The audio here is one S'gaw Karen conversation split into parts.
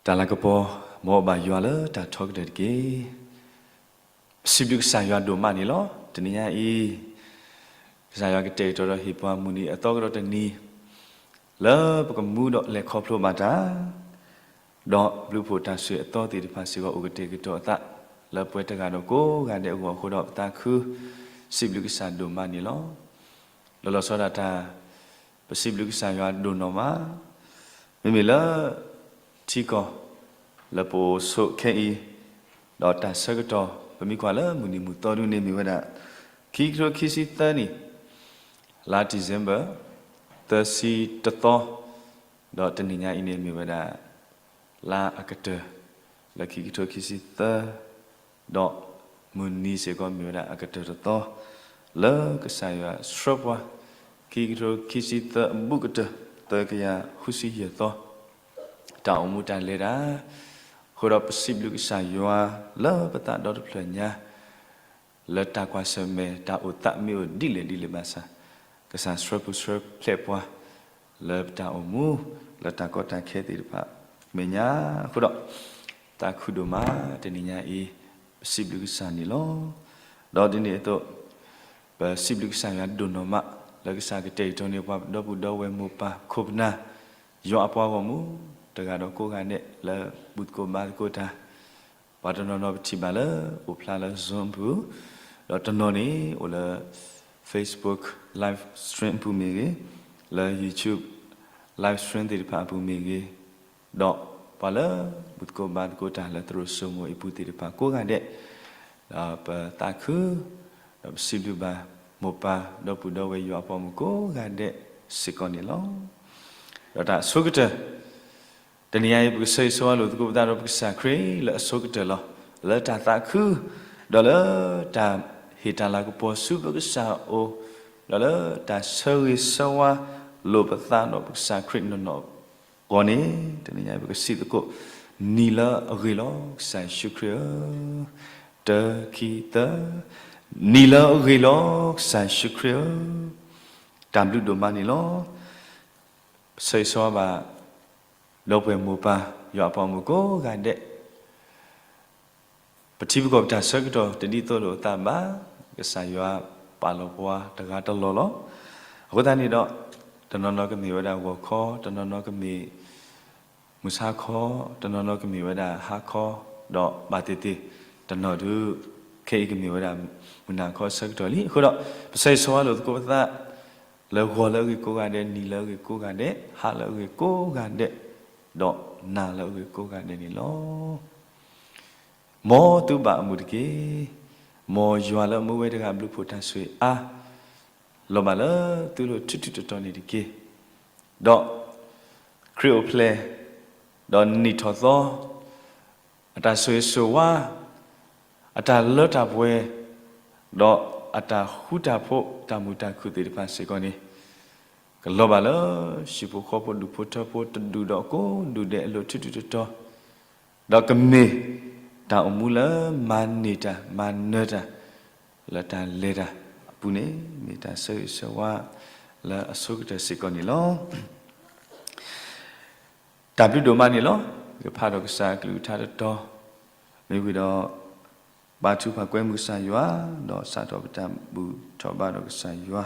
တၢ်လၤကပီၤ မ်အဘၣ်ယွၤလၢတၢ်ထီကတၢၢ်တက့ၢ်. ပစံးဘျုးကစၢ်ယွၤဒိၣ်မးန့ၣ်လီၤ. တနံၤညါအံၤ ကစၢ်ယွၤကတဲာ်ကတီၤဒီးဟ့ၣ်ပှၤမုၢ်နံၤအသီကဒီးတနံၤ လၢပကမူဒီးလဲၤခီဖျိဘၣ်တၢ် ဒီးဘျုးဖှိၣ်တၢ်ဆိၣ်ဂ့ၤအသီသ့ၣ်တဖၣ်စ့ၢ်ကီး အိၣ်ကတဲာ်ကတီၤအသး လၢပှဲၤတဂၤဒီးကိးဂၤဒဲးအဂီၢ်အဃိဒီး ပသးခု စံးဘျုးကစၢ်ဒိၣ်မးန့ၣ်လီၤ. လီၤလီၤဆီဒၣ်တၢ် ပစံးဘျုးကစၢ်ယွၤဒိၣ်နီၢ်မး မ့မ့ၢ်လၢ ထံကီၢ် လၢပအိၣ်ဆိးခဲအံၤ ဒီးတၢ်ဆၢကတီၢ် ပမ့ၢ်ကွၢ်လၢမုၢ်နံၤမုၢ်သီဒုန့ၣ်မ့ၢ်ဝဲဒၣ် ခံကထိခံဆံသၢနံၣ် လါ December သၢဆံတသီ ဒီးတနံၤညါအံၤန့ၣ်မ့ၢ်ဝဲဒၣ် လါအကတၢၢ် လၢခံကထိခံဆံသၢ ဒီးမုၢ်နံၤစ့ၢ်ကီးမ့ၢ်ဝဲဒၣ်အကတၢၢ်တသီ လၢကစၢ်ယွၤဆှၢပှၤ ခံကထိခံဆံသၢအဘူးကတၢၢ် သၢကယၤဃုဆံယဲၢ်သီ တၢ်အိၣ်မူတၢ်လဲၤတၢ် အဃိဒီးပစံးဘျုးကစၢ်ယွၤလၢပသးဒီတဖျၢၣ်ညါ လၢတၢ်ကွၢ်ဆၢၣ်မဲာ်တၢ်အိၣ်သးမ့ၢ်အိၣ်ဒ်လဲၣ်ဒ်လဲၣ်ဘၣ်ဆၣ် ကစၢ်ဆှၢပူၤဆှၢဖျဲးပှၤ လၢပတၢ်အိၣ်မူ လၢတၢ်ကီတၢ်ခဲသ့ၣ်တဖၣ်မဲာ်ညါ အဃိဒီး သးခုဒိၣ်မးတနံၤညါအံၤ ပစံးဘျုးကစၢ်န့ၣ်လီၤ. ဒီးဒ်န့ၣ်အသိး ပစံးဘျုးကစၢ်ယွၤဒိၣ်နီၢ်မး လၢကစၢ်ကတဲာ်ကတီၤန့ၢ်ပှၤဒီပုၢ်ဒီဝဲၢ်မိၢ်ပၢ်ခိၣ်ပနၢ် ယွၤအပှၤဂီၢ်မုၢ် တဂၤဒီးကိးဂၤဒဲးလၢဘူၣ်သကိးဘါသကိးတၢ် ပှၤတနီၤနီၤပထံၣ်ဘၣ်လၢ အိၣ်ဖျါလၢ Zoom အပူၤ, ဒီးတနီၤန့ၣ်အိၣ်လၢ Facebook live stream အပူၤမ့ၢ်ဂ့ၤ, လၢ YouTube live stream သ့ၣ်တဖၣ်အပူၤမ့ၢ်ဂ့ၤ, ဒီးပှၤလၢဘူၣ်သကိးဘါသကိးတၢ်လၢသရိာ်စိမိၤအပူၤသ့ၣ်တဖၣ်ကိးဂၤဒဲး, ဒီးပသးခု ဒီးပစံးဘျုးဘၣ်မိၢ်ပၢ်ဒီပုၢ်ဒီဝဲၢ်ယွၤအပှၤဂီၢ်မုၢ်ကိးဂၤဒဲးစ့ၢ်ကီးန့ၣ်လီၤ. ဒီးတၢ်အဆိကတၢၢ် တနံၤအံၤ ပကဆၢဂ့ၤဆၢဝါလိာ်သကိးပသးဒီးပကစၢ်ခရံာ်လၢအဆိကတၢၢ်လီၤ. လၢတၢ်သးခု, ဒီးလၢတၢ်ဟ့ၣ်တၢ်လၤကပီၤဆူပကစၢ်အအိၣ်, ဒီးလၢတၢ်ဆၢဂ့ၤဆၢဝါလိာ်ပသးဒီးပကစၢ်ခရံာ်နီၢ်နီၢ်အဂီၢ်န့ၣ် တနံၤအံၤ ပကစံးသကိး နံၤလၢအဂ့ၤလီၤ ကစၢ်ယ့ၣ်ၡူးခရံာ်ဧၢ, တၢ ခံ သၢ, နံၤလၢအဂ့ၤလီၤ ကစၢ်ယ့ၣ်ၡူးခရံာ်ဧၢ, တၢ်ဘျုးဒိၣ်မးန့ၣ်လီၤ. ပဆၢဂ့ၤဆၢဝါဘၣ် ဒီပုၢ်ဝဲၢ်မိၢ်ပၢ် ယွၤအပှၤဂီၢ်မုၢ်ကိးဂၤဒဲး, ပထံပကီၢ်ပတၢ်ဆၢကတီၢ်တဒ်သိးလိာ်အသးဘၣ်, ကစၢ်ယွၤပာ်လီၤပှၤတဂၤတလီၢ်လီၤ. အဃိသတးန့ၣ်ဒီး တနီၤနီၤကမ့ၢ်ဝဲဒၣ်ဂီၤခီ, တနီၤနီၤကမ့ၢ် မုၢ်ဆါခီ, တနီၤနီၤကမ့ၢ်ဝဲဒၣ်ဟါခီ, ဒီးဘၣ်သ့ၣ်သ့ၣ် တနီၤဒုး ခဲအံၤကမ့ၢ်ဝဲဒၣ် မုၢ်နၤခီဆၢကတီၢ်လံ. အဃိဒီး ပဆၢဂ့ၤဆၢဝါလိာ်သကိးပသး လၢဂီၤလၢအဂ့ၤကိးဂၤဒဲး, နံၤလၢအဂ့ၤကိးဂၤဒဲး, ဟါလၢအဂ့ၤကိးဂၤဒဲး, ဒီးနၤလၢအဂ့ၤကိးဂၤဒဲးန့ၣ်လီၤ. မ်သုဘၣ်အမုာ်တက့ၢ်. မ်ယွၤလၢအမူဝဲတဂၤအဘျုးအဖှိၣ်တၢ်ဆိၣ်ဂ့ၤအါ လီၤဘၣ်လၢသုလိၤထူထူတီတီန့ၣ်တက့ၢ်. ဒီးခရံာ်အိၣ်ဖျဲၣ်, ဒီးနံၣ်ထီၣ်သီ, အတၢ်ဆိၣ်ဂ့ၤဆိၣ်ဝါ, အတၢ်လၢတၢ်ပှဲၤ, ဒီးအတၢ်ဃူတၢ်ဖိး တၢ်မုာ်တၢ်ခုၣ်သ့ၣ်တဖၣ်စ့ၢ်ကီးန့ၣ် ကလီၤဘၣ်လၢ ဟံၣ်ဖိဃီဖိ ဒူၣ်ဖိထၢဖိ တဒူၣ်ဒီးကိးဒူၣ်ဒဲးအလိၤထူထူတီတီ, ဒီးကမ့ၢ်တၢ်အိၣ်မူလၢမၤန့ၢ်တၢ် မၤနၢၤတၢ် လၢတၢ်လဲၤတၢ်အပူၤန့ၣ် မ့ၢ်တၢ်ဆၢဂ့ၤဆၢဝါလၢအဆိကတၢၢ်စ့ၢ်ကီးန့ၣ်လီၤ. တၢ်ဘျုးဒိၣ်မးန့ၣ်လီၤ. ယကဖးဒီးကစၢ်အကလုၢ်ကထါတတီၤ, မ့ၢ်ဝံၤဒီး ဘါထုကဖၣ်ကွဲမုာ်ကစၢ်ယွၤ, ဒီးစးထီၣ်ပတၢ်ဘူၣ်ထီၣ်ဘါဒီးကစၢ်ယွၤ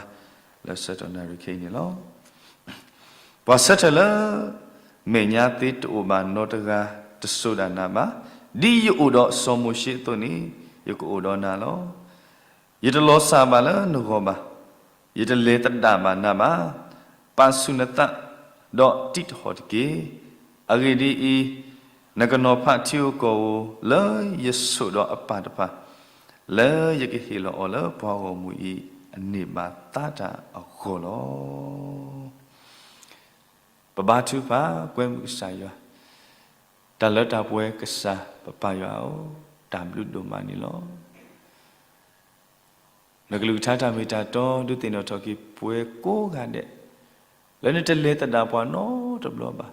လၢဆၢကတီၢ်နၣ်ရံၣ်ခဲအံၤန့ၣ်လီၤ. ပှၤဆၢထၢၣ်လၢ မဲာ်ညါသ့တအိၣ်ဘၣ်နီတဂၤ တစိၤဒၣ်နၤဘၣ်. ဒ်ယအိၣ်ဒီးစီၤမိၤၡ့အသိးန့ၣ် ယကအိၣ်ဒီးနၤလီၤ. ယတလီၤစၢ်ဘၣ်လၢနဂီၢ်ဘၣ်. ယတလဲၤသဒၣ်ဘၣ်နၤဘၣ်. ပာ်ဆူၣ်နသး, ဒီးတံးတဟီၣ်တက့ၢ်. အဂ့ၢ်ဒ်အံၤ, နကနီၤဖးထံဧိၤကီၢ်ဧိၤ လၢယဆိၣ်ဒီးအပၢ်တဖၣ်, လၢယကဟ့ၣ်လီၤအီၤလၢပှၤဂီၢ်မုၢ်အံၤ အန့ၢ်ဘၣ်သါတၢ်အဂီၢ်လီၤ. ပဘါထုကဖၣ်ကွဲမုာ်ကစၢ်ယွၤ, တၢ်လၢတၢ်ပှဲၤကစၢ်ပပၢ်ယွၤဧၢ, တၢ်ဘျုးဒိၣ်မးန့ၣ်လီၤ. နကလုၢ်ကထါတၢ်မ့ၢ်တၢ်တီ ဒုးသ့ၣ်နီၣ်ထီၣ်က့ၤပှၤကိးဂၤဒဲး, လၢနတလဲၤသဒၣ်ပှၤနီတဘျီဘၣ်,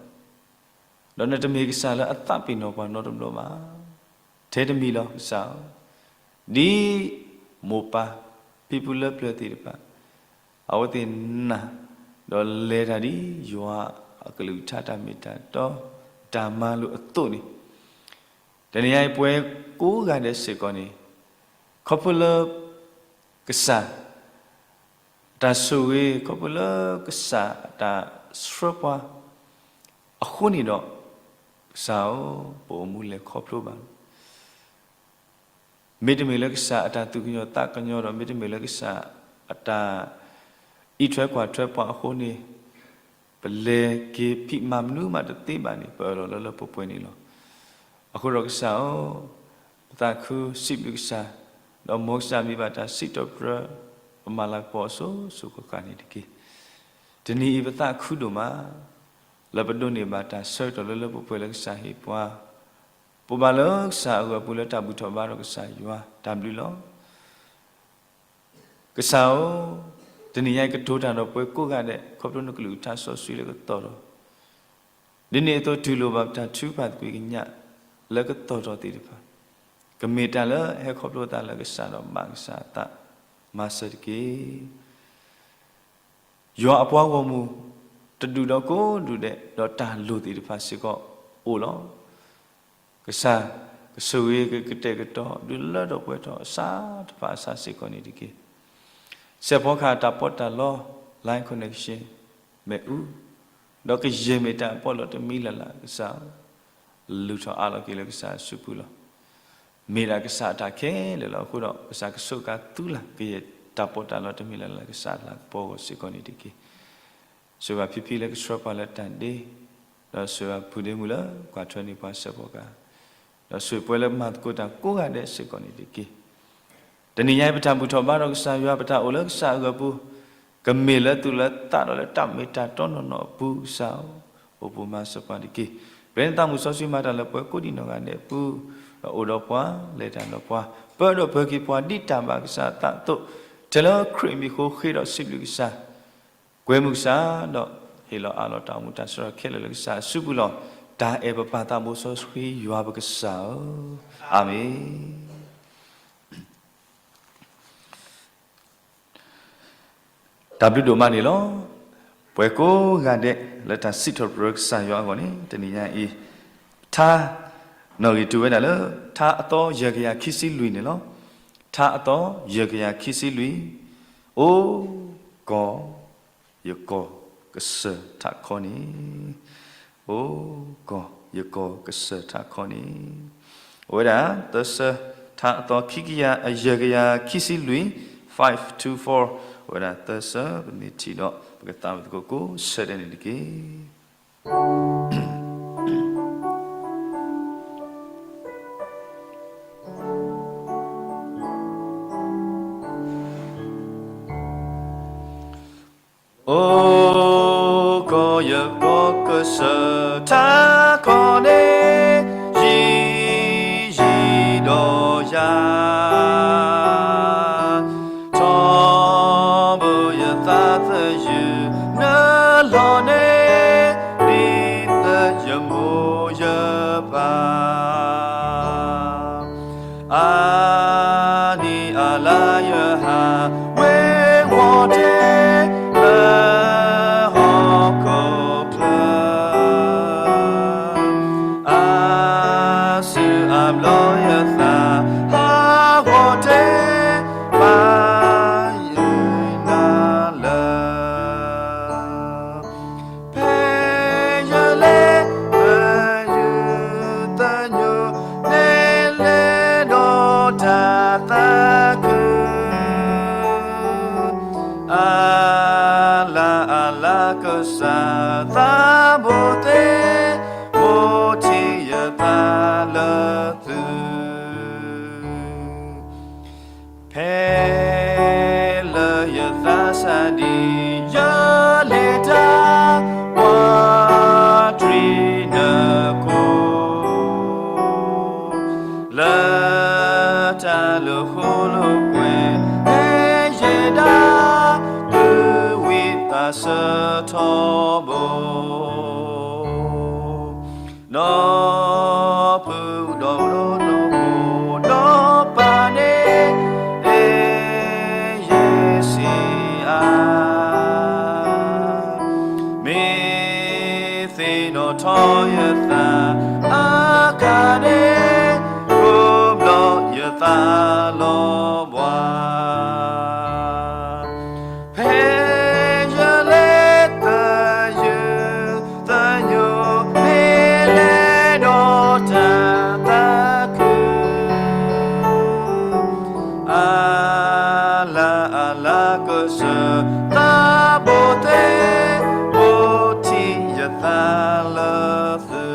ဒီးနတမ့ၢ်ကစၢ်လၢအသးပ့ၤနီၣ်ပှၤနီတဘျီဘၣ်. ထဲတမံၤလီၤကစၢ်ဧၢ, ဒ်မိၢ်ပၢ်ဖံဖုလၢပျၢၤသ့ၣ်တဖၣ် အဝဲသ့ၣ်နာ် ဒီးလဲၤတၢ်ဒ်ယွၤအကလုၢ်ကထါတၢ်မ့ၢ်တၢ်တီ တၢ်မၤလိာ်အသိးန့ၣ်, တနံၤညါအံၤပဝဲကိးဂၤဒဲးစ့ၢ်ကီးန့ၣ်, ခီဖျိလၢ ကစၢ် အတၢ်ဆိၣ်ဂ့ၤ ခီဖျိလၢကစၢ်အတၢ်ဆှၢပှၤအဃိန့ၣ်ဒီး, ကစၢ်ဧၢ, ပအိၣ်မူလဲၤခီဖျိဘၣ်လီၤ. မ့တမ့ၢ်လၢကစၢ်အတၢ်သူၣ်ကညီၤသးကညီၤဒီး မ့တမ့ၢ်လၢကစၢ်အတၢ်အံးထွဲကွၢ်ထွဲပှၤအဃိန့ၣ်, ပလဲၤက့ၤဖံးမၤမနုၤမးတသ့ဘၣ်န့ၣ် ပအၢၣ်လီၤလၢလၢပှဲၤပှဲၤန့ၣ်လီၤ. အဃိဒီးကစၢ်ဧၢ, ပသးခုစံးဘျုးကစၢ်, ဒီးမ်ကစၢ်မ့ၢ်ဘၣ်တၢ်စံးထီၣ်ပတြၢၤ ပမၤလၤကပီၤအစိၤစိၤဃၣ်ဃၣ်န့ၣ်တက့ၢ်. တနံၤအံၤပသးခုဒိၣ်မး လၢပဒိးန့ၢ်ဘၣ်တၢ်ဆၢကတီၢ်လၢလၢပှဲၤပှဲၤလၢကစၢ်ဟ့ၣ်ပှၤ, ပဘၣ်လၢကစၢ်အဂီၢ်အပူၤလၢတၢ်ဘူၣ်ထီၣ်ဘါထီၣ်ကစၢ်ယွၤတၢ်ဘျုးလီၤ. ကစၢ်ဧၢ, တနံၤညါအံၤကတိၤတၢ်ဒီးပှၤကိးဂၤဒဲး ခီဖျိနကလုၢ်ကထါစီဆှံလၢကသီၣ်ထီၣ်, ဒ်န့ၣ်အသိးတူၢ်လိာ်ဘၣ်ပတၢ်ထုကဖၣ်သကွံာ်ကညးလၢကသီၣ်ထီၣ်သ့ၣ်တဖၣ်, ကမ့ၢ်တၢ်လၢအဟဲခီဖျိသးလၢကစၢ်ဒီးဘၣ်ကစၢ်အသးမၤစၢၤတက့ၢ်. ယွၤအပှၤဂီၢ်မုၢ် တဒူၣ်ဒီးကိးဒူၣ်ဒဲး ဒီးတၢ်လိၣ်သ့ၣ်တဖၣ်စ့ၢ်ကီးအိၣ်လီၤ. ကစၢ်ကဆိၣ်ဂ့ၤကကတဲာ်ကတီၤ ဒုးလၢထီၣ်ပှဲၤထီၣ်အစးတဖၣ်အစးစ့ၢ်ကီးန့ၣ်တက့ၢ်. စဲးဖီကဟၣ်တၢ်ပီးတၢ်လီ line connection မ့ၣ်အူ, ဒီးကယဲၢ်မ့ၢ်တၢ်အပီးလီၤတမံၤလၢ်လၢ် ကစၢ် လုၢ်ထီၣ်အးလီၤက့ၤလၢကစၢ်အစုပူၤလီၤ. မ့ၢ်ဒၣ်ကစၢ်အတၢ်ခဲလၢာ်လီၤ. အဃိဒီး ကစၢ်ကဆိးကါသူလၢ် ကယဲၢ်တၢ်ပီးတၢ်လီတမံၤလၢ်လၢ် ကစၢ်လၤကပီၤဂီၢ်စ့ၢ်ကီးန့ၣ်တက့ၢ်. ဆိၣ်ဂ့ၤဘၣ်ဖံဖံလၢကဆှၢပှၤလၢတၢ်ဒ့, ဒီးဆိၣ်ဂ့ၤဘၣ်ဖုဒ့မုၣ်လၢကွၢ်ထွဲန့ၢ်ပှၤစဲးဖီကဟၣ်, ဒီးဆိၣ်ဂ့ၤပှၤလၢမၤသကိးတၢ်ကိးဂၤဒဲးစ့ၢ်ကီးန့ၣ်တက့ၢ်. တနံၤညါအံၤပတၢ်ဘူၣ်ထီၣ်ဘါထီၣ်ကစၢ်ယွၤ ပတၢ်အိၣ်လၢကစၢ်အဂီၢ်ပူၤ, ကမ့ၢ်လၢသူၣ်လၢသးဒီးလၢတၢ်မ့ၢ်တၢ်တီနီၢ်နီၢ်အပူၤ ကစၢ်ဧၢ, အိၣ်ဘှံးမၤစၢၤပှၤတက့ၢ်. ပဃ့နသးမုၢ်စီဆှံမၤတၢ်လၢပှၤကိးဒံးနီၢ်ဂၤဒဲးအပူၤ, ဒီးအိၣ်ဒီးပှၤ လဲၤတၢ်ဒီးပှၤ ပၢဒီးပၢက့ၤပှၤဒ်တၢ်ဘၣ်ကစၢ်အသးအသိး, ထဲလၢခရံာ်အမံၤအဃိဃ့ဒီးစံးဘျုးကစၢ်, ကွဲမုာ်ကစၢ်, ဒီးဟ့ၣ်လီၤအးလီၤတၢ်အိၣ်မူတၢ်ဆၢထီၣ်ခဲလၢာ်လၢကစၢ်အစုပူၤလီၤ. တၢ်အဲၣ်ပပၢ်သးဘိစီဆှံယွၤပကစၢ်ဧၢ, အၤမ့ၣ်. တၢ်ဘျုးဒိၣ်မးန့ၣ်လီၤ. ပှၤကိးဂၤဒဲးလၢတၢ်စံးထီၣ်ပတြၢၤကစၢ်ယွၤအဂီၢ်န့ၣ် တနံၤညါအံၤ, ထါ, နီၣ်ဂံၢ်တူၢ်ဝဲဒၣ်လၢ ထါအသီယဲၢ်ကယၤခံဆံလွံၢ်န့ၣ်လီၤ. ထါအသီယဲၢ်ကယၤခံဆံလွံၢ်, အိၣ်ကီၢ် ယကီၢ်ကစၢၢ်ထးခီန့ၣ်, အိၣ်ကီၢ်ယကီၢ်ကစၢၢ်ထးခီန့ၣ်, အိၣ်ဝဲဒၣ် သၢဆၢ, ထါအသီခံကယၤ, ယဲၢ်ကယၤခံဆံလွံၢ်, five two four, အိၣ်ဝဲဒၣ်သၢဆၢ, ပမ့ၢ်ထံၣ်ဒီး ပကသးဝံၣ်သကိးကိးဆၢဒဲးန့ၣ်တက့ၢ်. အိၣ်ကီၢ်ယကီၢ်ကစၢၢ်ထးခီန့ၣ်, ယံာ်ယံာ်ဒီးယၤ, ထီဘိယသးသယုၢ်နလီၢ်န့ၣ်, ဒ်သိးယမိၢ်ယပၢ် အါနံၣ်အါလါယဟးဝ့ၤဝီၤတ့ၢ် လၢဟီၣ်ခိၣ်ချၢ, အါစုအါဘျီယသးဟးဂီၤတ့ၢ် ဘၣ်ယုၢ်နၤလၢ ဖဲယလဲၤသယုၢ်သညိး နဲလဲၤဒီးတၢ်သးခု, အါလါအါလါကစၢ်သးဘိသ့ၣ်, ဘိထံၣ်ယသးလၢသု ဖဲလၢယသးစၢ်ဒံး ယလံာ်တၢ် ပှၤတြံနၢခိၣ် လၢတၢ်လိာ်ဃိလိာ်ကွဲ ဖဲယဲဒၣ် သုဝံသးစၢ်ထီဘိ နီၢ်ဖုဒီးနီၢ်နီၢ်ဖိနီၢ်ပၢ်န့ၣ် အဲၣ်ယဲစံးအါ, မ့ၢ်သ့ၣ်နီၣ်ထီၣ်ယသး ကစၢ်သးဘိသ့ၣ်, ဘိးထံၣ်ယသးလၢသု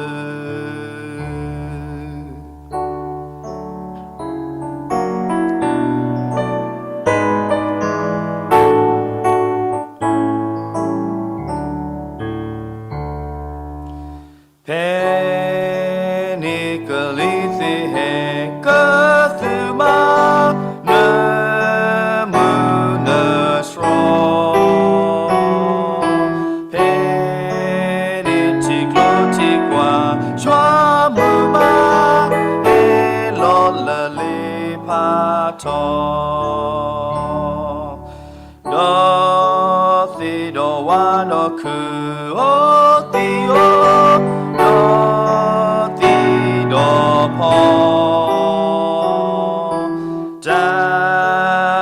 ဖဲန့ၣ်ကလံၤသ့ၣ်ဟဲကသုၣ်မး, နၢမူနၢဆှီ, ဖဲန့ၣ်ထံကျိထံကွၢ်ယွၤမုာ်မး, ဟဲလီၤလၢလ့ဖးထီ ဒီးသ့ၣ်ဒီးဝါဒီးခုၣ်ဧိၤသံၣ်ဧိၤ, ဒီးသံၣ်ဒီးဖီ, တၢ်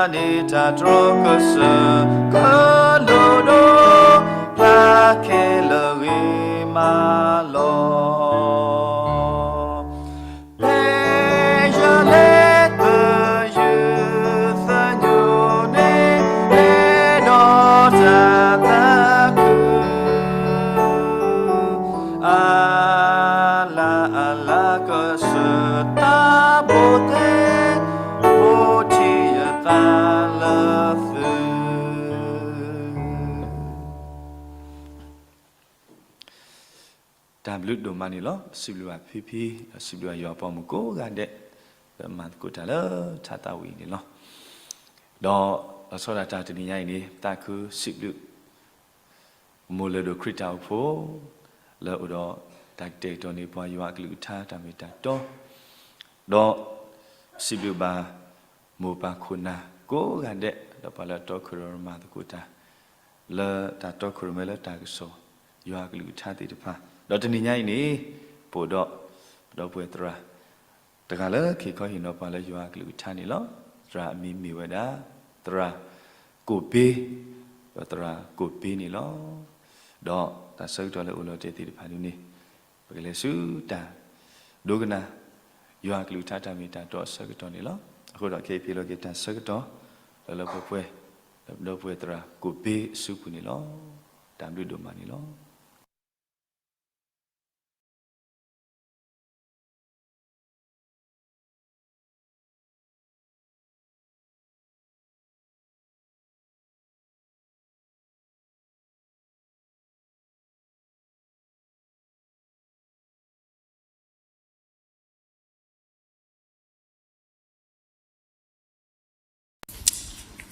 န့ၣ်တၢ်တြီကစၢၢ်ကလိၤဒီး, ဖျါခဲလၢာ်ဂ့ၤမးလီၤ. ဖဲယလဲၤသယုၢ်သညိန့ၣ်, ဟဲဒီးတၢ်သးခု, အါလါအါလါကစၢၢ်သးဘိသ့ၣ်, ဘိးထံၣ်ယသးလၢသု တၢ်ဘျုးဒိၣ်မးန့ၣ်လီၤ. စံးဘျုးဘၣ်ဖံဖံ, ဒီးစံးဘျုးဘၣ်ယွၤပှၤမုၣ်ကိးဂၤဒဲး, လၢမၤသကိးတၢ်လၢထးသးဝံၤအံၤန့ၣ်လီၤ. ဒီးလီၤဆီဒၣ်တၢ်တနံၤညါအံၤန့ၣ် သးခုစံးဘျုး မိၢ်လၢၢ်ဒိၣ်ခရံာ်တၢ်အိၣ်ဖှိၣ် လၢအအိၣ်ဒီးတၢ်ကတဲာ်ကတီၤန့ၢ်ပှၤယွၤအကလုၢ်ကထါတၢ်မ့ၢ်တၢ်တီ, ဒီးစံးဘျုးဘၣ် မိၢ်ပၢ်ခိၣ်နၢ်ကိးဂၤဒဲး ဒီးပှၤလၢအတီခိၣ်ရိၣ်မၤသကိးတၢ် လၢတၢ်တီခိၣ်ရိၣ်မဲလၢတၢ်ကစီၣ် ယွၤအကလုၢ်ကထါသ့ၣ်တဖၣ်, ဒီးတနံၤညါအံၤန့ၣ် ပအိၣ်ဒီး ပဒီပုၢ်ဝဲၢ်သရၣ် တဂၤလၢခံခီဟ့ၣ်နီၤပှၤလၢယွၤအကလုၢ်ကထါန့ၣ်လီၤ. သရၣ်အမံၤမ့ၢ်ဝဲဒၣ် သရၣ်ကိၣ်ဘ့, ဒီးသရၣ်ကိၣ်ဘ့န့ၣ်လီၤ. ဒီးတၢ်ဆၢကတီၢ်လၢအိၣ်လီၤတဲာ်သ့ၣ်တဖၣ်ဒ်န့ၣ် ပကလဲၤဆူတၢ်ဒိကနၣ် ယွၤအကလုၢ်ကထါတၢ်မ့ၢ်တၢ်တီအဆၢကတီၢ်န့ၣ်လီၤ. အဃိဒီးခဲအံၤပဟ့ၣ်လီၤက့ၤတၢ်ဆၢကတီၢ် လၢလၢပှဲၤပှဲၤ လၢပဒီပုၢ်ဝဲၢ်သရၣ်ကိၣ်ဘ့အစုပူၤန့ၣ်လီၤ. တၢ်ဘျုးဒိၣ်မးန့ၣ်လီၤ.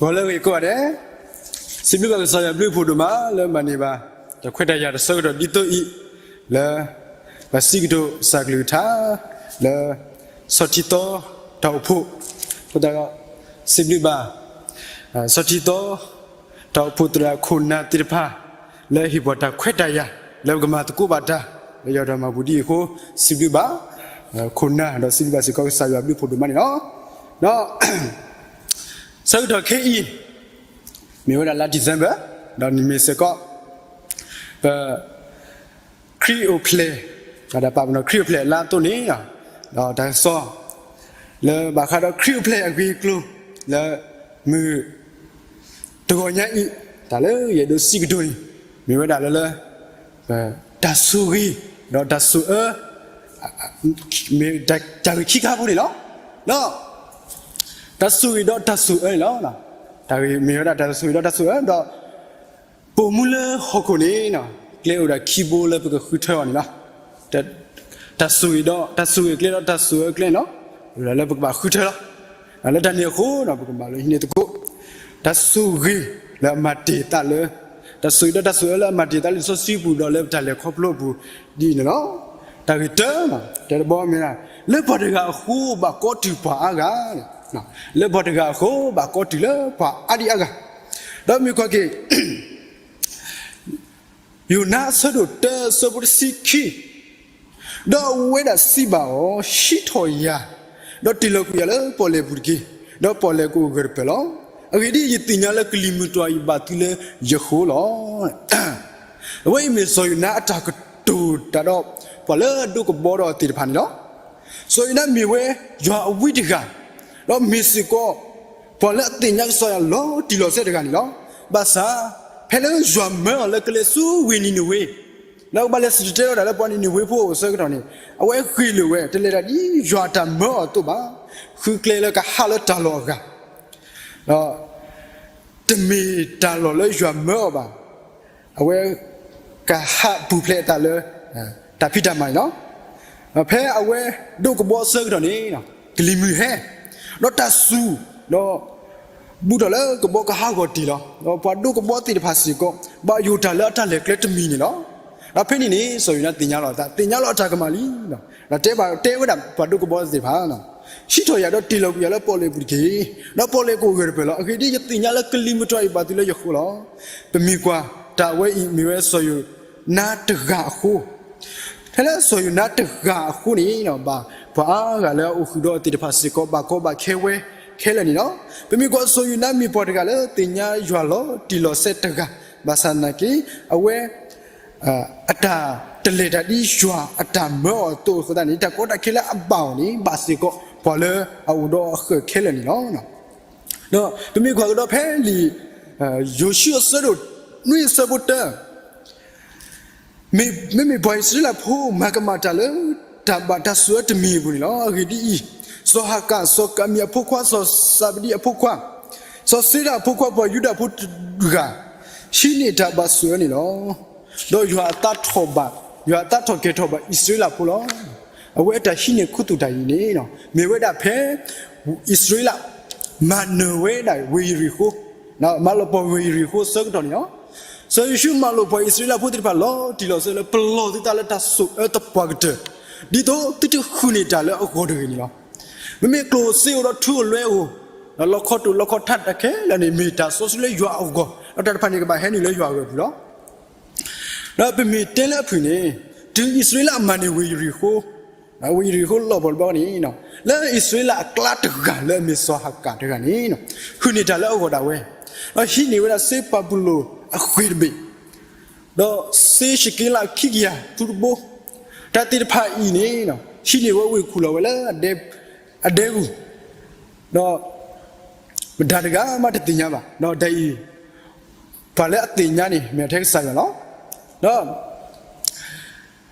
ဂီၤလၢအဂ့ၤကိးဂၤဒဲး, စံးဘျုးဘၣ်ကစၢ်ယွၤဘျုးဖှိၣ်ဒိၣ်မးလၢမၤန့ၢ်ဘၣ် တၢ်ခွဲးတၢ်ယာ်တၢ်ဆၢကတီၢ်ဒ်သိးအံၤ, လၢ ပစံးကတိၤကစၢ်ကလုၢ်ကထါ လၢ ဆီထံသီတၢ်အိၣ်ဖှိၣ်, အဃိသတးဒီး စံးဘျုးဘၣ် ဆီထံသီ တၢ်အိၣ်ဖှိၣ်သရၣ်ခိၣ်နၢ်သ့ၣ်တဖၣ် လၢဟ့ၣ်ပှၤတၢ်ခွဲးတၢ်ယာ် လၢပကမၤသကိးဘၣ်တၢ် လၢယွၤတၢ်မၤပူၤဒ်အံၤအဃိ, စံးဘျုးဘၣ် ခိၣ်နၢ် ဒီးစံးဘျုးဘၣ်စ့ၢ်ကီးကစၢ်ယွၤဘျုးဖှိၣ်ဒိၣ်မးန့ၣ်လီၤ. ဒီး ဆၢကတီၢ်ခဲအံၤ မ့ၢ်ဝဲဒၣ်လါ December, ဒီးနံၣ်မ့ၢ်စ့ၢ်ကီး ပ ခရံာ်အိၣ်ဖျဲၣ်, ဒီးပာ်ပနီၣ်ခရံာ်အိၣ်ဖျဲၣ်လါအသိးန့ၣ်, ဒီးတၢ်ကစီၣ် လၢဘၣ်ဃးဒီးခရံာ်အိၣ်ဖျဲၣ်အဂ့ၢ်အကျိၤ လၢမုၢ် တဂီၤညါအံၤ, တၢ်လၢယအဲၣ်ဒိးစံးကတိၤန့ၣ် မ့ၢ်ဝဲဒၣ်လၢလၢ တၢ်ဆိၣ်ဂ့ၤ ဒီးတၢ်ဆိၣ်အၢ မ့ၢ်တၢ်ဂ့ၢ်ခံခါဖိန့ၣ်လီၤ. ဒီး တၢ်ဆိၣ်ဂ့ၤဒီးတၢ်ဆိၣ်အၢန့ၣ်လီၤ. တၢ်ဂ့ၢ်မ့ၢ်ဝဲဒၣ်တၢ်ဆိၣ်ဂ့ၤဒီးတၢ်ဆိၣ်အၢ ဒီး ပိာ်မူလၢဟီၣ်ခိၣ်န့ၣ် ကျဲအိၣ်ဒၣ်ခံဘိလၢပကဃုထၢအီၤန့ၣ်လီၤ. တၢ်ဆိၣ်ဂ့ၤဒီး တၢ်ဆိၣ်ဂ့ၤအကျဲဒီးတၢ်ဆိၣ်အၢအကျဲန့ၣ်လီၤ. အိၣ်ဒၣ်လၢပကဘၣ်ဃုထၢလီၤ. လၢတၢ်န့ၣ်အဃိဒီး ပကဘၣ်လၢဟံးန့ၢ်သကိး တၢ်ဆိၣ်ဂ့ၤလၢအမၤတ့ၢ်သးလၢ တၢ်ဆိၣ်ဂ့ၤဒီးတၢ်ဆိၣ်အၢလၢအမၤတ့ၢ်သးလၢလံာ်စီဆှံပူၤ ဒီးလၢပတၢ်လဲၤခီဖျိအပူၤဒ်အံၤန့ၣ်လီၤ. တၢ်ဂ့ၢ်တၢ တဲတဘီမ့ၢ်ဒၣ် လၢပှၤတဂၤအဃိဘၣ်ကီတုၤပှၤအါဂၤ, လၢပှၤတဂၤအဃိ ဘၣ်ကီတုၤလၢပှၤအါဒံအါဂၤ, ဒီးမ့ၢ်ကွၢ်က့ၤ ယိၤနါအဆၢဒိၣ်တၢအဆၢဖိတဆံခံ, ဒီးအဝဲဒၣ်စံးဘၣ်အီၤ, ဟံးထီၣ်ယၤ, ဒီးတ့ၢ်လီၤကွံာ်ယၤလၢပီၣ်လဲၣ်ပူၤတက့ၢ်. ဒီးပီၣ်လဲၣ်ကအိၣ်ဂၢၢ်တပၢၢ်လီၤ. အဂ့ၢ်ဒ်အံၤ, ယသ့ၣ်ညါလၢကလံၤမုၢ်တွၤအံၤဘၣ်သုလၢယဃိလီၤ. အဝဲအံၤမ့ၢ်စီၤယိၤနါအတၢ်ကတိၤတၢ်ဒီး ပှၤလၢအဒိကဘီဒီးအီၤသ့ၣ်တဖၣ်န့ၣ်လီၤ. စီၤယိၤနါမ့ၢ်ဝဲယွၤအဝံတဂၤ, ဒီးမ့ၢ်စ့ၢ်ကီး ပှၤလၢအသ့ၣ်ညါကစၢ်ယွၤလီၤတံၢ်လီၤဆဲးတဂၤန့ၣ်လီၤ. ဘၣ်ဆၣ် ဖဲလၢယွၤမၢအီၤလၢကလဲၤဆူဝ့ၢ်နံၤနဝ့, လၢကဘၣ်လဲၤစံၣ်တဲၤတဲလီၤတၢ်လၢပှၤနံၤနဝ့ဖိအအိၣ်အဆၢကတီၢ်န့ၣ်, အဝဲဂ့ၢ်လိာ်ဝဲ တလဲၤတၢ်ဒ်ယွၤအတၢ်မၢအီၤအသိးဘၣ်, ဃုကျဲလၢကဟးလၢတၢ်လီၢ်အဂၤ ဒီး တမ့ၢ်တၢ်လီၢ်လၢယွၤမၢအီၤဘၣ်. အဝဲ ကဟးပူၤဖျဲးအသးလၢ တၢ်ဖံးတၢ်မၤန့ၣ်လီၤ. ဖဲအဝဲဒိးကဘီအဆၢကတီၢ်န့ၣ်, ကလံၤမုၢ်ဟဲ, ဒီးတၢ်စူၤ, ဒီး ဘူးထီၣ်လၢကဘီကဟးဂီၤတ့ၢ်လီၤ. ဒီးပှၤဒိးကဘီသ့ၣ်တဖၣ်စ့ၢ်ကီး ဘၣ်ယိၣ်တၢ်လၢအတၢ်လဲၤကျဲတမံၤန့ၣ်လီၤ. ဒီးဖဲန့ၣ်န့ၣ် စီၤယိၤနါသ့ၣ်ညါလီၤအသး, သ့ၣ်ညါလီၤအတၢ်ကမၣ်လံ. ဒီးတဲဘၣ်တဲဝဲဒၣ်ပှၤဒိးကဘီသ့ၣ်တဖၣ်, ဟံးထီၣ်ယၤဒီးတ့ၢ်လီၤကွံာ်ယၤလၢပီၣ်လဲၣ်အပူၤတက့ၢ်. ဒီးပီၣ်လဲၣ်ကအိၣ်ဂၢၢ်တပၢၢ်လီၤ. အဂ့ၢ်ဒ်အံၤ, ယသ့ၣ်ညါလၢကလံၤမုၢ်တီၢ်အံၤဘၣ်သုလၢယဃိလီၤ. ပမ့ၢ်ကွၢ်, တၢ်အဝဲအံၤမ့ၢ်ဝဲစီၤယိၤနါတဂၤအဃိ, ဖဲလၢစီၤယိၤနါတဂၤအဃိန့ၣ်, ဘၣ်ပှၤအါဂၤလၢအအိၣ်ဃုာ်ဒီးအီၤသ့ၣ်တဖၣ်စ့ၢ်ကီး ဘၣ်ကီဘၣ်ခဲဝဲခဲလၢာ်န့ၣ်လီၤ. ပမ့ၢ်ကွၢ်စီၤယိၤနါမ့ၢ်ပှၤတဂၤလၢသ့ၣ်ညါယွၤလီၤတံၢ်လီၤဆဲးတဂၤ, ဘၣ်ဆၣ်သနာ်က့ အဝဲ အတၢ်တလဲၤတၢ်ဒ်ယွၤအတၢ်မၢအီၤအသိးအဃိသတးန့ၣ်, တၢ်ကီတၢ်ခဲလၢအဘၣ်အီၤန့ၣ် ဘၣ်စ့ၢ်ကီးပှၤလၢအအိၣ်ဒီးအဃၢၤခဲလၢာ်န့ၣ်လီၤ. ဒီးပမ့ၢ်ကွၢ်ကဒီးဖဲလံာ် ယိၤၡူအဆၢဒိၣ်နွံအဆၢဖိတၢ, မ့မ့ၢ်ပှၤအံၣ်စရ့လးဖိမၤကမၣ်တၢ်လၢ တၢ်ဘၣ်တၢ်ဆိၣ်အၢတမံၤအပူၤန့ၣ်လီၤ. အဂ့ၢ်ဒ်အံၤ, စီၤဟၤကၣ်, စီၤကၤမံအဖိခွါ, စီၤစၤဘဒံအဖိခွါ, စီၤစ့ရၣ်အဖိခွါ ပှၤယူဒၤဖိတဂၤ ဟံးန့ၢ်တၢ်ဘၣ်ဆိၣ်အၢန့ၣ်လီၤ. ဒီးယွၤအသးထီၣ်ဘၣ်, ယွၤအသးထီၣ်ကယ်ထီၣ်ဘၣ်အံၣ်စရ့လးဖိလီၤ. အဝဲအတၢ်ဟံးန့ၢ်ခူသူၣ်တၢ်အံၤန့ၣ် မ့ၢ်ဝဲဒၣ်ဖဲ အံၣ်စရ့လး မၤနၢၤဝဲဒၣ်ဝ့ၢ်ယရံၤဃိ, မၤလီၤပှီၢ်ဝ့ၢ်ယရံၤဃိအဆၢကတီၢ်န့ၣ်လီၤ. စီၤယိၤၡူမၤလိာ်ပှၤအံၣ်စရ့လးဖိသ့ၣ်တဖၣ်လီၤတံၢ်လီၤဆဲးလၢ ပလီၢ်သုသးလၢတၢ်ဆိၣ်အၢသပှၢ်ကတၢၢ်, ဒ်သိးသုတဃုန့ၢ်တၢ်လၢအဂီၢ်တဂ့ၤန့ၣ်လီၤ. မ့မ့ၢ်ကျိၣ်စ့အိၣ်ဒီးထူအိၣ်လွဲအိၣ်, ဒီးလီခီတိာ်လီခီထးတၢ်ခဲလၢာ်န့ၣ် မ့ၢ်တၢ်စီဆှံလၢယွၤအဂီၢ်, ဒီးတၢ်တဖၣ်န့ၣ်ကဘၣ်ဟဲနုာ်လၢယွၤအဂၢၢ်အပူၤလီၤ. ဒီးပမ့ၢ်တဲလၢအဖုၣ်န့ၣ်, တုၤအံၣ်စရ့လးမၤန့ၢ်ဝ့ၢ်ယရံၤဃိ, ဝ့ၢ်ယရံၤဃိလီၤပှီၢ်တဘျီန့ၣ်, လၢအံၣ်စရ့လးအကျါတဂၤလၢအမ့ၢ်စီၤဟၤကၣ်တဂၤန့ၣ်, ဃုန့ၢ်တၢ်လၢအဂီၢ်ဒၣ်ဝဲ, ဒီးဟံးန့ၢ်ဝဲဒၣ်စ့ပၤဘူလိၣ်အဃ့ၢ်တဘ့ၣ်, ဒီးစ့ၡက့လးခံကယၤထူတဘိ, တၢ်သ့ၣ်တဖၣ်အံၤန့ၣ်, ဟံးန့ၢ်ဝဲဝ့ၢ်ခူၣ်လီၤဝဲလၢ အဒဲပူၤ, ဒီး မတၤတဂၤမးတသ့ၣ်ညါဘၣ်. ဒီးတၢ်အံၤ ပှၤလၢအသ့ၣ်ညါန့ၣ် မ့ၢ်ထဲကစၢ်ယွၤလီၤ. ဒီး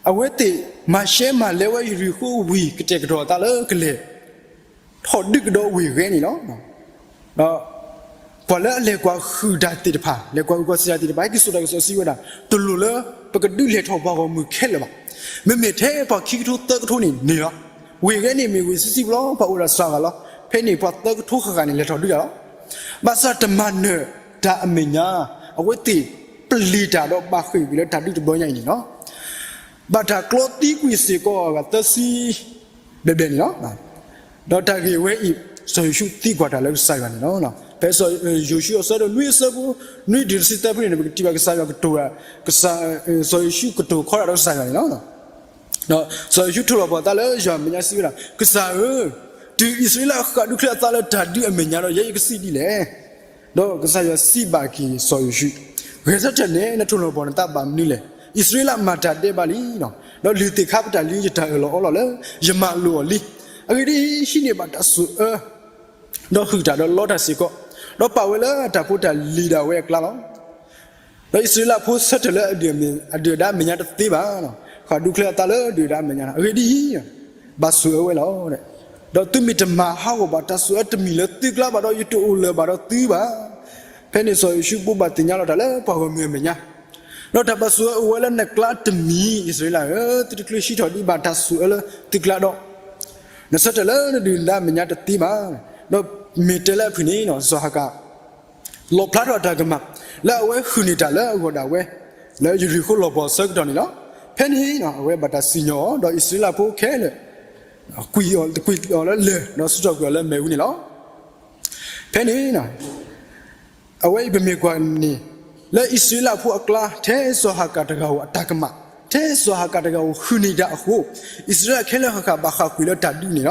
အဝဲသ့ၣ်မၤရှဲမၤလဲဝဲယရံၤဃိဝ့ၢ် ကတဲာ်ကတီၤအသးလၢကလဲၤ ထီၣ်ဒုးကဒီးဝ့ၢ်ဂဲန့ၣ်လီၤ. ဒီး ပှၤလၢအလဲၤကွၢ်ဟုၣ်တၢ်သ့ၣ်တဖၣ်, လဲၤကွၢ်ဟုၣ်ကွၢ်စံးတၢ်သ့ၣ်တဖၣ် ဟဲက့ၤစိာ်တၢ်ကစီၣ်စံးဝဲဒၣ်, တလိၣ်လၢပကဒုးလဲၤထီၣ်ပှၤဂီၢ်မုၢ်ခဲလၢာ်ဘၣ်. မ့မ့ၢ်ထဲပှၤခံကထိသၢကထိန့ၣ်န့ၣ်လီၤ. ဝ့ၢ်ဂဲန့ၣ်မ့ၢ်ဝ့ၢ်ဆံးဆံးဖိလီၤ, ပှၤအိၣ်ဒၣ်စှၤဂၤလီၤ. ဖဲန့ၣ်ပှၤသၢကထိဃၣ်ဃၣ်န့ၣ် လဲၤထီၣ်ဒုးတၢ်လီၤ. ဘၣ်ဆၣ်တမၤနၢၤတၢ်အမဲာ်ညါ, အဝဲသ့ၣ်ပျံၤတၢ်ဒီးဘၣ်ဃ့ၢ်ကွံာ်လၢတၢ်ဒုးတဘျီညါအံၤန့ၣ်လီၤ. ဘၣ်တၢ်ကျီသံကွံာ်စ့ၢ်ကီးအဂၤသၢဆံ ဘျဲၣ်ဘျဲၣ်န့ၣ်လီၤ. ဒီးတၢ်ဂ့ၢ်ဝဲအံၤ စီၤယိၤၡူသံကွၢ်တၢ်လၢကစၢ်ယွၤန့ၣ်လီၤ. ဖဲစီၤယိၤၡူအဆၢဒိၣ်နွံအဆၢဖိ နွံတုၤတဆံသၢဖုန့ၣ် ပကထံၣ်ဘၣ်ကစၢ်ယွၤကတိၤ, ကစၢ်, စီၤယိၤၡူကတိၤခီတၢ်ဒီးကစၢ်ယွၤန့ၣ်လီၤ. ဒီးစီၤယိၤၡူထိၣ်လီၤပှီၢ်အသးလၢယွၤအမဲာ်ညါစံးဝဲဒၣ်, ကစၢ်ဧၢ, တုၤအံၣ်စရ့လးဃၣ်ဒူချံအသးလၢတၢ်ဒုးအမဲာ်ညါဒီး ယဲယကစံးဒ်လဲၣ်. ဒီးကစၢ်ယွၤစံးဘၣ်က့ၤစီၤယိၤၡူ, ဂဲၤဆၢထၢၣ်န့ၣ် နထိၣ်လီၤပှီၢ်နသးဘၣ်မနုၤလဲၣ်. အံၣ်စရ့လးမၤတၢ်ဒဲးဘးလံ, ဒီးလုၢ်သ့ၣ်ခါပတာ်လံယတၢ်အၢၣ်လီၤအီလီၤလၢ ယမၤလိာ်အီၤလံ. အဂ့ၢ်ဒ်အံၤ, ဟံးန့ၢ်ဘၣ်တၢ်ဆိၣ်အၢ ဒီးဟုၣ်တၢ်ဒီးလီတၢ်စ့ၢ်ကီး, ဒီးပာ်ဝဲလၢတၢ်ဖိတၢ်လံၤဒၣ်ဝဲအကျါလီၤ. ဒီးအံၣ်စရ့လးဖိဆၢထၢၣ်လၢအဒုၣ်အဒါအမဲာ်ညါတသ့ဘၣ်. ဃၣ်ဒူချံအသးလၢအဒုၣ်အဒါအမဲာ်ညါ, အဂ့ၢ်ဒ်အံၤ, ဘၣ်ဆိၣ်အၢဝဲလီၤ. ဒီးသုမ့ၢ်တမၤဟးဂီၤဘၣ်တၢ်ဆိၣ်အၢတမံၤလၢသုကျါဘၣ်ဒီး ယတအိၣ်လၢၤဘၣ်ဒီးသုဘၣ်. ဖဲန့ၣ်စီၤယိၤၡူဘိးဘၣ်သ့ၣ်ညါလီၤတၢ်လၢပှၤဂီၢ်မုၢ်အမဲာ်ညါ, ဒီးတၢ်ဘၣ်ဆိၣ်အၢအိၣ်ဝဲလၢနကျါတမံၤ, အံၣ်စရ့လးဧၢ, သုတချုးဟံးထီၣ်ဒံးဘၣ်တၢ်ဆိၣ်အၢလၢသုကျါဒီး နဆၢထၢၣ်လၢနဒုၣ်နဒါအမဲာ်ညါတသ့ဘၣ်. ဒီးမ့ၢ်တဲလၢအဖုၣ်န့ၣ် စီၤဟၤကၣ် လီၣ်ဖျါထီၣ်အတၢ်ကမၣ် လၢအဝဲဃုန့ၢ်တၢ်လၢအဂီၢ်ဒၣ်ဝဲ လၢယရံၣ်ဃိလီၢ်ပှီၢ်အဆၢကတီၢ်န့ၣ်လီၤ. ဖဲန့ၣ် အဝဲဘၣ်တၢ်စံၣ်ညီၣ်အီၤ ဒီးအံၣ်စရ့လးဖိခဲလၢာ် ကွံာ်အီၤလၢလၢၢ် ဒီးစူးထီၣ်ကွံာ်အီၤလၢမ့ၣ်အူန့ၣ်လီၤ. ဖဲန့ၣ် အဝဲအံၤပမ့ၢ်ကွၢ်န့ၣ် လၢအံၣ်စရ့လးဖိအကျါ ထဲစီၤဟၤကၣ်တဂၤဧိၤအတၢ်ကမၣ်, ထဲစီၤဟၤကၣ်တဂၤဧိၤဃုန့ၢ်တၢ်အဃိ, အံၣ်စရ့လးခဲလၢာ်ဃၣ်ဃၣ်ဘၣ်ဃၣ်ကွံာ်လၢတၢ်ဒုးန့ၣ်လီၤ. ဒီ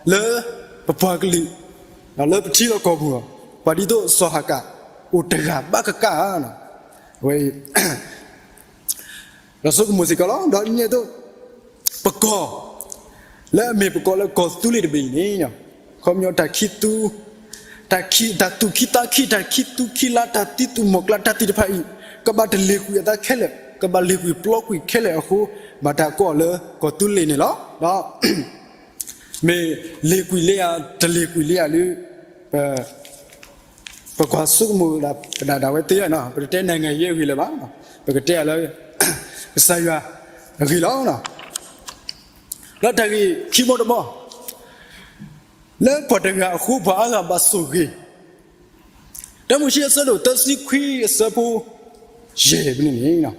းလၢပပှၤကလုာ် ဒီးလၢပထံလီၢ်ကီၢ်ပူၤ ပှၤဒ်သိးစီၤဟၤကၣ်အိၣ်တဂၤဘၣ်ကကးဧါ. အဝဲ ဒီးဆိကမိၣ်စ့ၢ်ကီးလီၤ. ဒီးဒ်န့ၣ်အသိး ပကီၢ် လၢအမ့ၢ်ပကီၢ်လၢကီၢ်သူလ့ၤတဘ့ၣ်အံၤန့ၣ် ခီပညီတၢ်ခံသူ တၢ်ခံ တၢ်သူၣ်ခံသးခံ တၢ်ခံသူခံလါ တၢ်သံသူၣ်မီၢ်ကျါ တၢ်သ့ၣ်တဖၣ်အံၤ ကဘၣ်တလ့ၤကွံာ်အသးခဲလၢာ်, ကဘၣ်လ့ၤကွံာ်ပျီကွံာ်ခဲလၢာ်အဃိ, ဘၣ်တၢ်ကိးအီၤလၢကီၢ်သူလ့ၤန့ၣ်လီၤ. ဒီး မ့ၢ်လ့ၤကွံာ်လံဧါ တလ့ၤကွံာ်လံဧါလၢ ပ ပကွၢ်ဆိကမိၣ်ဒၣ်ပဒၣ်ဒၣ်ဝဲသ့ဧါနီၤ, ပတတဲနံၣ်ဂံၢ်ယဲၢ်ဂံၢ်လၢၤဘၣ်, ပကတဲအီၤလၢ ကစၢ်ယွၤအဂ့ၢ်လီၤ. ဒီးတၢ်ဂ့ၢ်ခံဘီတဘီ လၢပှၤတဂၤအဃိပှၤအါဂၤဘၣ်ဆိၣ်ဂ့ၤ, တၢမိၤၡ့အဆၢဒိၣ်သၢဆံခွံအဆၢဖိယဲၢ်န့ၣ်,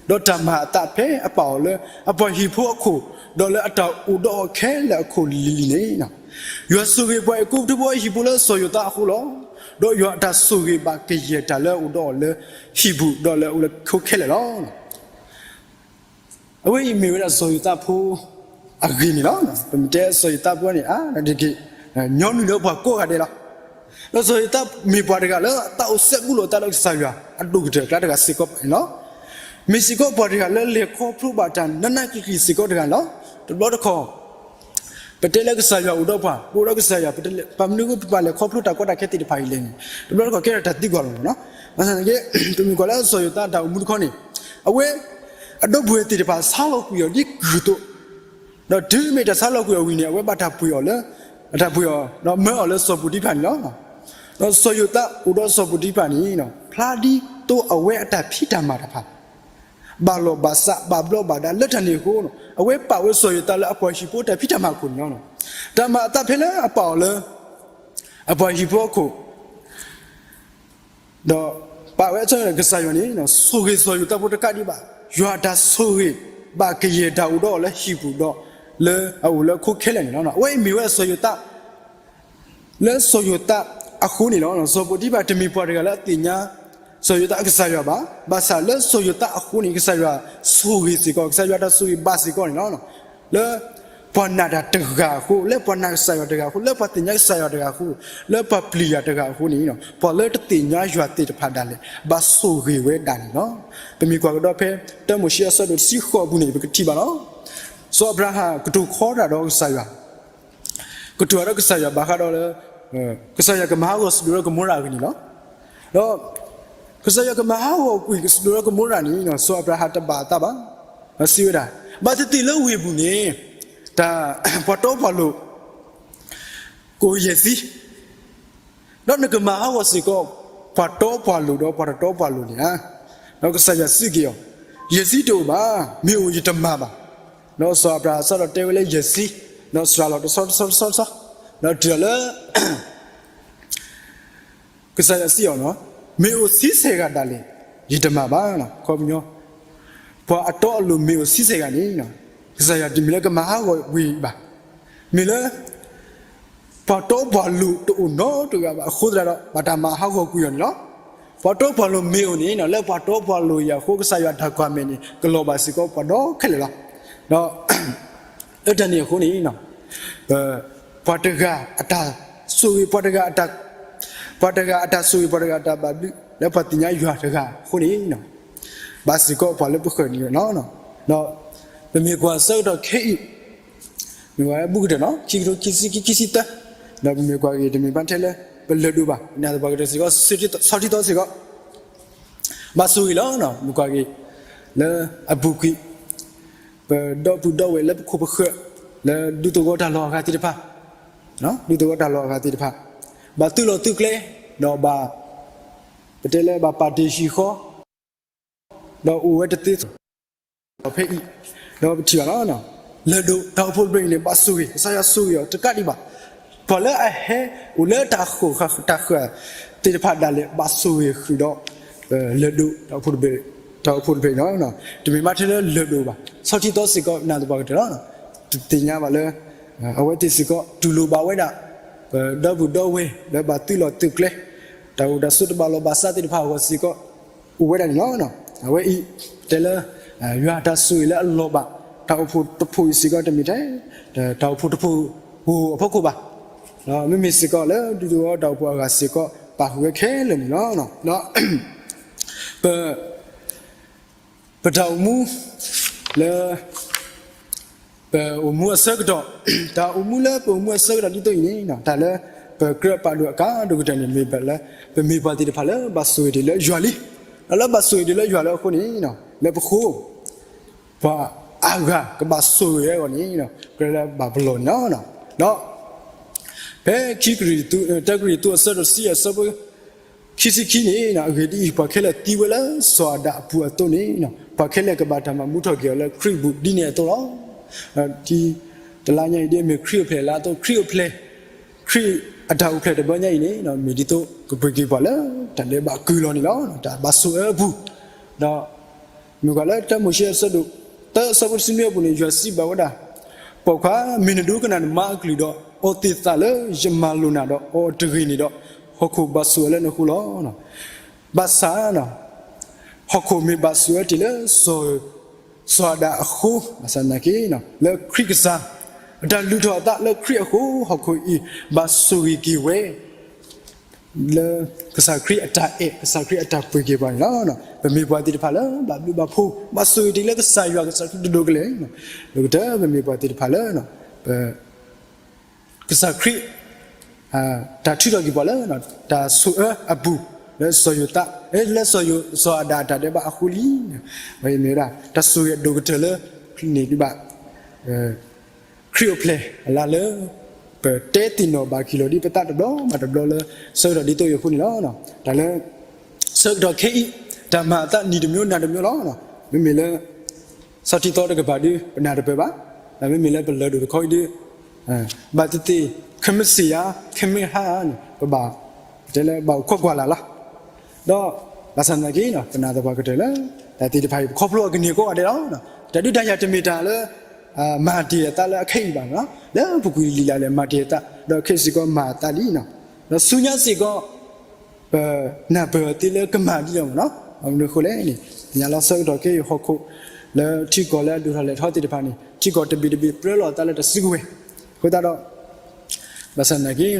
ဒီးတၢ်မၤအသးဖဲအပာ်အီၤလၢအပှၤဟံၣ်ဖိအခိၣ်, ဒီးလၢအတၢ်အိၣ်ဒီးအီၤခဲလၢာ်အခိၣ်လံၤလံၤန့ၣ်, ယွၤဆိၣ်ဂ့ၤပှၤအဲၤကူပတူၤဖိအဟံၣ်ပူၤလၢစီၤယိၤသးအဃိလီၤ. ဒီးယွၤအတၢ်ဆိၣ်ဂ့ၤဘၣ်ကယဲၢ်တၢ်လၢအအိၣ်ဒီးအီၤလၢဟံၣ်ပူၤ ဒီးလၢအအိၣ်လၢခိခဲလၢာ်လီၤ. အဝဲအံၤမ့ၢ်ဝဲဒၣ်စီၤယိၤသးဖိအဂ့ၢ်န့ၣ်လီၤ. ပမ့ၢ်တဲစီၤယိၤသးဖိန့ၣ် အါတက့ၢ် ညီနုၢ်လၢပှၤကိးဂၤဒဲးလီၤ. ဒီးစီၤယိၤသးမ့ၢ်ပှၤတဂၤလၢအသးအိၣ်စဲဘူးလိာ်အသးဒီးကစၢ်ယွၤအဒိၣ်ကတၢၢ်အကျါတဂၤစ့ၢ်ကီးန့ၣ်လီၤ. မ့ၢ်စ့ၢ်ကီးပှၤတဂၤလၢလဲၤခီဖျိဘၣ်တၢ်နးနးကျံၤကျံၤစ့ၢ်ကီးတဂၤန့ၣ်လီၤ. တဘျီတခီၣ် ပတဲလၢကစၢ်ယွၤအိၣ်ဒီးပှၤ, ပအိၣ်ဒီးကစၢ်ယွၤ, ပဘၣ်မနုၤအဃိပပာ်လဲၤခီဖျိတၢ်ကီတၢ်ခဲသ့ၣ်တဖၣ်အံၤလဲၣ်န့ၣ် တဘျီတခီၣ်ကဲထီၣ်တၢ်သံကွၢ်လီၤမ့ၢ်နီၤ. ဘၣ်ဆၣ်န့ၣ်က့ ပမ့ၢ်ကွၢ်လၢစီၤယိၤသးတၢ်အိၣ်မူတခီန့ၣ် အဝဲ အဒီပုၢ်ဝဲၢ်သ့ၣ်တဖၣ်ဆါလီၤကွံာ်အီၤဒ်ကုၢ်အသိး, ဒီးတုၤမ့ၢ်တၢ်ဆါလီၤကွံာ်အီၤဝံၤန့ၣ် အဝဲဘၣ်တၢ်ပှ့ၤအီၤလၢ အတၢ်ပှ့ၤအီၤ ဒီးမၢအီၤလၢစီၤပူၤတံဖၣ်န့ၣ်လီၤ. ဒီးစီၤယိၤသးအိၣ်ဒီးစီၤပူၤတံဖၣ်န့ၣ် ဖျါဒ်သိးအဝဲအတၢ်ဖံးတၢ်မၤတဖၣ် ဘၣ်လီၢ်ဘၣ်စးဘၣ်ဘျီးဘၣ်ဒါလၢတၢ်န့ၣ်အဃိ အဝဲပာ်ဝဲစီၤယိၤသးလၢအပှၤဟံၣ်ဖိတၢ်ဖံးတၢ်မၤအခိၣ်န့ၣ်လီၤ. တၢ်မၤအသးဖဲလၢအပာ်အီၤလၢ အပှၤဟံၣ်ဖိအခိၣ် ဒီးပာ်ဝဲအဆၢကစၢ်ယွၤန့ၣ် ဆိၣ်ဂ့ၤစီၤယိၤသးဖိတကးဒံးဘၣ်, ယွၤအတၢ်ဆိၣ်ဂ့ၤဘၣ်ကယဲၢ်တၢ်အိၣ်ဒီးအီၤလၢဟံၣ်ပူၤဒီးလၢအအိၣ်လၢခိခဲလၢာ်န့ၣ်လီၤ. အဝဲအံၤမ့ၢ်ဝဲစီၤယိၤသး လၢစီၤယိၤသးအဃိန့ၣ်လီၤ. စီၤပူၤတံဖၣ်တမ့ၢ်ပှၤတဂၤလၢအသ့ၣ်ညါ စီၤယိၤသးအကစၢ်ယွၤဘၣ်. ဘၣ်ဆၣ်လၢစီၤယိၤသးအဃိန့ၣ် ကစၢ်ယွၤဆိၣ်ဂ့ၤစ့ၢ်ကီး, ကစၢ်ယွၤတၢ်ဆိၣ်ဂ့ၤဘၣ်စ့ၢ်ကီးန့ၣ်လီၤ. လၢ ပှၤနာ်တၢ်တဂၤအဃိ, လၢပှၤနာ်ကစၢ်ယွၤတဂၤအဃိ, လၢပှၤသ့ၣ်ညါကစၢ်ယွၤတဂၤအဃိ, လၢပှၤပျံၤယွၤတဂၤအဃိန့ၣ် ပှၤလၢတသ့ၣ်ညါယွၤသ့ၣ်တဖၣ်ဒၣ်လဲာ် ဘၣ်ဆိၣ်ဂ့ၤဝဲဒၣ်န့ၣ်လီၤ. ပမ့ၢ်ကွၢ်ကဒီးဖဲ တၢမိၤၡ့အဆၢဒိၣ်တဆံဃိးအပူၤန့ၣ် ပကထံၣ်ဘၣ်လီၤ. စီၤအၤဘြၤဟၣ်ကတိၤခီတၢ်ဒီးကစၢ်ယွၤ ကတိၤတၢ်ဒီးကစၢ်ယွၤဘၣ်ဃးဒီးလၢ ကစၢ်ယွၤကမၤဟးဂီၤစဒိၣ်ဒီးကမိရၤအဂ့ၢ်န့ၣ်လီၤ. ဒီး ကစၢ်ယွၤကမၤဟးဂီၤကွံာ်စဒိၣ်ဒီးကမိရၤန့ၣ် စီၤအၤဘြၤဟၣ်တဘၣ်အသးဘၣ်. စံးဝဲဒၣ် ဘၣ်သ့ၣ်သ့ၣ်လၢဝ့ၢ်ပူၤန့ၣ် တၢ် ပှၤတီပှၤလိၤ ကအိၣ်ယဲၢ်ဆံ ဒီးနကမၤဟးဂီၤစ့ၢ်ကီး ပှၤတီပှၤလိၤဒီးပှၤတတီပှၤလိၤန့ၣ်ဧါ. ဒီးကစၢ်ယွၤစံးက့ၤအီၤ, ယဲၢ်ဆံတအိၣ်ဘၣ်, မ့ၢ်အိၣ်ယတမၤဘၣ်. ဒီးစီၤအၤဘြၤဟၣ်စးထီၣ်တဲဝဲလၢယဲၢ်ဆံ, ဒီးစှၤလီၤတဆီတဆီတဆီတဆီ, ဒီးတုၤလီၤလၢ ကစၢ်ယွၤစံးအီၤ, မ့ၢ်အိၣ်ဆံဆဲၣ်ဂၤဒၣ်လဲာ် ယတမၤဘၣ်. အခီပညီ ပှၤအတီအလိၤမ့ၢ်အိၣ်ဆံဆဲၣ်ဂၤန့ၣ် ကစၢ်ယွၤတမ့ၢ်လၢကမၤဟးဂီၤဝံၤဘၣ်. မ့ၢ်လၢ ပှၤတီပှၤလိၤတအိၣ်နီတဂၤဘၣ်အဃိသတးဒီး ဘၣ်တၢ်မၤဟးဂီၤကွံာ်အီၤန့ၣ်လီၤ. ပှၤတီပှၤလိၤမ့ၢ်အိၣ်န့ၣ် လၢပှၤတီပှၤလိၤအံၤအဃိ ကစၢ်ယွၤတၢ်ကွၢ်မဲာ်န့ၣ် ကလီၤဘၣ်စ့ၢ်ကီးပှၤဒီခဲလၢာ်လီၤ. ဒီး လၢတၢ်န့ၣ်အဃိန့ၣ် ပှၤတဂၤအတၢ်ဆိၣ်ဂ့ၤ ပှၤတဂၤအတၢ် ပှၤတဂၤအတၢ်ဆိၣ်ဂ့ၤ ပှၤတဂၤအတၢ်ဘၣ်ဘျုး လၢပှၤသ့ၣ်ညါယွၤတဂၤအဃိန့ၣ် ဘၣ်စ့ၢ်ကီးပှၤလၢပဃၢၤန့ၣ်လီၤ. ဒီးပမ့ၢ်ကွၢ်ဆၢကတီၢ်ခဲအံၤ မ့ၢ်ဝဲဘူးကတၢၢ်နီၤ ခံကထိခံဆံခံ ခံဆံသၢ, ဒီးပမ့ၢ်ကွၢ်က့ၤ တမ့ၢ်ဘၣ်ထဲလၢ ပလၢၢ်ဒိၣ်ဘၣ် နာ်သပှၢ်ကတၢၢ်စ့ၢ်ကီး ဆီထံသီစ့ၢ်ကီး ဘၣ်ဆိၣ်ဂ့ၤလီၤ. မ့ၢ်ကွၢ်က့ၤ လၢအပူၤကွံာ် ပဒီပုၢ်ဒီဝဲၢ်လၢပခိၣ်ပဃၢၤ လၢဒူသဝီတၢ်လီၢ်အဂၤသ့ၣ်တဖၣ်, ဒူသဝီတၢ်လီၢ်အဂၤသ့ၣ်တဖၣ် ဘၣ်သုးလီၢ်သုးကျဲ ဒီးဘၣ် ပတဲလၢဘၣ်ပာ်တ့ၢ်ဟံၣ်ဃီ ဒီးအိၣ်ဝဲတသ့ ဖဲအံၤ ဒီးပထံၣ်ဘၣ်လီၤ. လၢၢ်ဒိၣ်တၢ်အိၣ်ဖှိၣ်တဘ့ၣ်န့ၣ် ဘၣ်ဆိၣ်ဂ့ၤ ကစၢ်ယွၤဆိၣ်ဂ့ၤအီၤတကးဒံးဘၣ်. ပှၤလၢအဟဲအိၣ်လၢတၢ်ဃိာ်တၢ်ဃၢၤသ့ၣ်တဖၣ်ဒၣ်လဲာ် ဘၣ်ဆိၣ်ဂ့ၤဃုာ်ဒီး လၢၢ်ဒိၣ်တၢ်အိၣ်ဖှိၣ်တဘ့ၣ် တၢ်အိၣ်ဖှိၣ်တဘ့ၣ်လီၤ. တမ့ၢ်ဘၣ်ထဲလၢလၢၢ်ဒိၣ်ဘၣ် ဆီထံသီစ့ၢ်ကီး နာ်သပှၢ်ကတၢၢ်လီၤ. တသ့ၣ်ညါဘၣ်လၢ အဝဲသ့ၣ်စ့ၢ်ကီး တူၢ်လိာ်ဘၣ်ဝဲဒၣ် ပဒီပုၢ်ဒီဝဲၢ်လၢဘၣ်သုးလီၢ်သုးကျဲ တၢ်အိၣ်တၢ်ဆိးတဘၣ်လီၢ်ဘၣ်စးသ့ၣ်တဖၣ်အဂီၢ်စ့ၢ်ကီး အိၣ်ဝဲဒၣ်န့ၣ်လီၤ. အဝဲအံၤ တဲလၢ ယွၤတၢ်ဆိၣ်ဂ့ၤလၢအလီၤဘၣ် တၢ်အိၣ်ဖှိၣ်တဖှိၣ်အံၤစ့ၢ်ကီးတမ့ၢ်ထဲ တၢ်အိၣ်ဖှိၣ်တဖှိၣ်ဧိၤအဖီခိၣ်ဘၣ်. မ့မ့ၢ်စ့ၢ်ကီးလၢဒူသဝီတၢ်အိၣ်ဖှိၣ်အဂၤစ့ၢ်ကီး ပာ်ဃုာ်ဝဲခဲလၢာ်န့ၣ်လီၤ. ဒီး ပ ပတၢ်အိၣ်မူ လၢ ပအိၣ်မူအဆၢကတီၢ် တၢ်အိၣ်မူလၢပအိၣ်မူအဆၢကတီၢ်ဒ်သိးအံၤန့ၣ် တၢ်လၢ ပကြၢးပာ်ဒိၣ်အကါဒိၣ်ကတၢၢ်န့ၣ် မ့ၢ်ဘၣ်လၢ ပမ့ၢ်ပှၤသ့ၣ်တဖၣ်လၢဘၣ်ဆိၣ်ဂ့ၤဒံးလၢယွၤလံ. ဒီးလၢဘၣ်ဆိၣ်ဂ့ၤဒံးလၢယွၤလၢအဃိန့ၣ် လၢပဃိ ပှၤအါဂၤကဘၣ်ဆိၣ်ဂ့ၤအဂီၢ်န့ၣ် ကြၢးလၢဘၣ်ပလီၢ်န့ၣ်လီၤ. ဒီး ဖဲခံကရံၣ်သူး တၢကရံၣ်သူးအဆၢဒိၣ်တဆံယဲၢ်အဆၢဖိ ခံဆံခံန့ၣ် အဂ့ၢ်ဒ်အံၤ, ပှၤခဲလၢာ်သံဝဲလၢစီၤအၤဒၣ်အပူၤအသိးန့ၣ် ပှၤခဲလၢာ်ကဘၣ်တၢ်မၤမူထီၣ်က့ၤအီၤလၢခရံာ်အပူၤဒ်န့ၣ်အသိးလီၤ. တလါညါအံၤဒ်အမ့ၢ်ခရံာ်အိၣ်ဖျဲၣ်လါအသိး, ခရံာ်အိၣ်ဖျဲၣ်, ခရံာ်အတၢ်အိၣ်ဖျဲၣ်တဘျီညါအံၤန့ၣ် မ့ၢ်ဒ်သိးကပှ့ၤက့ၤပှၤလၢ တၢ်ဒဲးဘးကုၢ်လီၤန့ၣ်လီၤ. တၢ်ဘၣ်ဆိၣ်အၢအပူၤ, ဒီး မ့ၢ်ကွၢ်လၢတၢမိၤၡ့အဆၢဒိၣ် တၢအဆၢဖိတဆံနွံအပူၤန့ၣ် ယွၤစံးဘၣ်ဝဲဒၣ်, ပိာ်ခွါ, မ့ၢ်နဒိကနၣ်နမါအကလုၢ်ဒီး အီသံးသးလၢယမၤလိာ်နၤဒီးအီၤတဂ့ၤန့ၣ်ဒီး, ဟီၣ်ခိၣ်ဘၣ်ဆိၣ်အၢလၢနဃိလီၤ. ဘၣ်ဆၣ် ဟီၣ်ခိၣ်မ့ၢ်ဘၣ်ဆိၣ်အၢတ့ၢ်လၢ စီၤအၤဒၣ်အဃိ, ဘၣ်ဆၣ်သနာ်က့ လၢခရံာ်ကစၢ် အတၢ်လုၢ်ထီၣ်အသးလၢခရံာ်အဃိ ဟီၣ်ခိၣ်အံၤဘၣ်ဆိၣ်ဂ့ၤက့ၤဝဲ လၢကစၢ်ခရံာ်အတၢ်အဲၣ် ကစၢ်ခရံာ်အတၢ်ပှ့ၤက့ၤပှၤန့ၣ်လီၤ. ပမ့ၢ်ပှၤသ့ၣ်တဖၣ်လၢ ဘၣ်ဘျုးဘၣ်ဖှိၣ် ဘၣ်ဆိၣ်ဂ့ၤတ့ၢ်လၢကစၢ်ယွၤ ကစၢ်ခရံာ်တဒိးကလဲာ်, ဒိၣ်ကတၢၢ် ပမ့ၢ်ပှၤသ့ၣ်တဖၣ်လၢ ပ ကစၢ်ခရံာ် တၢ်ထုးထီၣ်က့ၤပှၤလၢ တၢ်ဆိၣ်အၢအပူၤ လၢစီၤယိၤသး လၢစီၤယိၤ စီၤအၤဒၣ်အတၢ်ဒဲးဘးအဃိလံ. အဝဲအံၤမ့ၢ်ဝဲဒၣ် တၢ်ဆိၣ်ဂ့ၤအဒိၣ်ကတၢၢ်လၢ န့ၣ်ဒံးဘၣ် ခရံာ်အိၣ်ဖျဲၣ်အလါလၢ ပတဲသ့ၣ်နီၣ်ဘၣ်က့ၤလီၤဒ်ပသးတဘျီဘၣ်တဘျီလၢ ဆၢကတီၢ်ဒ်သိးအံၤအဃိန့ၣ်လီၤ. တၢ်လၢ ဆၢကတီၢ်ခဲအံၤ တၢ်မၤအသးနံၤတမျိုးနၤတမျိုးလီၤ. မ့မ့ၢ်လၢ ဆီထံသီတကပၤဒီး ပနၢ်တပၢၢ်ဘၣ်. ဒီးမ့မ့ၢ်လၢပလၢၢ်ဒိၣ်တခီအံၤဒီး ဘၣ်သ့ၣ်သ့ၣ် ခဲမုၢ်ဆ့ၣ်ဧါ ခဲမုၢ်ဟါဧါန့ၣ် ပဘၣ် ပတဲလၢဘၣ်အိၣ်ခိးကွၢ်လၢ်လီၤ. ဒီးဘၣ်ဆၣ်သနာ်က့ ပနာ်သပှၢ်ကတၢၢ်လၢ တၢ်သ့ၣ်တဖၣ်အံၤ ပခီဖျိအီၤကန့ၢ်ကိးဂၤဒဲးလီၤ. တၢ်ဒုးတၢ်ယၤတမ့ၢ်တၢ်လၢ မၤတ့ၢ်အသးလၢအခဲအံၤဘၣ်လီၤ. လၢပပူၤကွံာ်လံၤလၢ်လၢ် မၤတ့ၢ်အသး ဒီးခဲစ့ၢ်ကီးမၤအသးလံ. ဒီးဆူညါစ့ၢ်ကီး ပနၢ်ပၢၢ်အီၤသ့လၢကမၤဒ်အံၤမ့ၢ်နီၤ. ဘၣ်မနုၤအဃိလဲၣ်န့ၣ် သ့ၣ်ညါလီၤဆၢကတီၢ်ခဲအံၤဟီၣ်ခိၣ် လၢထံကီၢ်လၢအဒိၣ်ထီၣ်လဲၢ်ထီၣ်သ့ၣ်တဖၣ်န့ၣ် ထံကီၢ်တဘ့ၣ်တဘ့ၣ်ပြၢလိာ်အသးလၢတၢ်စုကဝဲၤ အဃိသတးဒီး ဘၣ်ဆၣ်သနာ်က့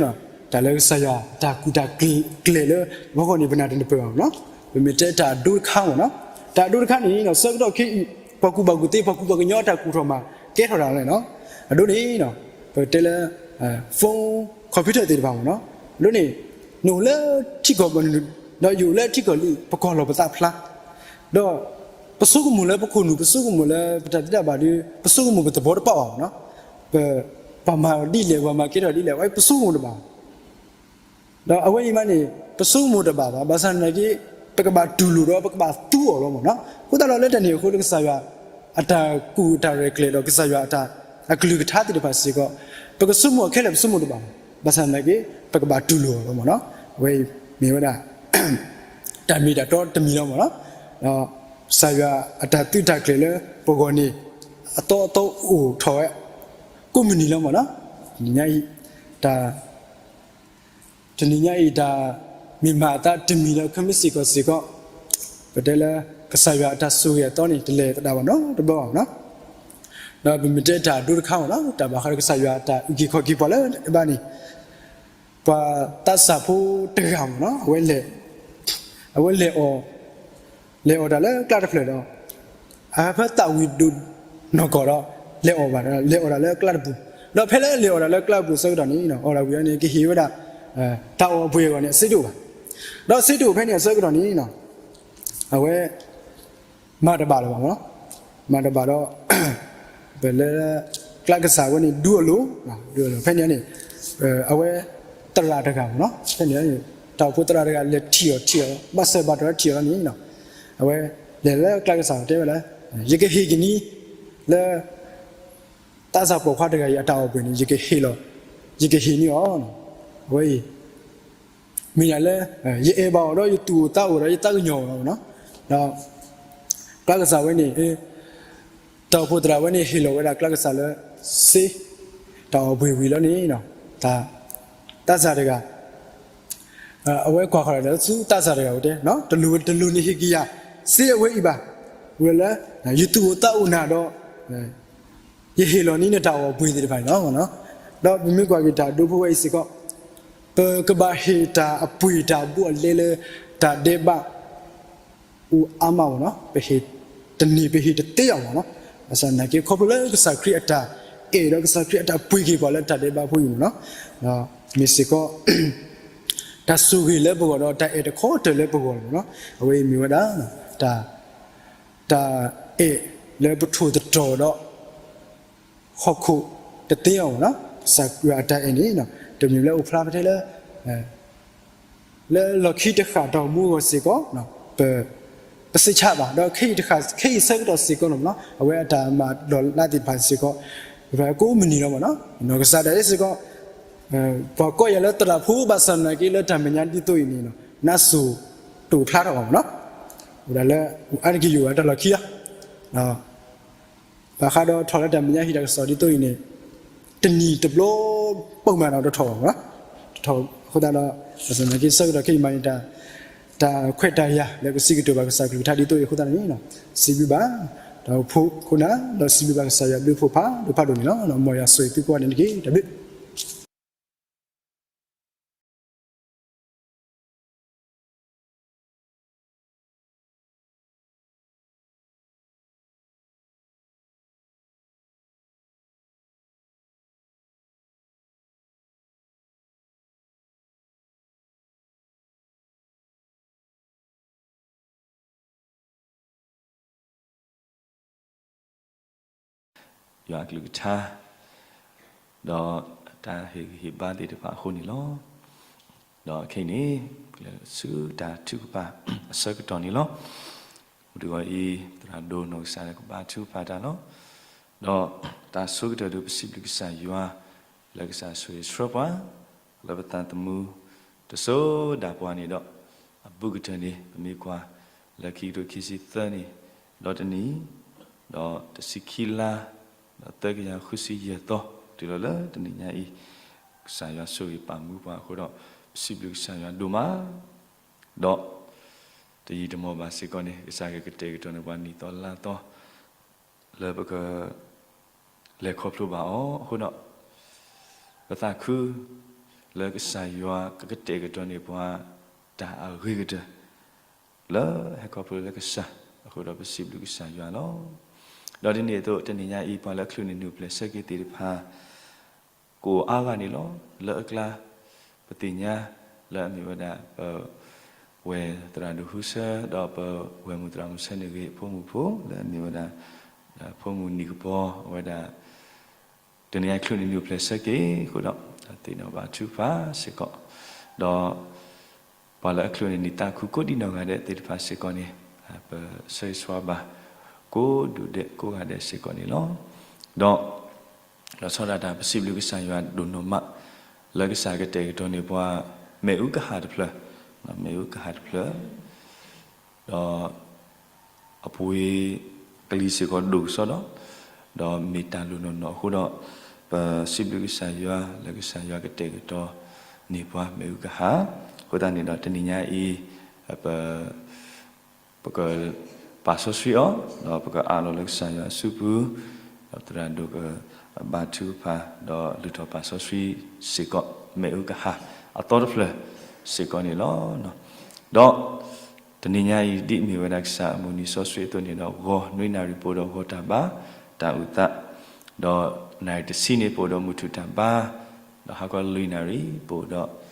တၢ်လၢကစၢ်ယွၤအတၢ်ကူၣ်တၢ်ကျဲၤလၢ ပဂီၢ်န့ၣ် ပနၢ်တပၢၢ်ဘၣ်မ့ၢ်နီၤ. ပမ့ၢ်တဲတၢ်အဒိတခါမ့ၢ်နီၤ. တၢ်အဒိတခါန့ၣ် ဆၢကတီၢ်ခဲအံၤ ပှၤကူၣ်ဘၣ်ကူၣ်သ့ ပှၤကူၣ်ပှၤကညီအတၢ်ကူၣ်ထီၣ်မၤကဲထီၣ်တၢ်လီၤ. အဒိန့ၣ် ပတဲလၢ phone computer သ့ၣ်တဖၣ်မ့ၢ်နီၤ. အဒိန့ၣ် နအိၣ်လၢထံကီၢ်မနုၤ ဒီးယအိၣ်လၢထံကီၢ်လံ ပကွၢ်လီၤပသးဖျါ ဒီး ပဆိကမိၣ်လၢပခိၣ်နူာ် ပဆိကမိၣ်လၢပတၢ်သ့တၢ်ဘၣ်ဒီး ပဆိကမိၣ်ပသဘီတပာ်ဘၣ်မ့ၢ်နီၤ. ပ ပှၤမၤဒ်လဲၣ် ပှၤမၤကဲထီၣ်ဒ်လဲၣ် အဝဲပဆိကမိၣ်တဘၣ် ဒီးအဝဲအံၤမးန့ၣ် ပဆိကမိၣ်တဘၣ်ဘၣ်. ဘၣ်ဆၣ်သနာ်က့ ပကဘၣ်တူၢ်လိာ်ဒီး ပကဘၣ်သူအီၤလီၤမ့ၢ်နီၤ. အဃိသတးဒီးလၢတၢ်န့ၣ်အဃိ ကစၢ်ယွၤအတၢ်ကူၣ်တၢ်ရဲၣ်ကျဲၤဒီး ကစၢ်ယွၤအတၢ်အကလုၢ်ကထါသ့ၣ်တဖၣ်စ့ၢ်ကီး ပကဆိကမိၣ်အီၤခဲလၢာ် ပဆိကမိၣ်တဘၣ်ဘၣ်. ဘၣ်ဆၣ်သနာ်က့ ပကဘၣ်တူၢ်လိာ်အီၤလီၤမ့ၢ်နီၤ. အဝဲအံၤမ့ၢ်ဝဲဒၣ် တၢ်မ့ၢ်တၢ်တီတမံၤလီၤမ့ၢ်နီၤ. ဒီးကစၢ်ယွၤအတၢ်သုးတၢ်ကျဲၤလၢပဂီၢ်န့ၣ် အသီအသီအိၣ်ထီၣ်ဝဲ ကိးမုၢ်နံၤလီၤမ့ၢ်နီၤ. တနံၤညါအံၤ တၢ် တနံၤညါအံၤတၢ်မ့ၢ်မၤအသးတမံၤလၢ ခဲမုၢ်ဆ့ၣ်ကီၢ်စ့ၢ်ကီး ပတဲလၢ ကစၢ်ယွၤအတၢ်ဆိၣ်ဂ့ၤအသီန့ၣ် တလဲၤသဒၣ်ဘၣ်နီတဘျီဘၣ်မ့ၢ်နီၤ. ဒီးပမ့ၢ်တဲတၢ်အဒိတခါမ့ၢ်နီၤ တၢ်ဘၣ်ဃးဒီးကစၢ်ယွၤအတၢ်အုၣ်က့ၤခီၣ်က့ၤပှၤလၢတဘၣ်န့ၣ် ပှၤသးစၢ်ဖိတဂၤမ့ၢ်နီၤ အဝဲလဲၤ အဝဲလဲၤအီၣ် လဲၤအီၣ်တၢ်လၢကျါတဖျၢၣ်ဒီး အဟၢဖၢသးဝံၤဒိၣ်နီၢ်ကီၢ်ဒီး လဲၤအီၣ်ဘၣ် လဲၤအီၣ်တၢ်လၢကျါတပူၤ ဒီးဖဲလၢလဲၤအီၣ်တၢ်လၢကျါတပူၤအဆၢကတီၢ်န့ၣ် အီၣ်တၢ်ဝံၤန့ၣ် ကဟ့ၣ်ဝဲဒၣ် တၢ်အီၣ်အပှ့ၤအဂီၢ်န့ၣ် အစ့တအိၣ်ဘၣ်. ဒီးစ့တအိၣ်ဖဲန့ၣ်အဆၢကတီၢ်န့ၣ် အဝဲ မၤတဘၣ်လၢၤဘၣ်မ့ၢ်နီၤ. မၤတဘၣ်ဒီး ပလၢ ကျါကစၢ်ဝဲန့ၣ် ဒူအလိၤ ဒူအလိၤ ဖဲန့ၣ်န့ၣ် အဝဲ သရၣ်တဂၤမ့ၢ်နီၤ ဖဲန့ၣ် တၢ်အိၣ်ဖှိၣ်သရၣ်တဂၤ လဲၤထံၣ်အီၤထံၣ်အီၤ ဘၣ်ဆၢဘၣ်တီၤထံၣ်အီၤလီၤန့ၣ် အဝဲ လဲၤလၢကျါကစၢ်တဲဝဲလၢ ယကဟ့ၣ်က့ၤနံၤ လၢ သးစၢ်ပိာ်ခွါတဂၤအံၤ အတၢ်အီၣ်ပှ့ၤန့ၣ် ယကဟ့ၣ်လီၤ ယကဟ့ၣ်န့ၢ်အီၤ အဝဲအံၤ မ့ၢ်ဒၣ်လၢ ယအဲၣ်ဘၣ်အီၤဒီး ယသူၣ်အိၣ်သးအိၣ်ဒီး ယသးကညီၤအီၤလီၤမ့ၢ်နီၤ. ဒီး ကျါကစၢ်ဝဲန့ၣ် တၢ်အိၣ်ဖှိၣ်သရၣ်ဝဲန့ၣ် ဟ့ၣ်လီၤဝဲဒၣ်ကျါကစၢ်လၢ စ့ တၢ်အီၣ်ပှ့ၤဝံၤလီၤန့ၣ် သးစၢ်တဂၤ အဝဲကွၢ်ဃီၤဒီးဆူသးစၢ်တဂၤဝဲတဲ တလိၣ်ဝဲတလိၣ်န့ၣ်ဟ့ၣ်က့ၤယၤ စ့အဝဲအံၤဘၣ်. ဝဲလၢ ယသူၣ်အိၣ်သးအိၣ်နၤဒီး ယဟ့ၣ်လီၤန့ၢ်နတၢ်အီၣ်အပှ့ၤသ့ၣ်တဖၣ်န့ၣ်လီၤ. ဒီးပမ့ၢ်ကွၢ်က့ၤတၢ်ဒိဖိဝဲအံၤစ့ၢ်ကီး ပကဘၣ်ဟ့ၣ်တၢ်အပှ့ၤတၢ်ဘူးအလဲလၢ တၢ်ဒဲးဘး အိၣ်အါမးမ့ၢ်နီၤ ပဟ့ၣ်တန့ၢ် ပဟ့ၣ်တသ့အီၤမ့ၢ်နီၤ. ဘၣ်ဆၣ်သနာ်က့ ခီဖျိလၢကစၢ်ခရံာ်အတၢ်အဲၣ်ဒီးကစၢ်ခရံာ်အတၢ်ပှ့ၤက့ၤပှၤလၢတၢ်ဒဲးဘးဖိအံၤမ့ၢ်နီၤ. ဒီး မ့ၢ်စ့ၢ်ကီး တၢ်ဆိၣ်ဂ့ၤလၢပဂီၢ်ဒီးတၢ်အဲၣ်တခီတၢၢ်လၢပဂီၢ်လီၤမ့ၢ်နီၤ. အဝဲအံၤမ့ၢ်ဝဲဒၣ် တၢ် တၢ်အဲၣ်လၢပထိၣ်သတြီၤဒီး ဟီၣ်ခိၣ်တသ့အီၤမ့ၢ်နီၤ. ကစၢ်ယွၤအတၢ်အဲၣ်န့ၣ် တမ့ၢ်လၢအိၣ်ဖျါဖဲထဲလၢ လၢလီၢ်ခံတဃၣ်တၢ်အိၣ်မူအဂီၢ်စ့ၢ်ကီး ပ ပစံးဆၣ်ဘၣ် ဒီးခဲအံၤတဃၣ် ခဲအံၤဆၢကတီၢ်စ့ၢ်ကီးလီၤမ့ၢ်နီၤ. အဝဲအတၢ်မၤလီၢ်လါသ့ၣ်တဖၣ်စ့ၢ်ကီး ပကိးမုၢ်နံၤလီၤမ့ၢ်နီၤ. ကစၢ်ဒၣ်အံၤစ့ၢ်ကီး ပှၤကိးယၤလၢသရၣ်ဖိဘၣ်ဆၣ်သနာ်က့လၢတၢ်မဲာ်ညါဒ်သိးအံၤန့ၣ် နါစိၤတိာ်ဖျါထီၣ်ဘၣ်မ့ၢ်နီၤ. အိၣ်ဒၣ်လၢ အါတက့ၢ်ယိာ်ဝဲတၢ်လီၢ်ခံလီၤ. ဘၣ်ဃးဒီးထီၣ်လၢတၢ်မဲာ်ညါဟံးတၢ်ကစီၣ်ဒ်သိးအံၤန့ၣ် တနံၣ်တဘျီ ပိာ်မုၣ်နီၤ တထီၣ်ဘၣ်မ့ၢ်နီၤ. တထီၣ်အဃိသတးဒီး ဘၣ်ဆၣ်သနာ်က့ဆၢကတီၢ်ခဲအံၤမးန့ၣ် တၢ် တၢ်ခွဲးတၢ်ယာ်လၢကစံးကတိၤဘၣ်ကစၢ်ကလုၢ်ကထါဒ်သိးအံၤအဃိသတးန့ၣ် စံးဘျုးဘၣ် တၢ်အိၣ်ဖှိၣ်ခိၣ်နၢ် ဒီးစံးဘျုးဘၣ်ကစၢ်ယွၤဘျုးဖှိၣ်ဖးဒိၣ်ဖးဒိၣ်န့ၣ်လီၤ. မ်ယွၤဆိၣ်ဂ့ၤသုကိးဂၤဒဲးန့ၣ်တက့ၢ်. တၢ်ဘျုး ယွၤအကလုၢ်ကထါ ဒီးတၢ်ဟ့ၣ်ဂံၢ်ဟ့ၣ်ဘါသ့ၣ်တဖၣ်အဃိန့ၣ်လီၤ. ဒီးခဲအံၤန့ၣ် ပကလဲၤဆူတၢ်ထုကဖၣ်အဆၢကတီၢ်န့ၣ်လီၤ. မုၢ်တဂီၤအံၤ သရၣ်ဒိၣ်နီၢ်ကစၢ်လၢကဘါထုကဖၣ်တၢ်လီၤ. ဒီးတၢ်ဆိကတၢၢ်ဒုး ပစံးဘျုးကစၢ်ယွၤ လၢကစၢ်ဆိၣ်ဂ့ၤဆှၢပှၤ လၢပသးသမူ တစိၤဒၣ်ပှၤန့ၣ်ဒီး အဘူးကတၢၢ်န့ၣ် ပမ့ၢ်ကွၢ်လၢခံကထိခံဆံသၢန့ၣ် ဒီးတနံၣ် ဒီးတဆံခံလါ ဒီးသၢကယၤဃုဆံယဲၢ်သီ တုၤလီၤလၢတနံၤညါအံၤ ကစၢ်ယွၤဆိၣ်ဂ့ၤပာ်မူပှၤအဃိဒီး ပစံးဘျုးကစၢ်ယွၤဒိၣ်မး ဒီးတယံာ်တမီၢ်ဘၣ်စ့ၢ်ကီးန့ၣ် ကစၢ်ကကတဲာ်ကတီၤန့ၢ်ပှၤနံၣ်သီလါသီ လၢပက လဲၤခီဖျိဘၣ်အီၤအဃိဒီး ပသးခု လၢကစၢ်ယွၤကကတဲာ်ကတီၤန့ၢ်ပှၤ တၢ်အဂ့ၤကတၢၢ် လၢဟဲခီဖျိလၢကစၢ်အဃိဒီး ပစံးဘျုးကစၢ်ယွၤလီၤ. ဒီးဒ်န့ၣ်အသိး တနံၤညါအံၤ ပှၤလၢအချုးန့ၢ်နုာ်ပျဲၢ်ဆၢက့ၤသ့ၣ်တဖၣ် ကအိၣ်အါဂၤန့ၣ်လီၤ. လၢအကျါ ပသ့ၣ်ညါ လၢအမ့ၢ်ဝဲဒၣ် ပဝဲၢ်သရၣ်ဒိၣ်ဟူဆၢ ဒီးပဝဲၢ်မုၣ်သရၣ်မုၣ်ဆၢန့ၣ်ဂ့ၤ ဖိမုၣ်ဖိ လၢအမ့ၢ်ဝဲဒၣ် ဖိမုၣ်နံၤကပီၤ အဝဲဒၣ် တနံၤညါချုးန့ၢ်နုာ်ပျဲၢ်ဆၢက့ၤအဃိဒီး သ့ၣ်နီၣ်ဘါထုကဖၣ်စ့ၢ်ကီး ဒီး ပှၤလၢအချုးန့ၢ်နံၣ်သးခုကိးဒံနီၢ်ဂၤဒဲးသ့ၣ်တဖၣ်စ့ၢ်ကီးန့ၣ် ပဆၢဂ့ၤဆှါဘၣ် ကိးဒူၣ်ဒဲးကိးဂၤဒဲးစ့ၢ်ကီးန့ၣ်လီၤ. ဒီး လီၤဆီဒၣ်တၢ် ပစံးဘျုးကစၢ်ယွၤဒိၣ်နီၢ်မး လၢကစၢ်ကတဲာ်ကတီၤန့ၢ်ပှၤ မ့ၣ်အူကဟၣ်တဖျၢၣ်, မ့ၣ်အူကဟၣ်တဖျၢၣ် ဒီး အပှ့ၤကလံၤစ့ၢ်ကီးဒိၣ်ကစီဒီ, ဒီးမ့ၢ်တၢ်လိၣ်နီၢ်နီၢ်အဃိဒီး ပစံးဘျုးကစၢ်ယွၤ လၢကစၢ်ယွၤကတဲာ်ကတီၤန့ၢ်ပှၤမ့ၣ်အူကဟၣ်, အဃိသတးန့ၣ်ဒီးတနံၤညါအံၤ ပ ပက ပာ်စီဆှံအီၤ, ဒီးပကအးလီၤလၢကစၢ်ယွၤအစုပူၤ, ဒီးသရၣ်ဒိၣ်ကဘါထုကဖၣ်, ဒီးလုၢ်ထီၣ်ပာ်စီဆှံစ့ၢ်ကီး မ့ၣ်အူကဟၣ်အသီတဖျၢၣ်စ့ၢ်ကီးန့ၣ်လီၤ. ဒီး တနံၤညါအံၤ ဒ်အမ့ၢ်ဝဲဒၣ်ကစၢ်အမုၢ်နံၤစီဆှံအသိးန့ၣ်ဒီး ဂီၤနွံနၣ်ရံၣ် ပအိၣ်ဒီးဂီၤတၢ်ဘါ တၢ်အုၣ်သး, ဒီးနၣ်ရံၣ်တဆံန့ၣ် ပအိၣ်ဒီးမုၢ်ထူၣ်တၢ်ဘါ, ဒီးဟါခီလွံၢ်နၣ်ရံၣ် ပအိၣ်ဒီး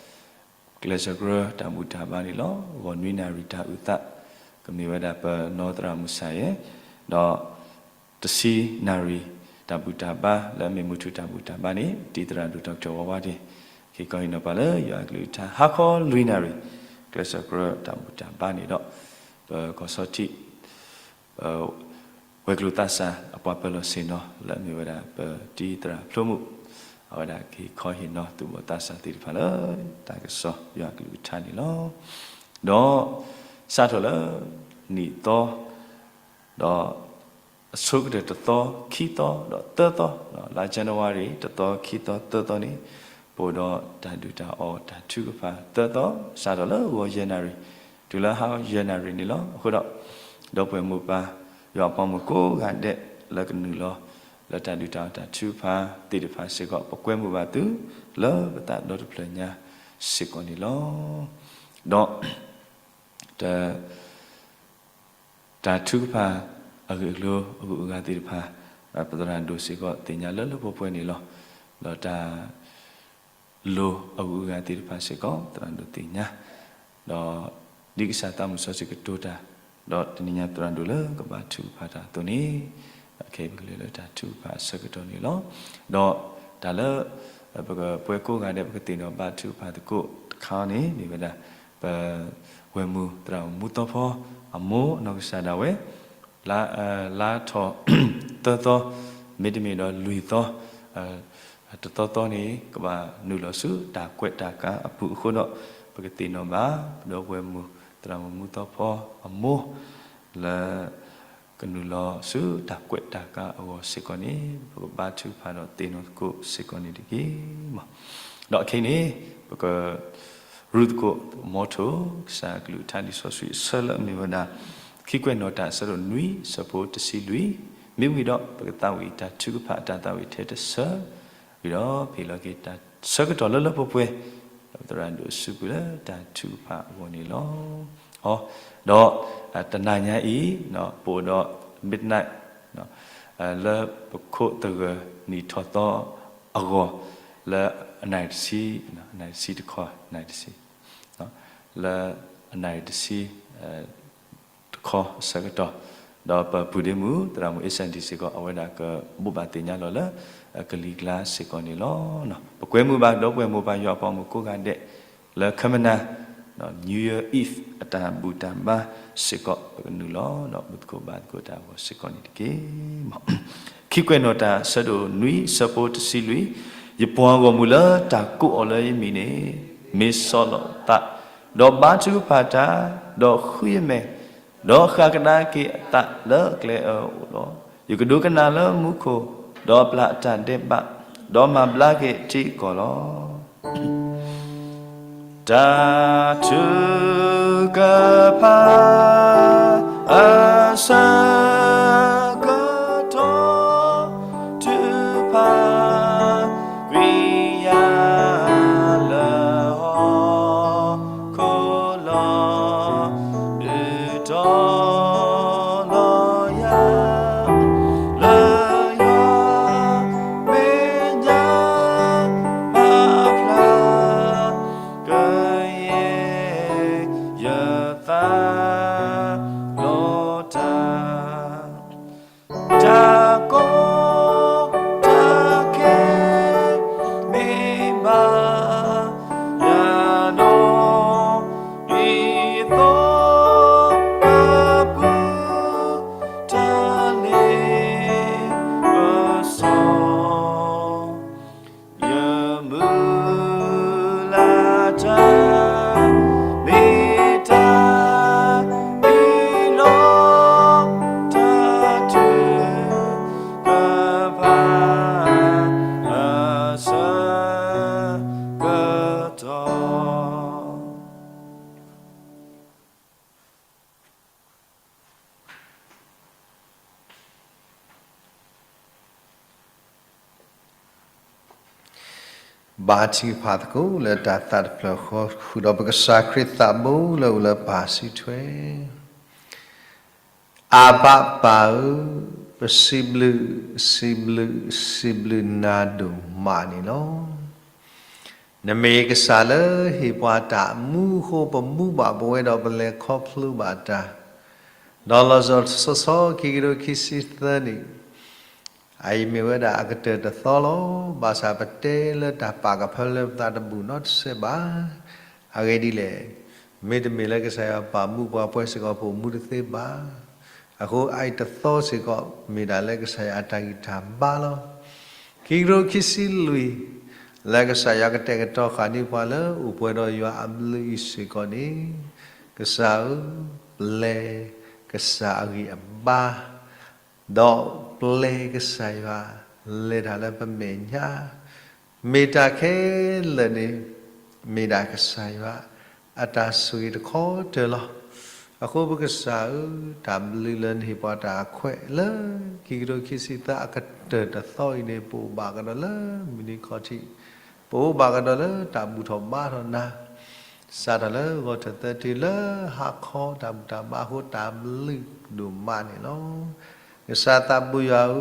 ကျဲးစၢးကြၢးတၢ်ဘူၣ်တၢ်ဘါန့ၣ်လီၤ. ဂီၤနွံနၣ်ရံၣ် တၢ်အုၣ်သး ကမ့ၢ်ဝဲဒၣ်ပနီၢ်သရၣ်မုၣ်ဆၣ်ယဲၢ်, ဒီး တဆံနၣ်ရံၣ် တၢ်ဘူၣ်တၢ်ဘါ လၢအမ့ၢ်မုၢ်ထူၣ်တၢ်ဘူၣ်တၢ်ဘါန့ၣ် တံၤသရၣ်ဒိၣ်ထီၣ်ကၠီၤဝါဝါန့ၣ် က့ၤခီဟ့ၣ်နီၤပှၤလၢယွၤအကလုၢ်ကထါ ဟါခီလွံၢ်နၣ်ရံၣ် ကျဲးစၢးကြၢးတၢ်ဘူၣ်တၢ်ဘါန့ၣ်ဒီး ပကီၢ်ဆီထံး ဝဲၤကျိၤသးစၢ်အပှၤပၢၤလီၢ်ဆ့ၣ်နီၤ လၢအမ့ၢ်ဝဲဒၣ်ပတံၤသရၣ်ဖျိမုၣ် အဝဲဒၣ်က့ၤခီဟ့ၣ်နီၤသူၣ်ဘီၣ်သးစၢ်သ့ၣ်တဖၣ်လၢ တၢ်ကစီၣ်ယွၤအကလုၢ်ကထါန့ၣ်လီၤ. ဒီး စးထီၣ်လၢ နံၣ်သီ ဒီး အဆိကတၢၢ်တသီ ခံသီ ဒီးသၢသီ, လါ January တသီ ခံသီ သၢသီန့ၣ် ပအိၣ်ဒီးတၢ်ဒုၣ်တၢ်အီၣ်တၢ်ထုကဖၣ်သၢသီ, စးထီၣ်လၢဂီၤယဲၢ်နၣ်ရံၣ် တုၤလၢဟါယဲၢ်နၣ်ရံၣ်န့ၣ်လီၤ. အဃိဒီး ဒီပုၢ်ဝဲၢ်မိၢ်ပၢ် ယွၤအပှၤမိၢ်ကိးဂၤဒဲး လၢကနုာ်လီၤ လၢတၢ်ဒုၣ်တၢ်အီၣ်တၢ်ထုကဖၣ်သ့ၣ်တဖၣ်စ့ၢ်ကီး ပကွဲမုာ်ဘၣ်သု လၢပသးဒီတဖျၢၣ်ညါစ့ၢ်ကီးန့ၣ်လီၤ. ဒီး တ တၢ်ထုကဖၣ်အဂ့ၢ်အကျိၤအဂုၤအဂၤသ့ၣ်တဖၣ် ပသရၣ်ဒိၣ်စ့ၢ်ကီးသ့ၣ်ညါလၢလၢပှဲၤပှဲၤန့ၣ်လီၤ. ဒီးတၢ် လိၤအဂုၤအဂၤသ့ၣ်တဖၣ်စ့ၢ်ကီး သရၣ်ဒိၣ်သ့ၣ်ညါ, ဒီးဒ်ကစၢ်သးမုၢ်စီဆှံကတိၤတၢ်, ဒီးတနံၤညါသရၣ်ဒိၣ်လၢကဘါထုကဖၣ်တၢ်အသိးန့ၣ်, ခဲအံၤပကလဲၤလၢတၢ်ထုကဖၣ်အဆၢကတီၢ်န့ၣ်လီၤ. ဒီးတၢ်လၢ ပကပှဲၤကိးဂၤဒဲး ပကသ့ၣ်နီၣ်ဘါထုကဖၣ်သကိးတခါန့ၣ် မ့ၢ်ဝဲဒၣ် ပဝဲၢ်မုၢ်သရၣ်မုၣ်မူသီဖီအမိၢ်အနီၢ်ကစၢ်ဒၣ်ဝဲ လါထီၣ်သၢသီ, မ့တမ့ၢ်ဒီးလွံၢ်သီ, တသီသီန့ၣ် ကဘၣ်နုာ်လီၤဆူတၢ်ကွဲးတၢ်ကၤအပူၤအဃိဒီး ပကသ့ၣ်နီၣ်ဘၣ် ပဒီပုၢ်ဝဲၢ်မုၢ်သရၣ်မုၣ်မူသီဖီအမိၢ် လၢ ကနုာ်လီၤဆူတၢ်ကွဲးတၢ်ကၤအဂီၢ်စ့ၢ်ကီးန့ၣ် ပကဘါထုကဖၣ်ဒီးသ့ၣ်နီၣ်သကိးစ့ၢ်ကီးန့ၣ်တက့ၢ်. ဒီးခဲအံၤန့ၣ် ပက ရူၢ်သကိး မ်ထူၣ်ကစၢ်ကလုၢ်ကထါလံာ်စီဆှံအဆၢလၢအမ့ၢ်ဝဲဒၣ် ခံကွဲးနီၣ်တၢ်အဆၢဒိၣ်နွံ ဆၢဖိတဆံလွံၢ်, မ့ၢ်ဝံၤဒီး ပကသးဝံၣ်တၢ်ထုကဖၣ်အတၢ်သးဝံၣ်ထဲတဆၢ, ဝံၤဒီးပဟ့ၣ်လီၤက့ၤတၢ်ဆၢကတီၢ်လၢလၢပှဲၤပှဲၤ, ဒီးသရၣ်ဒိၣ်စုပူၤလၢတၢ်ထုကဖၣ်အဂီၢ်န့ၣ်လီၤ. အီ, ဒီးတနၤညါအံၤ ပအိၣ်ဒီး midnight လၢပခိၣ်သဂၢၢ်နံၣ်ထီၣ်သီအဂီၢ် လၢအနၣ်ရံၣ်တဆံ, အနၣ်ရံၣ်တဆံတခီ, နၣ်ရံၣ်တဆံ, လၢအနၣ်ရံၣ်တဆံတခီအဆၢကတီၢ်, ဒီးပပုၢ်ဒ့မုၣ် သရၣ်မုၣ်အ့စၣ်ဒံၣ်စ့ၢ်ကီး အဝဲဒၣ်ကဘိးဘၣ်သ့ၣ်ညါလီၤလၢ ကလံၤကျါစ့ၢ်ကီးန့ၣ်လီၤ. ပကွဲမုာ်ဘၣ်ဒီပုၢ်ဝဲၢ်မိၢ်ပၢ်ယွၤအပှၤမုၣ်ကိးဂၤဒဲး လၢခဲမနၤ New Year Eve အတၢ်ဘူၣ်တၢ်ဘါစ့ၢ်ကီး ပကနုာ်လီၤဒီးဘူၣ်သကိးဘါသကိးတၢ်အဂီၢ်စ့ၢ်ကီးန့ၣ်တက့ၢ်. ခံကွဲးနီၣ်တၢ်အဆၢဒိၣ်နွံ အဆၢဖိတဆံလွံၢ်, ယပှၤဂီၢ်မုၢ်လၢတၢ်ကိးအီၤလၢယမံၤန့ၣ် မ့ၢ်ဆီၣ်လီၤအသး, ဒီးဘါထုကဖၣ်တၢ်, ဒီးဃုအမဲာ်, ဒီးဃၣ်ကဒါက့ၤအသးလၢအကျဲအၢအအိၣ်လီၤ. ယကဒိကနၣ်လၢမူခိၣ်, ဒီးပျၢ်အတၢ်ဒဲးဘး, ဒီးမၤဘျါက့ၤအထံအကီၢ်လီၤ. တၢ်ထုကဖၣ်အဆၢကတီၢ် ထုကဖၣ် ကွံာ်ယၤလၢဟီၣ်ခိၣ်လီၤ. ဒုးတီလီၤယၤ လၢယွၤမဲာ်ညါ ပာ်ဖျါ ကယဲၢ်ယသးလီၤတၢ် တၢ်ကီတၢ်ခဲ မ့ၢ်ဘၣ်ယၤနီၣ် ဒ်သိးပပူၤ တၢ်လ့ပစီ ယမုၢ်လၢ်တၢ် မ့ၢ်တၢ်အ့ၣ်လိာ် တၢ်ထုကဖၣ်အဆၢကတီၢ် ဘါထုကဖၣ်သကိးလၢတၢ်သးတဖျၢၣ်ဃီ ဃုာ်ဒီးပကစၢ်ခရံာ်သးဘိလၢအိၣ်လၢပၢ်စုထွဲ အဘၣ်ပၢ်ဧၢ, ပစံးဘျုး, စံးဘျုး, စံးဘျုးနၤဒိၣ်မးန့ၣ်လီၤ. နမ့ၢ်ကစၢ်လၢဟ့ၣ်ပှၤတၢ်မူအဃိ ပမူဘၣ်ပဝဲဒီးပလဲၤခီဖျိဘၣ်တၢ်, ဒီးလီၤဆီဆီခံကထိခံဆံသၢနံၣ် အအံၤမ့ၢ်ဝဲဒၣ်အကတၢၢ်တသီလီၤ. ဘၣ်ဆၣ်ပတဲလၢတၢ်ပာ်ကဖၢလၢပသးတဘူၣ်နီတစဲးဘၣ်. အဂ့ၢ်ဒ်လဲၣ်, မ့တမ့ၢ်လၢကစၢ်ယွၤပာ်မူပှၤပှဲၤစ့ၢ်ကီး ပအိၣ်မူတသ့ဘၣ်. အဃိအအံၤတသီစ့ၢ်ကီး မ့ၢ်ဒၣ်လၢကစၢ်ယွၤအတၢ်ဂံၢ်တၢ်ဘါလီၤ. ခံကထိခံဆံလွံၢ် လၢကစၢ်ယွၤကတဲာ်ကတီၤဃာ်န့ၢ်ပှၤလၢအိၣ်ပှဲၤဒီးယွၤအဘျုးအံၤစ့ၢ်ကီးန့ၣ်, ကစၢ်ဧၢ, ပျဲကစၢ်အဂံၢ်အဘါ ဒီးပျဲကစၢ်ယွၤ လဲၤတၢ်လၢပမဲာ်ညါ, မ့ၢ်တၢ်ခဲလၢာ်န့ၣ် မ့ၢ်ဒၣ်ကစၢ်ယွၤ အတၢ်ဆိၣ်ဂ့ၤတခီတၢၤလီၤ. အဃိပကစၢ်ဧၢ, တၢ်ဘျုးလၢနဟ့ၣ်ပှၤတၢ်အခွဲးလၢခံကထိခံဆံသၢအကတၢၢ်တသီအံၤန့ၣ် ပအိၣ်ဘၣ်ကဒီးလၢမုၢ်နံၤခီၣ်ထံး, ပအိၣ်ဘၣ်ကဒီးလၢတၢ်ဘူၣ်ထီၣ်ဘါထီၣ်နၤ စးထီၣ်လၢဂီၤထၢၣ်သၢထံၣ်လၢဟါခီတၢ်ဘူၣ်တၢ်ဘါအဃိ တၢ်ဘျုးဒိၣ်မးန့ၣ်လီၤ. ကစၢ်သးဘိယွၤဧၢ,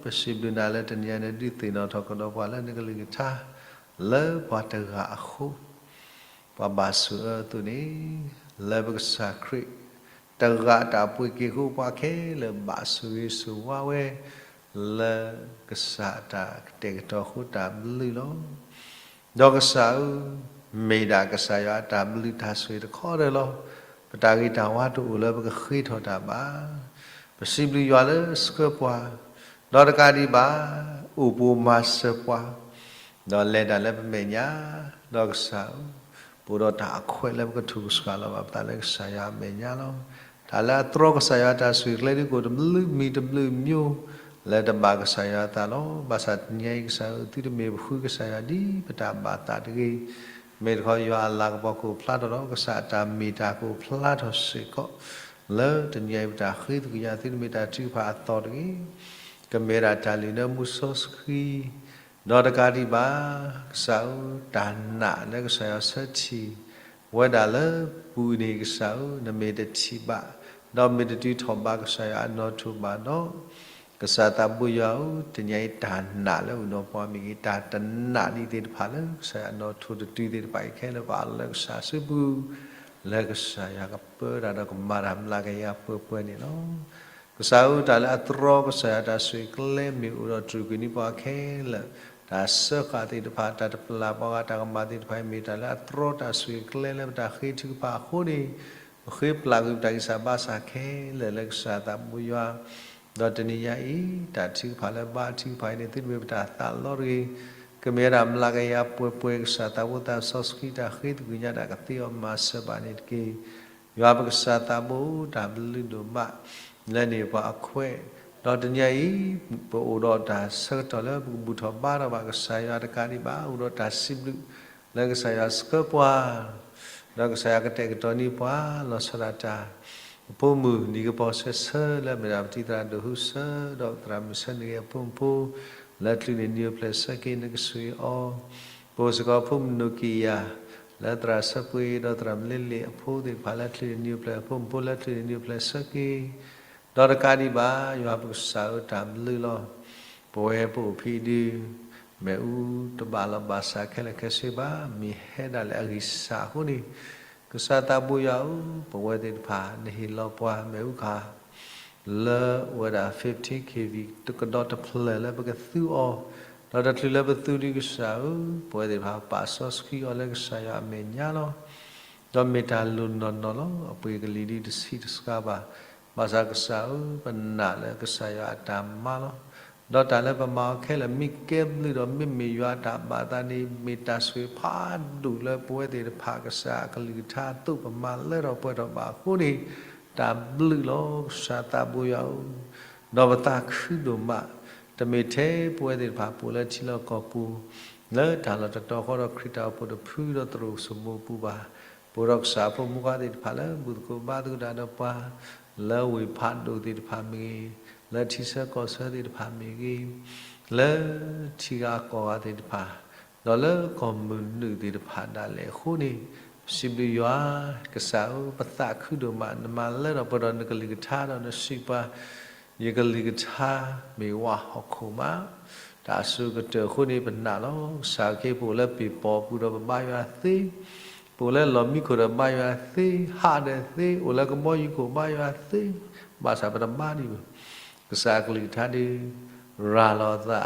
ပစံးဘျုးနၤလၢတနံၤအံၤန့ၣ် ဒုးသ့ၣ်နီၣ်ထီၣ်ကဒီးပှၤလၢနကလုၢ်ကထါ, လၢပှၤတဂၤအဃိ ပှၤဘၣ်ဆိၣ်အၢအသိးန့ၣ်, လၢပကစၢ်ခရံာ်တဂၤအတၢ်ပှ့ၤက့ၤအဃိ ပှၤခဲလၢာ်ဘၣ်ဆိၣ်ဂ့ၤဆိၣ်ဝါဝဲ လၢကစၢ်အတၢ်ကတဲာ်ကတီၤအဃိ တၢ်ဘျုးလီၤ. ဒီးကစၢ်ဧၢ, မ့ၢ်ဒၣ်ကစၢ်ယွၤအတၢ်ဘျုးတၢ်ဆိၣ်ဂ့ၤတခီတၢၤလီၤ. ပတၢ်ဂ့ၤတၢ်ဝါတအိၣ်လၢပကဃ့ထီၣ်တၢ်ဘၣ်. ပစံးဘျုးယွၤလၢဆှၢပှၤ, ဒီးတကးဒံးဘၣ် အိၣ်ပိၣ်မၤစၢၤပှၤ, ဒီးလဲၤတၢ်လၢပမဲာ်ညါ, ဒီးကစၢ်ဧၢ, ပအိၣ်ဒီးတၢ်အခွဲးလၢပကထူၣ်ကဆှီလီၤဘၣ်ပသးလၢကစၢ်ယွၤအမဲာ်ညါလီၤ. တၢ်လၢအတြီကစၢ်ယွၤတၢ်ဆိၣ်ဂ့ၤကျဲဒုး ကအိၣ်တဘျုးမံၤတဘျုးမံၤ လၢတဘၣ်ကစၢ်ယွၤအသးလီၤ. ဘၣ်ဆၣ်တနံၤအံၤကစၢ်ဧၢ သုတမ့ၢ်ပဃုကစၢ်ယွၤဒ်ပတၢ်ဘၣ်သးတဂ့ၤ. မ့ၢ်တခီယွၤအလၤကပီၤကအိၣ်ဖျါထီၣ်ဒီး ကစၢ်အတၢ်မ့ၢ်တၢ်ကအိၣ်ဖျါထီၣ်စ့ၢ်ကီး လၢတနံၤအံၤပတၢ်ဃ့သကွံာ်ညါ သုတမ့ၢ်တၢ်ထုကဖၣ်အသီတဂ့ၤ. ကမ့ၢ်ဝဲဒၣ်တၢ်လုၢ်နၢမူစီဆှံ ဒီးတကးဒံးဘၣ် ကစၢ်ဧၢ တၢ်နာ်လၢကစၢ်ယွၤဆၢထံၣ်ဝဲဒၣ်လၢပူၤန့ၣ် ကစၢ်ဧၢ နမ့ၢ်တထံၣ်ဘၣ် ဒီးမ့ၢ်တတုၤထီၣ်ဘးကစၢ်ယွၤအနီၣ်ထိၣ်ဘၣ်ဒီး ကစၢ်သးဘိယွၤဧၢ, တနံၤအံၤတၢ်နာ်လၢအိၣ်ဒီးပှၤမ့ၢ်ဂ့ၤ, တၢ်တနာ်န့ၢ်သ့ၣ်တဖၣ်လၢကစၢ်ယွၤအနီၣ်ထိၣ်တတုၤသ့ၣ်တဖၣ်အံၤ ခဲလၢာ်ပအးလီၤလၢကစၢ်စုပူၤ, လၢကစၢ်ယွၤကပၢတၢ်ဒီးကမၤတၢ်မျးကယၤပှဲၤပှဲၤန့ၣ်လီၤ. ကစၢ်ဧၢ တၢ်လၢအတြီကစၢ်ယွၤတၢ်ဆိၣ်ဂ့ၤကျဲမ့ၢ်အိၣ်ဒီးတြူာ်ကွံာ်န့ၢ်ပှၤခဲလၢာ်, တၢ်စၢဃာ်သ့ၣ်တဖၣ်, တၢ်တပျၢ်ပှၤဂၤတၢ်ကမၣ်သ့ၣ်တဖၣ်အံၤ မ့ၢ်တၢ်လၢအတြီတၢ်ဆိၣ်ဂ့ၤကျဲလၢပတၢ်ဃ့ထုကဖၣ်အဃိန့ၣ်, ပဃ့ပျၢ်ကွံာ်ပတၢ်ဂံၢ်စၢ်ဘါစၢ်ခဲလၢာ်လၢကစၢ်သးဘိယွၤ, ဒီးတနံၤညါအံၤ တၢ်ထုကဖၣ်လၢဘါထုကဖၣ်အံၤန့ၣ် သုတမ့ၢ်ပတၢ်သးလီတဂ့ၤ, ကမ့ၢ်ဝဲဒၣ်မျးကယၤပှဲၤပှဲၤ ကစၢ်သးဘိသးစီဆှံတၢ်ဃ့သကွံာ်ညါတၢ်ကသ့အီၤမၤစၢၤဘၣ်န့ၣ်တက့ၢ်. ယွၤပကစၢ်သးဘိ တၢ်ဘျုးဒိၣ်မး လၢန့ၢ်ပှၤအခွဲး, ဒီးတနံၤအံၤ ပအိၣ်ဒီးတၢ်ဆၢကတီၢ်လၢပကဘူၣ်ထီၣ်ဘါထီၣ်ဘၣ်ကစၢ်ယွၤတကးဒံးဘၣ်, အိၣ်ဒီးတၢ်စံးဘျုး လၢကစၢ်ယွၤဆှၢပှၤ, ဒီးကစၢ်ယွၤကတဲာ်ကတီၤန့ၢ်ပှၤ လီၤဆီဒၣ်တၢ် ပဖိမုၣ်နံၤကပီၤဆၢဆၢ လၢအမ့ၢ်ဒၣ်ပတံၤသရၣ်ဒိၣ်ဟူစၢ ဒီးသရၣ်မုၣ်ဆၢနဂ့ၤအဖိမုၣ်ဖိ လၢချုးန့ၢ်နံၤအိၣ်ဖျဲၣ်ဆၢက့ၤ နကဆိၣ်ဂ့ၤအီၤ, ပအိၣ်စ့ၢ်ကီးဖိမုၣ်နိၣ်ကံယၤ လၢသရၣ်ဆၢပှ့ၤ ဒီးသရၣ်မလ့လ့ၣ်အဖိသ့ၣ်တဖၣ်လၢချုးန့ၢ်နံၤအိၣ်ဖျဲၣ် အဖိမုၣ်ဖိလၢချုးန့ၢ်နံၤအိၣ်ဖျဲၣ်ဆၢက့ၤ ဒီးတကးဒံးဘၣ် ယွၤပကစၢ်ဧၢ တၢ်ဘျုးလီၤ. ပဝဲပအိၣ်ဖဲဒုး မ့ၣ်အူတဘၣ်လီၤဘၣ်စးခဲလၢာ်ခဲဆ့ဘၣ်, မ့ၢ်ဟဲဒၣ်လၢအဂံၢ်စၢ်အဃိန့ၣ်, ကစၢ်သးဘိယွၤဧၢ, ပဝဲသ့ၣ်တဖၣ် နဟ့ၣ်လီၤပှၤမ့ၣ်အူခး လၢဝဲဒၣ် fifteen K V တကဒီးတဖျၢၣ်လၢပကသူအီၤ, ဒီးတချုးလၢပသူဒုးကစၢ်ဧၢ, ပဝဲသ့ၣ်တဖၣ်ပာ်စီဆှံအီၤလၢကစၢ်ယွၤအမဲာ်ညါလီၤ. ဒီးမ့ၢ်တၢ်လိၣ်နီၢ်နီၢ်လီၤ. အပှ့ၤကလံၤဒုးတဆံးတစှၤဘၣ်. ဘၣ်ဆၣ်ကစၢ်ဧၢ, ပနာ်လၢကစၢ်ယွၤအတၢ်မၤလီၤ. ဒီးတၢ်လၢပမၤအီၤခဲလၢာ် မ့ၢ်ကဲဘျုးဒီးမ့ၢ်မ့ၢ်ယွၤအတၢ်ဘၣ်သးန့ၣ် မ့ၢ်တၢ်ဆိၣ်ဂ့ၤဖးဒိၣ်လၢပဝဲသ့ၣ်တဖၣ် ကစၢ်အကလုၢ်ကထါအသိး ပမၤလၢထီၣ်ပှဲၤထီၣ်ဘၣ်အဃိန့ၣ်, တၢ်ဘျုးလီၤ ကစၢ်သးဘိယွၤဧၢ, ဒီးပသးခုဒိၣ်မး, တမ့ၢ်ထဲပဝဲသ့ၣ်တဖၣ်ပအိၣ်လၢထံလီၢ်ကီၢ်ပူၤ လၢတၢ်လီၢ်တတီၤဃီဒီးခရံာ်တၢ်အိၣ်ဖှိၣ်တဖုဒီးသရိာ်စိမိပူၤဘၣ်. ပအိၣ်ဒီးကစၢ်အဖိမုၣ်ခွါသ့ၣ်တဖၣ်လၢဘူၣ်သကိးဘါသကိးတၢ်ဒီးပှၤ, လၢဝ့ၢ်ဖးဒိၣ်သ့ၣ်တဖၣ်မ့ၢ်ဂ့ၤ, လၢထံဆၢကီၢ်ဆၢသ့ၣ်တဖၣ်မ့ၢ်ဂ့ၤ, လၢထံဂၤကီၢ်ဂၤသ့ၣ်တဖၣ်, ဒီးလၢကီၢ်မုၢ်နုာ်သ့ၣ်တဖၣ်ဒၣ်လဲာ်အဃိန့ၣ်, ပစံးဘျုးယွၤ, ကစၢ်ဧၢ, ပသးခုဒိၣ်မး, နမၤလၢထီၣ်ပှဲၤထီၣ်နကလုၢ်ကထါဒီးနစံးပှၤ ယကလုၢ်ကထါမ့ၢ်ဝါဟီၣ်ခိၣ်မး, တၢ်အစိၤကတၢၢ်အဃိန့ၣ်ပနာ်လီၤ. ကစၢ်ခ့ပအိၣ်လၢပ့ၢ်ပီၣ်ပူၤဒီးပဘါယွၤသ့, ပအိၣ်လၢလီၢ်မံခိၣ်ဒီးဘါယွၤသ့, ဟးဒီးသ့, အိၣ်လၢကဘီယူၤခိၣ်ဘါယွၤသ့, ဘၣ်ဆၣ်ပတဘါဒံးဘၣ်. ကစၢ်အကလုၢ်ကထါဒုး ရၤလီၤအသး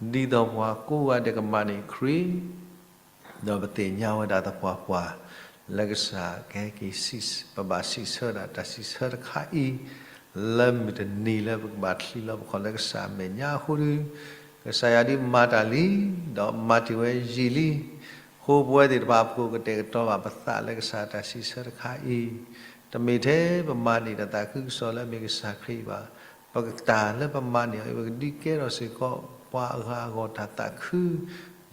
ဒ်သိးပှၤကိးဂၤဒဲးကမၤန့ၢ်ခရံာ် ဒီးပသ့ၣ်ညါဝဲဒၣ်သပှၢ်ပှၢ် လၢကစၢ်ကဟဲက့ၤ ပဘၣ်စံးဆၢဝဲဒၣ်တၢ်စံးဆၢတခါအံၤ, လၢမုၢ်တနံၤလၢပကဘၣ်ချံးလီၤပခီၣ်လၢကစၢ်အမဲာ်ညါအဃိဒီး, ကစၢ်ယွၤဒုးမၤတၢ်လံ, ဒီးမၤတ့ၢ်ဝဲယံာ်လံ, အဃိပဝဲသ့ၣ်တဖၣ်ပကအိၣ်ကတဲာ်ကတီၤဘၣ်ပသးလၢကစၢ်တၢ်စံးဆၢတခါအံၤ, တမ့ၢ်ထဲပမၤန့ၢ်တၢ်သးခုကစီၣ်လၢအမ့ၢ်ကစၢ်ခရံာ်အံၤဘၣ်. ပကတၢ်လၢပမၤန့ၢ်အီၤအံၤ ပကဒုးကဲထီၣ်စ့ၢ်ကီးပှၤအဂၤအဂီၢ်တၢ်သးခု, ဒီး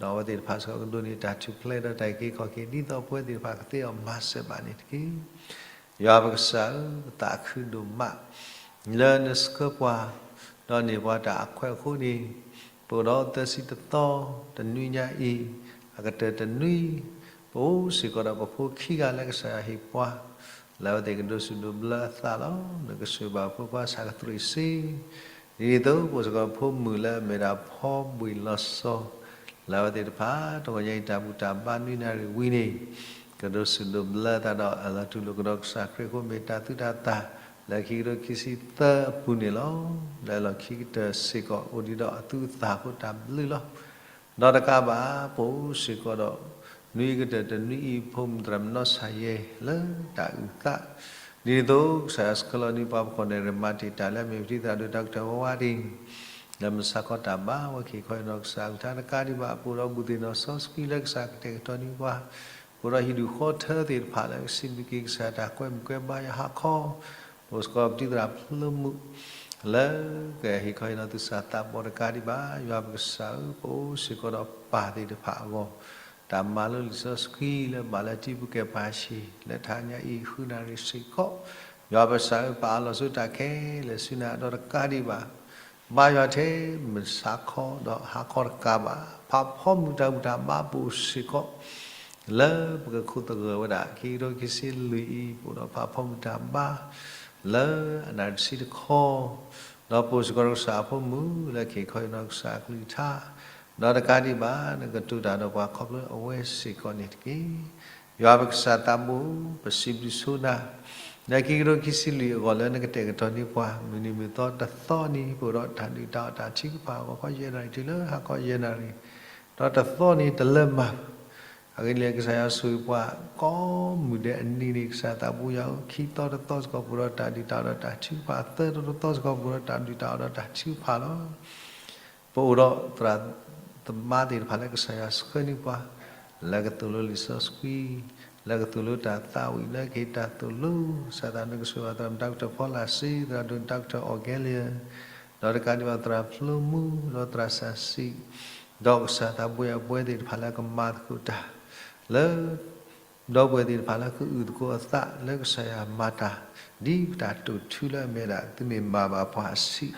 အဝဲသ့ၣ်တဖၣ်စ့ၢ်ကီးကဒိးန့ၢ်တၢ်ထူၣ်ဖျဲးဒီးတၢ်အုၣ်က့ၤခီၣ်က့ၤ ဒ်သိးပဝဲသ့ၣ်တဖၣ်ကသ့အီၤမၤစၢၤဘၣ်န့ၣ်တက့ၢ်. ယွၤပကစၢ်ဧၢ, ပသးခုဒိၣ်မး လၢနဆှၢပှၤ, ဒီးန့ၢ်ပှၤတၢ်အခွဲးအဃိန့ၣ်, ပအိၣ်ဒီးသၢဆံတသီ တနွံညါအံၤ, အကတၢၢ်တနွံ, ပအိၣ်စ့ၢ်ကီးဒီးပဖိခံဂၤလၢကစၢ်ယွၤဟ့ၣ်ပှၤ, လၢအဝဲသ့ၣ်ကဒိးစူၣ်ဒိးဘျၢအသးလီၤ. နကဆိၣ်ဂ့ၤဘၣ်ဖိခွါဆၣ်ကသရံးစ့, ဒ်သိးပအိၣ်စ့ၢ်ကီးဖိမုၣ်လၢအမ့ၢ်ဒၣ်ဖီဘှံးလီၤစီၤ လၢအဝဲသ့ၣ်တဖၣ် တဂီၤညါအံၤ တၢ်ဘူၣ်တၢ်ဘါနွံနၣ်ရံၣ်ဝံၤန့ၣ် ကဒိးစူၣ်ဒိးဘျၢသးဒီး အလီၤတူၢ်လိာ်ကဒီးကစၢ်ခရံာ်အဃိ မ့ၢ်တၢ်သုးတၢ်တၢ် လၢခံကထိခံဆံသၢအပူၤန့ၣ်လီၤ. လၢလီၢ်ခံကတၢၢ်စ့ၢ်ကီး အိၣ်ဒံးဒီးအသူအသၣ်အဃိ တၢ်ဘျုးလီၤ. ဒီးတကးဘၣ် ပအိၣ်စ့ၢ်ကီးဒီး နွံကတၢၢ်တနွံအံၤ ဖိမုၣ်သရၣ်မုၣ်နီၢ်ဆၣ်ယဲ လၢတၢ်အုၣ်သး ဒ်န့ၣ်အသိး ကစၢ်ယွၤဆှၢလီၤန့ၢ်ပှၤ ပကီၢ်နဲၣ်ရွဲၣ်မၤတ့ၢ်တၢ်လၢအမ့ၢ်ပတံၤသရၣ်ဒိၣ် Doctor ဝါဝါဒ့ၣ် လၢမုၢ်ဆါခီတၢ်ဘါဝဲ က့ၤခီအံၤနီၢ်ကစၢ်အကလုၢ်ကထါတကးဒံးဘၣ် ပအိၣ်ဒီးဘူၣ်သ့ၣ်နီၣ်စီဆှံလၢကစၢ်ကတဲာ်ကတီၤန့ၢ်ပှၤ, ပအိၣ်ဒီးဟံၣ်ဒူၣ်ဃီထၢသ့ၣ်တဖၣ်လၢကစံးဘျုးက့ၤကစၢ်တၢ်ကွဲမုာ်ကွဲဘါယွၤဟါခီ, ပအိၣ်စ့ၢ်ကီးပတံၤသရၣ်ဖျိမုၣ် လၢကဟ့ၣ်ခီဟ့ၣ်နီၤသုသးသးဘီတကးဒံးဘၣ် ယွၤပကစၢ်ဧၢ, ပအိၣ်စ့ၢ်ကီးဒီးပၢ်သ့ၣ်တဖၣ်အဂီၢ်, တၢ်မၤလိလံာ်စီဆှံလၢဘၣ်လၢတံၤပူၤကဲပှၤဟံၣ် လၢတဟါညါအံၤ ဃုနၣ်ရံၣ်စ့ၢ်ကီး, ယွၤပကစၢ်ဧၢ, ပအးလီၤဆူတၢ်ခဲလၢာ်ဆူနၤဒီးတကးဒံးဘၣ် ဘါယွၤထဲမုၢ်ဆါခီဒီးဟါခီတကးဘၣ်, ဖးဖီမုၢ်တၢ်ဘူၣ်တၢ်ဘါပအိၣ်စ့ၢ်ကီး, လၢပကခိၣ်သဂၢၢ်ဝဲဒၣ် ခံကထိခံဆံလွံၢ်အံၤ ပအိၣ်ဒီးဖးဖီမုၢ်တၢ်ဘါ လၢအနၣ်ရံၣ်တဆံတခီ, ဒီးပအိၣ်စ့ၢ်ကီးဒီးကစၢ်အဖိမုၣ် လၢကဟ့ၣ်ခီဟ့ၣ်နီၤကစၢ်အကလုၢ်ကထါ, ဒီးတကးဒံးဘၣ် နကတိၤတၢ်ဒီးပှၤခီဖျိအဝဲစ့ၢ်ကီးန့ၣ်တက့ၢ်. ယွၤပကစၢ်သးဘိ, ပစံးဘျုးဆိနၤ လၢခံကထိခံဆံလွံၢ်အဂီၢ်လၢနကတဲာ်ကတီၤန့ၢ်ပှၤ မုၢ်နံၤမုၢ်သီတသီနံၤ ပအိၣ်ဒီးတၢ်ဒုၣ်တၢ်အီၣ်တၢ်ထုကဖၣ် ဂီၤခီယဲၢ်နၣ်ရံၣ်တုၤလၢဟါခီယဲၢ်နၣ်ရံၣ်, ဒီးတသီနံၤတလၢမၢ် အဂ့ၢ်ဒ်လဲၣ် ကစၢ်ယွၤဆိၣ်ဂ့ၤပှၤ ကိးမုၢ်ဒဲးအနံၤန့ၣ် ကစၢ်သးဘိယွၤဧၢ, ခံသီတသီစ့ၢ်ကီး ပအိၣ်ဒီးတၢ်ဒုၣ်တၢ်အီၣ်ဒီးတၢ်ထုကဖၣ်, သၢသီတသီစ့ၢ်ကီး ပအိၣ်ဒီးတၢ်ဒုၣ်တၢ်အီၣ်ဒီးတၢ်ထုကဖၣ်လီၤ. ပအိၣ်ဒီးသရၣ်သမါသ့ၣ်တဖၣ်လၢကစၢ်ယွၤဆှၢန့ၢ်ပှၤ လၢကသိၣ်လိလံာ်စီဆှံ, လၢကသိၣ်လိတၢ်သးဝံၣ် လၢကဟ့ၣ်တၢ်သိၣ်လိ, ကစၢ်သးနကဆိၣ်ဂ့ၤသရၣ်မုၣ် Doctor ဖီလာ်စ့, သရၣ်ဒိၣ် Doctor Augelius, ဒီးတကးဒံးဘၣ်သရၣ်ဖျိမုၣ် ဒီးသရၣ်စၢ်စံး, ဒီးကစၢ်သးဘိယွၤပဝဲသ့ၣ်တဖၣ်လၢကမၤသကိးတၢ် လၢ ဒီပုၢ်ဝဲၢ်သ့ၣ်တဖၣ်လၢကအုၣ်သကိးအသးလၢကစၢ်ယွၤမၤတၢ် ဒ်ပတၢ်တိာ်ထူလၢအမ့ၢ်ဝဲဒၣ် သုမ့ၢ်မၤဘၣ်ပှၤအဆံး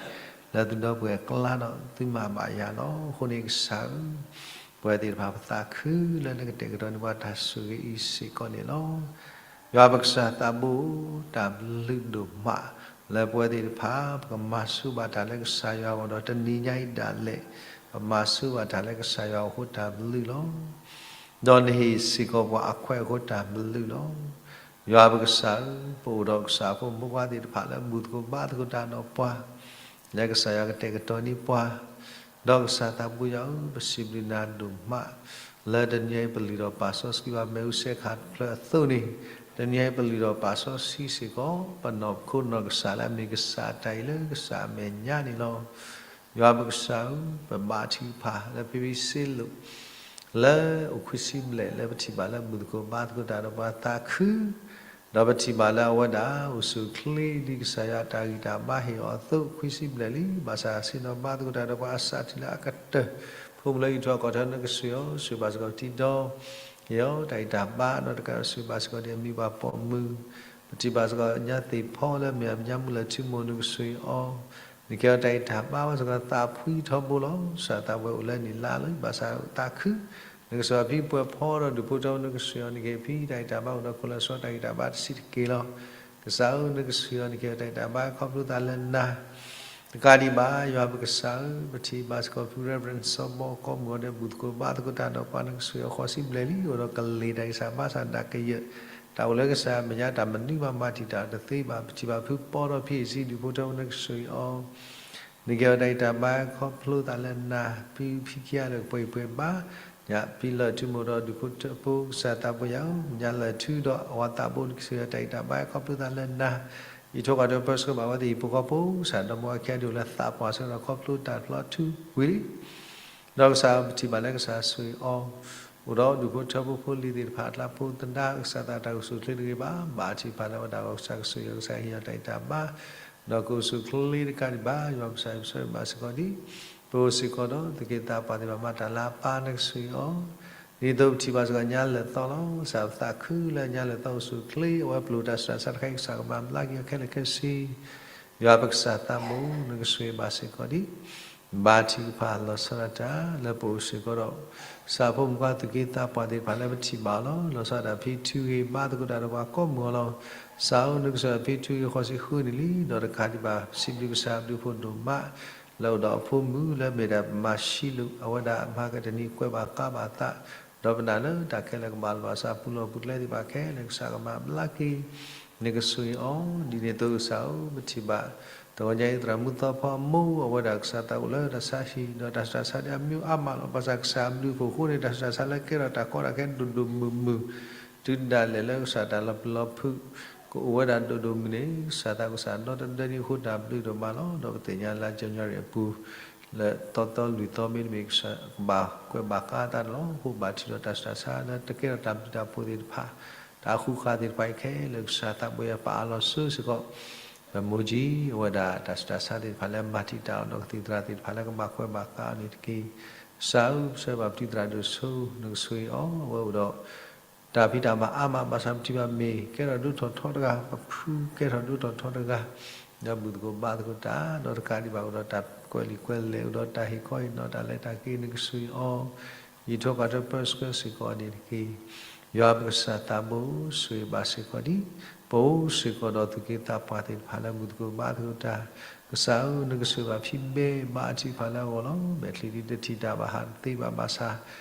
လၢသုဒီပုၢ်ဝဲၢ်အကျါဒီး သုမၤဘၣ်ယၤလီၤ. အဃိန့ၣ်ကစၢ်ဧၢ, ပဝဲသ့ၣ်တဖၣ်ပသးခုလၢနကတဲာ်ကတီၤန့ၢ်ပှၤတၢ်ဆိၣ်ဂ့ၤအံၤစ့ၢ်ကီးန့ၣ်လီၤ. ယွၤပကစၢ်သးဘိ, တၢ်ဘျုးဒိၣ်မး လၢပဝဲသ့ၣ်တဖၣ် ပကမၤဆူၣ်ဘၣ်တၢ်လၢကစၢ်ယွၤအဂီၢ်ဒီး တနံၤညါအံၤဒၣ်လဲာ် ပမၤဆူၣ်ဘၣ်တၢ်လၢကစၢ်ယွၤအဃိတၢ်ဘျုးလီၤ. ဒီးနဟ့ၣ်စ့ၢ်ကီးပှၤအခွဲးအဃိတၢ်ဘျုးလီၤ. ယွၤပကစၢ်ဧၢ, ပအိၣ်ဒီးကစၢ်ဖိမုၣ်ဖိခွါသ့ၣ်တဖၣ်လၢဘူၣ်သကိးဘါသကိးတၢ်ဒီးပှၤ လၢကစၢ်ယွၤကတဲာ်ကတီၤန့ၢ်ပှၤ, ဒီးကစၢ်သးဘိယွၤဧၢ, ပစံးဘျုးနၤဒိၣ်မး လၢတနံၤအံၤပလုၢ်ထီၣ်ပာ်စီဆှံဘၣ်မ့ၣ်အူစဲခါတဖျၢၣ်အသိးန့ၣ်, တနံၤအံၤပလုၢ်ထီၣ်ပာ်စီဆှံစ့ၢ်ကီး ပနီၢ်ခိနီၢ်ကစၢ်လၢအမ့ၢ်ကစၢ်အတၢ်အံၤလၢကစၢ်အမဲာ်ညါန့ၣ်လီၤ. ယွၤပကစၢ်ဧၢ, ပဘါထုကဖၣ်လၢဖံဖံစ့လိာ် လၢအိၣ်ခွံဆံဘျဲၣ်လၢပထံၣ်ဘၣ်လၢဘူၣ်သကိးဘါသကိးတၢ်ဒီးပှၤသးခု ဒီးပထံၣ်ဘၣ်လၢအဝဲဒၣ် အိၣ်ဆူၣ်ချ့ဒ်ကစၢ်ယွၤအတၢ်ဂံၢ်တၢ်ဘါဟ့ၣ်အီၤအသိး ခွံဆံဘျဲၣ်လံ, ဘၣ်ဆၣ်ဆ့ၣ်နီၤဘါသကိးတၢ်ဒီးပှၤအစးထီၣ်လၢအကတၢၢ်, ဖိမုၣ်လၢအံးထွဲကွၢ်ထွဲနကစၢ်အံၤ ဆိၣ်ဂ့ၤဘၣ်စ့ၢ်ကီးပတံၤဒီး ယီၤတၢ်ဂံၢ်တၢ်ဘါ ဒီးတကးဒီးဆိၣ်ဂ့ၤဘၣ်စ့ၢ်ကီးဒ်အမံၤပှၤပိာ်မုၣ်, ပထံၣ်ဘၣ်စ့ၢ်ကီးညါသ့ၣ်ဖီလၢမ့ၢ်အညါမုၢ်လၢထူမိၢ်နကစၢ်အံၤအီၤ, နကဲအီၤတၢ်ဂံၢ်တၢ်ဘါဝဲစ့ၢ်ကီးသးဖှံထီဘိလီၤ. ကစၢ်သးဝဲအိၣ်လၢနံၣ်လါလီၤ, ဘၣ်ဆၣ်သးခု နကစၢ်အဖံပှဲၤဖီဒီးဒူၣ်ဖိထၢဖိနကစၢ်အံၤ နကဟ့ၣ်ဖံတၢ်ဂံၢ်တၢ်ဘါအိၣ်ဒီးခိၣ်လၢစီတၢ်ဂံၢ်တၢ်ဘါတဆံးတက့ၢ်လီၤ. ကစၢ်ဧၢ, နကစၢ်အံၤ နကဟ့ၣ်တၢ်ဂံၢ်တၢ်ဘါခီဖျိသးလၢနၤ တကးဒံးဘၣ် ယွၤပကစၢ်ဧၢ, ပထံၣ်ဘၣ်စ့ၢ်ကီးဖု Reverend စီၤဘီ ကိးမုၢ်ဂီၤဒဲး ဘူၣ်သကိးဘါသကိးတၢ်ဒီးပှၤနကစၢ်အံၤအဃိးဆံဘျဲၣ်လံ, အိၣ်ဒီးကလ့ၢ်တၢ်ဂံၢ်စၢ်ဘါစၢ်ဒၣ်ကယၢၢ်, တၢ်အိၣ်လၢကစၢ်အမဲာ်ညါ တၢ်မနုၤမၤမၤတံာ်တာ်တသ့ဘၣ်, ပထံၣ်ဘၣ်ဖုပီဒီးဖံအ့ၣ်စံဒူၣ်ဖိထၢဖိနကစၢ်အံၤအီၤ နကဲအီၤတၢ်ဂံၢ်တၢ်ဘါခီဖျိသးလၢနၤ, ဖံဖံခံဂၤလၢကပှဲၤပှဲၤဘၣ်, ညါဖံလၢာ်ထူမိၢ်ဒီးဒူၣ်ဖိထၢဖိကစၢ်သးပှဲၤယၤဧၢ, ညါလၢာ်ထူဒီးအဝၤသးဘိနကစၢ်အံၤတၢ်ဂံၢ်တၢ်ဘါခီဖျိသးလၢနၤ, အံးထွဲကွၢ်ထွဲပၢဆှၢဘၣ်ဝဲသ့ၣ်ဟံၣ်ဖိဃီဖိ ကစၢ်ဒီမါဝၤခံဂၤဒုးအိၣ်လၢသးပှၢ်ဆၢဒီးခီဖျိတၢ်ဖျီထူဝံၤလံ ဒီးကစၢ်ပထံၣ်ဘၣ်လၢကစၢ်ဆိၣ်ဂ့ၤအီၤ, အိၣ်ဒီးဒူၣ်ဖိထၢဖိဖိလံၤသ့ၣ်တဖၣ်အကျါဖိသဒါ ကစၢ်သးတၢ်အိၣ်ဆူၣ်ချ့တဂ့ၤဘၣ်, ဘၣ်ထံၣ်ဖးလၢဝဲဒၣ်ဂီၢ် ကစၢ်ကဆိၣ်ဂ့ၤအီၤ ကစၢ်ဟ့ၣ်အီၤတၢ်ဂံၢ်တၢ်ဘါ, ဒီးကအိၣ်ဆူၣ်ချ့တကးဒံးဘၣ်, ယွၤကစၢ်ယွၤပဆၢဂ့ၤဘၣ်စ့ၢ်ကီးဒ် ပအိၣ်စ့ၢ်ကီးဒီး သုးက့သးပှၢ်သ့ၣ်တဖၣ်မၤတၢ်လၢအပၢ်နကစၢ်အံၤအီၤ, ဒ်သိးပထံၣ်ဘၣ်စ့ၢ်ကီးညါလၢာ်သီလီၤ, ကစၢ်ပသးခုလၢညါလၢာ်သီအိၣ်ဆူၣ်ချ့ အဝဲပျိာ်တၢ်ဆူးတၢ်ဆါတခါအံၤ ကစၢ်ကမၤဘျါက့ၤအီၤခဲလၢာ်ခဲဆ့ ယွၤပကစၢ်သးဘိ နကဆိၣ်ဂ့ၤဘၣ်စ့ၢ်ကီးဒ် ဘါထုကဖၣ်လီၤဆီဒၣ်တၢ် လၢပအိၣ်စ့ၢ်ကီးဒီး ကစၢ်ဖိမုၣ်ခွါသုးက့သးပှၢ်သ့ၣ်တဖၣ်လၢပထံၣ်ဘၣ်အီၤလီၤ. လီၤဆီဒၣ်တၢ်ဖံထုဂ့ၤဘါသကိးတၢ်ဒီးပှၤကိးမုၢ်အီၤလီၤ. ကစၢ်ဧၢ နကစၢ်ဖံထုဂ့ၤဃိးဆံဃုနံၣ်လံ ဒီးတကးဒံးဘၣ် ပစံးဘျုးကစၢ်အဘျုးအဖှိၣ်ဒိၣ်မး လၢအိၣ်ဒီးအဖိမုၣ်လၢမ့ၢ်ဒၣ်မၤၡံလိာ် အဝဲဒၣ်မၤကတနံၤကွဲးဘၣ်ဃးဘၣ်သး, ဒီးပနာ်လၢတၢ်ခဲလၢာ်ကဘၣ်လီၤဘၣ်စး ပူၤလီၢ်ပူၤကျဲသ့ၣ်တဖၣ်ခဲလၢာ် ကစၢ်ကမၤဘျါက့ၤ နကဆိၣ်ဂ့ၤအီၤ, ဒ်န့ၣ်အသိးကစၢ်ဧၢ ပထံၣ်ဘၣ် တဂီၤညါအံၤ သရၣ်မုၣ်သီဖီအမိၢ် အဝဲဒၣ်ကစၢ်သးအိၣ်လၢတၢ်ဆါဟံၣ် ဒီးတၢ်ဆူးတၢ်ဆါဒ်အမံၤအါမးလီၤ. ဘၣ်ဆၣ်ကစၢ်အဘျုးအဖှိၣ်အဃိန့ၣ် တၢ်ဆူးတၢ်ဆါလၢကဲထီၣ်တၢ်ကီတၢ်ခဲဒိၣ်ဒိၣ်မုၢ်မုၢ် တုၤဒၣ်လဲာ်လၢကစၢ်တၢ်လီၤပျံၤလီၤဖုး ကအိၣ်ဝဲဒၣ်ဒိၣ်ဒိၣ်မုၢ်န့ၣ် ကစၢ်သးကစၢ်ဒီတဒၢဒံးအဃိ တၢ်ဘျုးဒိၣ်မးလီၤ. ဒီးပသ့ၣ်ညါလၢကညီနၣ်ရံၣ်အပူၤ လၢသီသီလွံၢ်သီမ့တမ့ၢ် ကစၢ်ကဘၣ်ကွဲးဘၣ်ဃးအသးန့ၣ်လီၤ. အဃိဘၣ်ထံၣ်ဒီးတၢ်ဆူးတၢ်ဆါလၢတကဲထီၣ်တၢ်ဘျုးတၢ်ဖှိၣ်သ့ၣ်တဖၣ် တၢ်ဃူဃာ်သ့ၣ်တဖၣ်အံၤခဲလၢာ် ကစၢ်သးဘိယၤပာ်အါလီၤဆၢစ့ၢ်ကီး ပမိၢ်ကၠံ အဝဲဒၣ်တၢ်ဆူးတၢ်ဆါသ့ၣ်တဖၣ်လၢမၤတံာ်တာ်အီၤ ဒီးကသံၣ်သရၣ်သ့ၣ်တဖၣ်လၢကဘၣ်ကွဲးဘၣ်ဃးအီၤန့ၣ်တက့ၢ်. ကစၢ်ဧၢ ပဆၢဘၣ်ပတံၤသရၣ်ဒိၣ်ဆိ နကဆိၣ်ဂ့ၤအီၤ အဝဲအိၣ်ဒီး တၢ်ဖံးတၢ်မၤအါမး ဘၣ်ဆၣ်ပထံၣ်ဘၣ်မ့ၢ်ကဲထီၣ်ဒိၣ်ထီၣ်ထီတဂၤ, ပဖုကဲထီၣ်ဒိၣ်ထီၣ်ထီတဂၤ, ဒီးဘူၣ်သကိးဘါသကိးတၢ်, ဒီးတကးဒံးဘၣ်အိၣ်ဒီးတၢ်ကွဲးလံာ်ကွဲးလဲၢ် အိၣ်ဒီးတၢ်ဟ့ၣ်ခီဟ့ၣ်နီၤ တၢ်လဲၤတၢ်က့ၤ နကဆိၣ်ဂ့ၤအီၤ, ယံာ်ထီၣ်ပှၢ်ထီၣ်ပၢဆှၢစ့ၢ်ကီးအီၤန့ၣ်တက့ၢ်. ယွၤပကစၢ်သးဘိ ဆိၣ်ဂ့ၤဘၣ်စ့ၢ်ကီးဒံး ပအိၣ်စ့ၢ်ကီးဒီးသူၣ်က့သးပှၢ်သ့ၣ်တဖၣ်လၢဘူၣ်သကိးဘါသကိးတၢ်, ကစၢ်ဧၢ နကဆိၣ်ဂ့ၤဘၣ်ဖံဘဲ ဘါထုကဖၣ်လၢအဂီၢ်လီၤ. မဲာ်ချံဒ်တထံၣ်တၢ်ဘၣ် ဟးတသ့ဘၣ်ဘၣ်ဆၣ်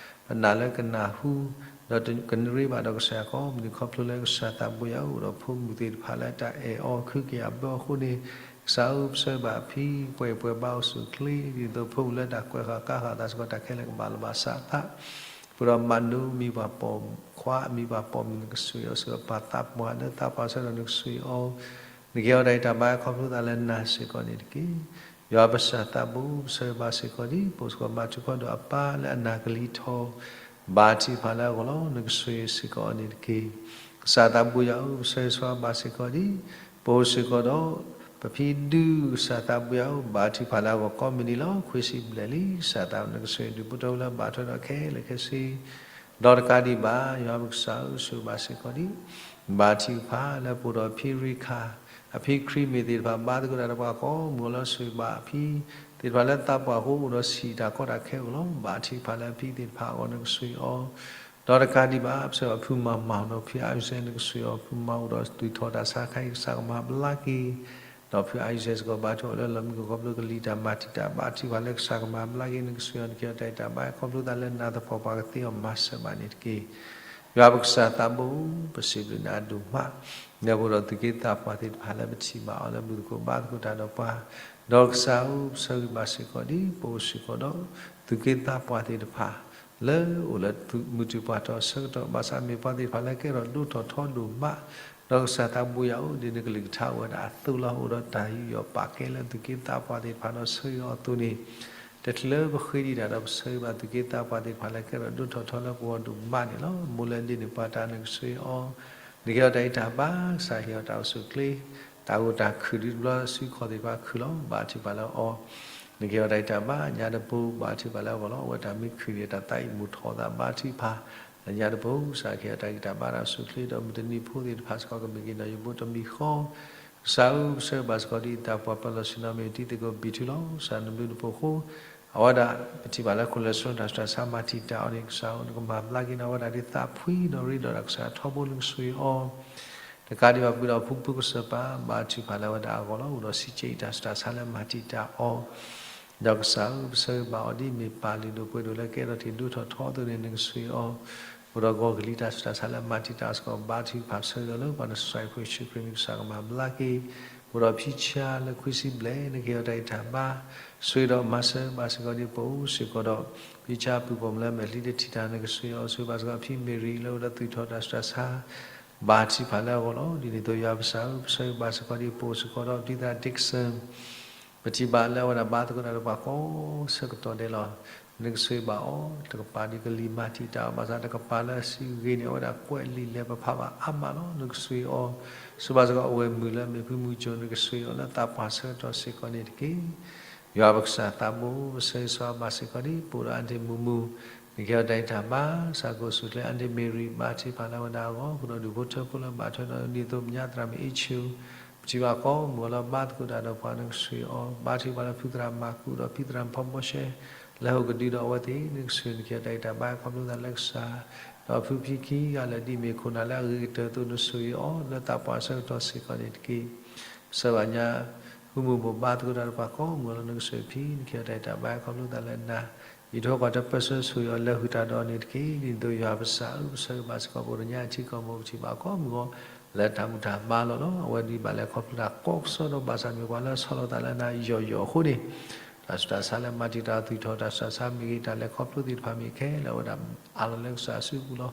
ပနာ်လၢကနၢ်ဟူ ဒီးကနရ့ဘၣ်ဒီးကစၢ်ယွၤကိးမုၢ်နံၤ ခီဖျိလၢကစၢ်သးဘိယၤအိၣ်ဒီးဖိမုၣ်သ့ၣ်တဖၣ်လၢတၢ်အဲၣ်အီၤ ခုကယာ်ဘၢအီၤအဃိန့ၣ်, ကစၢ်ဧၢ ပဆၢဘၣ်ဖံ ပှဲၤပှဲၤဘါအိၣ်ဆူၣ်ချ့ ဒ်သိးဖိမုၣ်လၢတၢ်ကွဲးဃာ်ကါဃာ်သးစ့ၢ်ကီး တၢ်ခဲလၢာ်ကဘၣ်လီၤဘၣ်စးအသး, ပဒီးမၤနၢၤမံၤပှၢ်ပိာ်ခွါ အမံၤပှၢ်ပိာ်မုၣ် နကဆိၣ်ဂ့ၤအီၤစ့ၢ်ကီး ပှၤသးပှၢ်ဆၢကတီၢ် နကဆိၣ်ဂ့ၤအီၤ, နကဟ့ၣ်အီၤတၢ်ဂံၢ်တၢ်ဘါခီဖျိသးလၢနၤစ့ၢ်ကီးန့ၣ်တက့ၢ်. ယွၤပကစၢ်သးဘိ ပဆၢဂ့ၤဘၣ်စ့ၢ်ကီးဒံး ပအိၣ်စ့ၢ်ကီးမၤထူၣ်ကီၢ်ဒီးအပၢ်လၢအနၢ်ကလံၤထီၣ်, ဘါထုကဖၣ်လၢအဂီၢ်လီၤ. နကဆိၣ်ဂ့ၤစ့ၢ်ကီးအီၤန့ၣ်တက့ၢ်. ကစၢ်သးဘိယၤဧၢ ပဆၢဂ့ၤဆၢဝါဘၣ်စ့ၢ်ကီးဒံး ပအိၣ်စ့ၢ်ကီးဒီး ပဖံဒု ကစၢ်သးဘိယၤဧၢ ဘါထုကဖၣ်လၢအဂီၢ်ကိးမုၢ်နံၤလီၤ. ခွံဆံဘျဲၣ်လံ ကစၢ်သးဘိ နကဆိၣ်ဂ့ၤဒုးပတီၢ်လၢဘၣ်ထွဲဒီးခဲလၢာ်ခဲဆ့ ဒီးတကးဒံးဘၣ် ယွၤပကစၢ်ဧၢ ဆိၣ်ဂ့ၤဘၣ်စ့ၢ်ကီးဒံး ဘါထုကဖၣ်လၢပအိၣ်ဒီးအဖံရံခၣ်, အဖံခရံာ်မ့ၢ်သ့ၣ်တဖၣ် ဘါသကိးတၢ်ဒီးပှၤကိးမုၢ်နံၤလီၤ. ဆိၣ်ဂ့ၤဘၣ်အဖံသ့ၣ်တဖၣ်လၢသးပှၢ်အဃိ အိၣ်ဒီးဆံးတၢ်ကီတၢ်ခဲအဂီၢ်လီၤ. ဘါထုကဖၣ်လၢအဖံသ့ၣ်တဖၣ်အဂီၢ် နကဆိၣ်ဂ့ၤအီၤ ဒီးတကးဒံးဘၣ် ပဆၢဂ့ၤဘၣ်ဖုမၤမၤအီၤဒီးဖုအါယံၤစဲ နကဆိၣ်ဂ့ၤအီၤ ဖုမၤအိၣ်ဒီးသူၣ်ထီၣ်တၢ်ဆါခါအံၤ ကစၢ်ကမၤဘျါက့ၤ ဒီးဖုအါယံၤစဲစ့ၢ်ကီး ဘါထုကဖၣ်အီၤလၢလီၢ်မံကီၢ်ခီဖျိ ကလံၤတၢ်မၤတံာ်တာ် ဘါထုကဖၣ်လၢကစၢ်ကမၤဘျါက့ၤ နကဆိၣ်ဂ့ၤအီၤ နကဟ့ၣ်အီၤတၢ်ဂံၢ်တၢ်ဘါခီဖျိသးလၢနၤသပှၢ်ပှၢ်ကသ့အီၤမၤစၢၤဘၣ်န့ၣ်တက့ၢ်. ယွၤပကစၢ်သးဘိ ပစံးဘျုးနၤဒိၣ်မး လၢပအိၣ်ဒီးသူၣ်က့သးပှၢ်သ့ၣ်တဖၣ်လၢပထံၣ်ဘၣ်အီၤလၢဘူၣ်သကိးဘါသကိးတၢ်ဒီးပှၤ, ဒီးကစၢ်ဧၢ ပဆၢဂ့ၤဘၣ်စ့ၢ်ကီးဒံး ပအိၣ်စ့ၢ်ကီးဒီး သူၣ်က့သးပှၢ်သ့ၣ်တဖၣ် လၢအိၣ်လၢမုၢ်တုၤပှၤထီၣ်ဆၢကတီၢ် ဘၣ်ဆၣ်မ့ၢ်ပှၤသ့ၣ်တဖၣ်လၢကဲထီၣ်ဒိၣ်ထီၣ်ထီဒိၣ်မး, ဒီးကစၢ်သးဘိယၤဧၢ ဒ်နကလုၢ်ကထါအိၣ်ဝဲဒၣ်အသိးလီၤ. အိၣ်ဒီးတၢ်ယူးယီၣ်ပာ်ကဲလၢသူၣ်က့သးပှၢ်သ့ၣ်တဖၣ်ဒီး ဆၢဂ့ၤအီၤအသိးန့ၣ်, တချုးလၢပဃ့ဒံးတၢ်ဒီး ပဆၢဂ့ၤဘၣ်သူၣ်က့သးပှၢ်သ့ၣ်တဖၣ်လၢကဲထီၣ်ဒိၣ်ထီၣ်ထီလၢပဂီၢ်ဒိၣ်မးန့ၣ်လီၤ. မိၢ်လၢဒ်န့ၣ်ပှၤတၢ် နကဆိၣ်ဂ့ၤအီၤ, နကဟ့ၣ်အီၤတၢ်ဂံၢ်တၢ်ဘါ ကစၢ်ဟ့ၣ်အီၤတၢ်အိၣ်ဆူၣ်အိၣ်ချ့, တၢ်ဂိၢ်တၢ်ခုၣ်ဒုးတဘျီစုခီၣ်သ့ၣ်တဖၣ်ခုၣ်လီၤ. ဘါထုကဖၣ်လၢအီၤ, နကဟ့ၣ်အီၤတၢ်ဂံၢ်တၢ်ဘါ ညါတပူၤ ဘါထုကဖၣ်လၢအဂီၢ်လီၤ. အဝဲတၢ်မ့ၢ်ခုၣ်န့ၣ် တၢ်သးအံၤမုာ်ထီၣ်သး ဘါထုကဖၣ် လၢညါတပူၤ ကစၢ်ကဟ့ၣ်အီၤတၢ်ဂံၢ်တၢ်ဘါတၢ်အိၣ်ဆူၣ်အိၣ်ချ့ ဒီးမုၢ်တနံၤဖိသ့ၣ်တဖၣ်စ့ၢ်ကီး ကမ့ၢ်က့ၤနီၢ်ယိးဘိတမံၤဃီ, ကစၢ်ဧၢ ပဆၢဂ့ၤဘၣ်စ့ၢ်ကီးဒ်အံၤ သးပှၢ်ပၢလီၤဆ့ၣ်နီၤ မ့ၢ်တံၤသကိးဘံၣ်ထုလီၤ. ကစၢ်နဘျုးနဖှိၣ်အဃိ အဝဲဒၣ် ပထံၣ်ဘၣ်လၢခိၣ်လၢာ်ဆၢတၢ်ဆူးတၢ်ဆါမၤတံာ်တာ်အီၤန့ၣ် ကစၢ်ဧၢ နကမၤဘျါက့ၤန့ၣ် အဝဲဒၣ်ဒ်သးဖှံဒီးရ့ဒီးတၢ် ကစၢ်ထီဘိ နကဆိၣ်ဂ့ၤအီၤ, တကးဒံးဘၣ်ပှၤဒီးဖုဖုကစၢၢ်ပၢ် ဘါထုကဖၣ်လၢအဝဲဒၣ်အဂီၢ်လီၤ. အိၣ်ဒီးစံးကဲအံၤ တၢ်ဆူးတၢ်ဆါလၢမၤတံာ်တာ်အီၤ ဒီးကစၢ်ဧၢ ပဆၢဂ့ၤဘၣ်အီၤဒ်အမ့ၢ်ပၢ်လုၢ်ဒိၣ်ပှ့ၤဒိၣ်လၢကအဲၣ်ဒိးထီၣ်ဒိၣ်ထီၣ်ထီအသိးန့ၣ် နကဆိၣ်ဂ့ၤအီၤ, အိၣ်ဒီးဂီၤကလံၤတၢ်ဆူးတၢ်ဆါလၢမၤတံာ်တာ်အီၤစ့ၢ်ကီး ဘါထုကဖၣ်ဆၢဂ့ၤအီၤလၢပှၤနစၢ်ယွၤဖိယ့ၣ်ၡူးခရံာ်န့ၣ် ကစၢ်ကမၤဘျါက့ၤ, အိၣ်ဒီးဖံဆါလၢခွံဆံဘျဲၣ် နကဟ့ၣ်အီၤတၢ်ဂံၢ်တၢ်ဘါ, ဆိၣ်ဂ့ၤဒီးမၤစၢၤဘၣ်စ့ၢ်ကီးဒ်ပအိၣ်စ့ၢ်ကီးဒီး ဖံဆါပုၢ်ပိာ်မုၣ်လၢမဲာ်ချံတထံၣ်တၢ် နကဆိၣ်ဂ့ၤအီၤ ဆိၣ်ဂ့ၤဘၣ်စ့ၢ်ကီးဖံမ့ၢ်ရံလၢအိၣ်ဒီးသူၣ်ထီၣ်တၢ်ဆူးတၢ်ဆါ ဘါထုကဖၣ်လၢအဂီၢ်လီၤ. ဒ်န့ၣ်အသိးယွၤပကစၢ်ဧၢ ပဆၢဂ့ၤဘၣ်စ့ၢ်ကီးဒ်ပအိၣ်စ့ၢ်ကီးဒီး ဒ်သိး Dixon ပထံၣ်ဘၣ်လၢအဝဲဒၣ်ဘါသကိးတၢ်ဒီးပှၤကိးဆၢကတီၢ်ဒဲးလီၤ. နကဆိၣ်ဂ့ၤဘၣ်အီၤ တကပၤဒ်ကလံၤမၤတံာ်တာ်အီၤ ဘၣ်ဆၣ်တကပၤလၢအစုဂ့ၤန့ၣ် အဝဲဒၣ်ကွဲးလံာ်လဲၤပဖးဘၣ်အါမးလီၤ. နကဆိၣ်ဂ့ၤအီၤ ဆိၣ်ဂ့ၤဘၣ်စ့ၢ်ကီးအဝဲၢ်မုၣ်လၢအမ့ၢ်ဖုမုၢ်ကၠိ နကဆိၣ်ဂ့ၤအီၤလၢသးပှၢ်ဆၢကတီၢ်စ့ၢ်ကီးန့ၣ်တက့ၢ်. ယွၤပကစၢ်သးဘိ ပဆၢဂ့ၤဆၢဝါဘၣ်စ့ၢ်ကီးဒ် ပအိၣ်ဒီးအါဒ့ၣ်မူးမူး နကဟ့ၣ်အီၤတၢ်ဂံၢ်တၢ်ဘါ ကစၢ်ကအိၣ်ဆူၣ်အိၣ်ချ့အါဒ့ၣ်မ့ၢ်ရံ ဘါထုကဖၣ်လၢအဝဲဒၣ်အဂီၢ် ပဒီးဒူၣ်ဖိထၢဖိလၢဘၣ်ထွဲဒီးဒ်သိးပညါသရၣ်မုၣ်အ့ၣ်ဆူၣ် ပထံၣ်ဘၣ်ကိးမုၢ်ဂီၤလၢဘါသကိးတၢ်ဒီးပှၤ နကဆိၣ်ဂ့ၤအီၤ ဘါထုကဖၣ်လၢဖုသရၣ်မၤကူးဒီးဖံသရၣ်ဖီဘီရှဲ လၢဟီၣ်ကဒုဒီးအဝဲသ့ၣ် နကဆိၣ်ဂ့ၤ နကဟ့ၣ်အီၤတၢ်ဂံၢ်တၢ်ဘါခီဖျိသးလၢကစၢ် ဒီးဖုဖံခံဂၤလၢာ်ဒ်အမ့ၢ်ခိၣ်နၢ်လၢအဂ့ၤကတၢၢ်အသိး နဆိၣ်ဂ့ၤအီၤလၢသးပှၢ်ဆၢကတီၢ်စ့ၢ်ကီးန့ၣ်တက့ၢ်. ပဆၢဘၣ်ညါ ဃုမူးဘိးဘါသကိးတၢ်ဒီးပှၤကိးမုၢ်လီၤ. နကစၢ်ဖံးနက့ၤအီၤတၢ်အံၤတၢ်ဘါ ခီဖျိသးလၢနၤ အံးထွဲကွၢ်ထွဲပၢဆှၢဆိၣ်ဂ့ၤအီၤလၢာ်ဃုာ်တၢ်ဒီးန့ၣ်တက့ၢ်. ဒ်သိးယွၤပကစၢ်ဧၢ ပဆၢဂ့ၤဘၣ်စ့ၢ်ကီးပအိၣ်ဒီးညါအထံကီၢ်မူး ပထံၣ်ဘၣ်ကိးမုၢ်ဂီၤ လၢတၢ်ဘူၣ်တၢ်ဘါလီၤလီၤ. အဝဲဒ်ဘၣ်လဲၤခီဖျိတၢ်ကီကစီဒီး ဘၣ်ဆၣ်မ့ၢ်ပှၤလၢအဆီၣ်လီၤသးလၢနၤယီၢ်ယီၢ်အဃိန့ၣ် တၢ်ဆူးတၢ်ဆါလၢမၤတံာ်တာ်အီၤ သုးထီၣ်တၢ်ဆူးတၢ်ဆါမ့ၢ်ဂ့ၤ တၢ်လဲၤခီဖျိသ့ၣ်တဖၣ်မ့ၢ်ဂ့ၤ ခဲလၢာ်ဝဲဒၣ်အးလီၤလၢကစၢ်အစုပူၤလီၤ.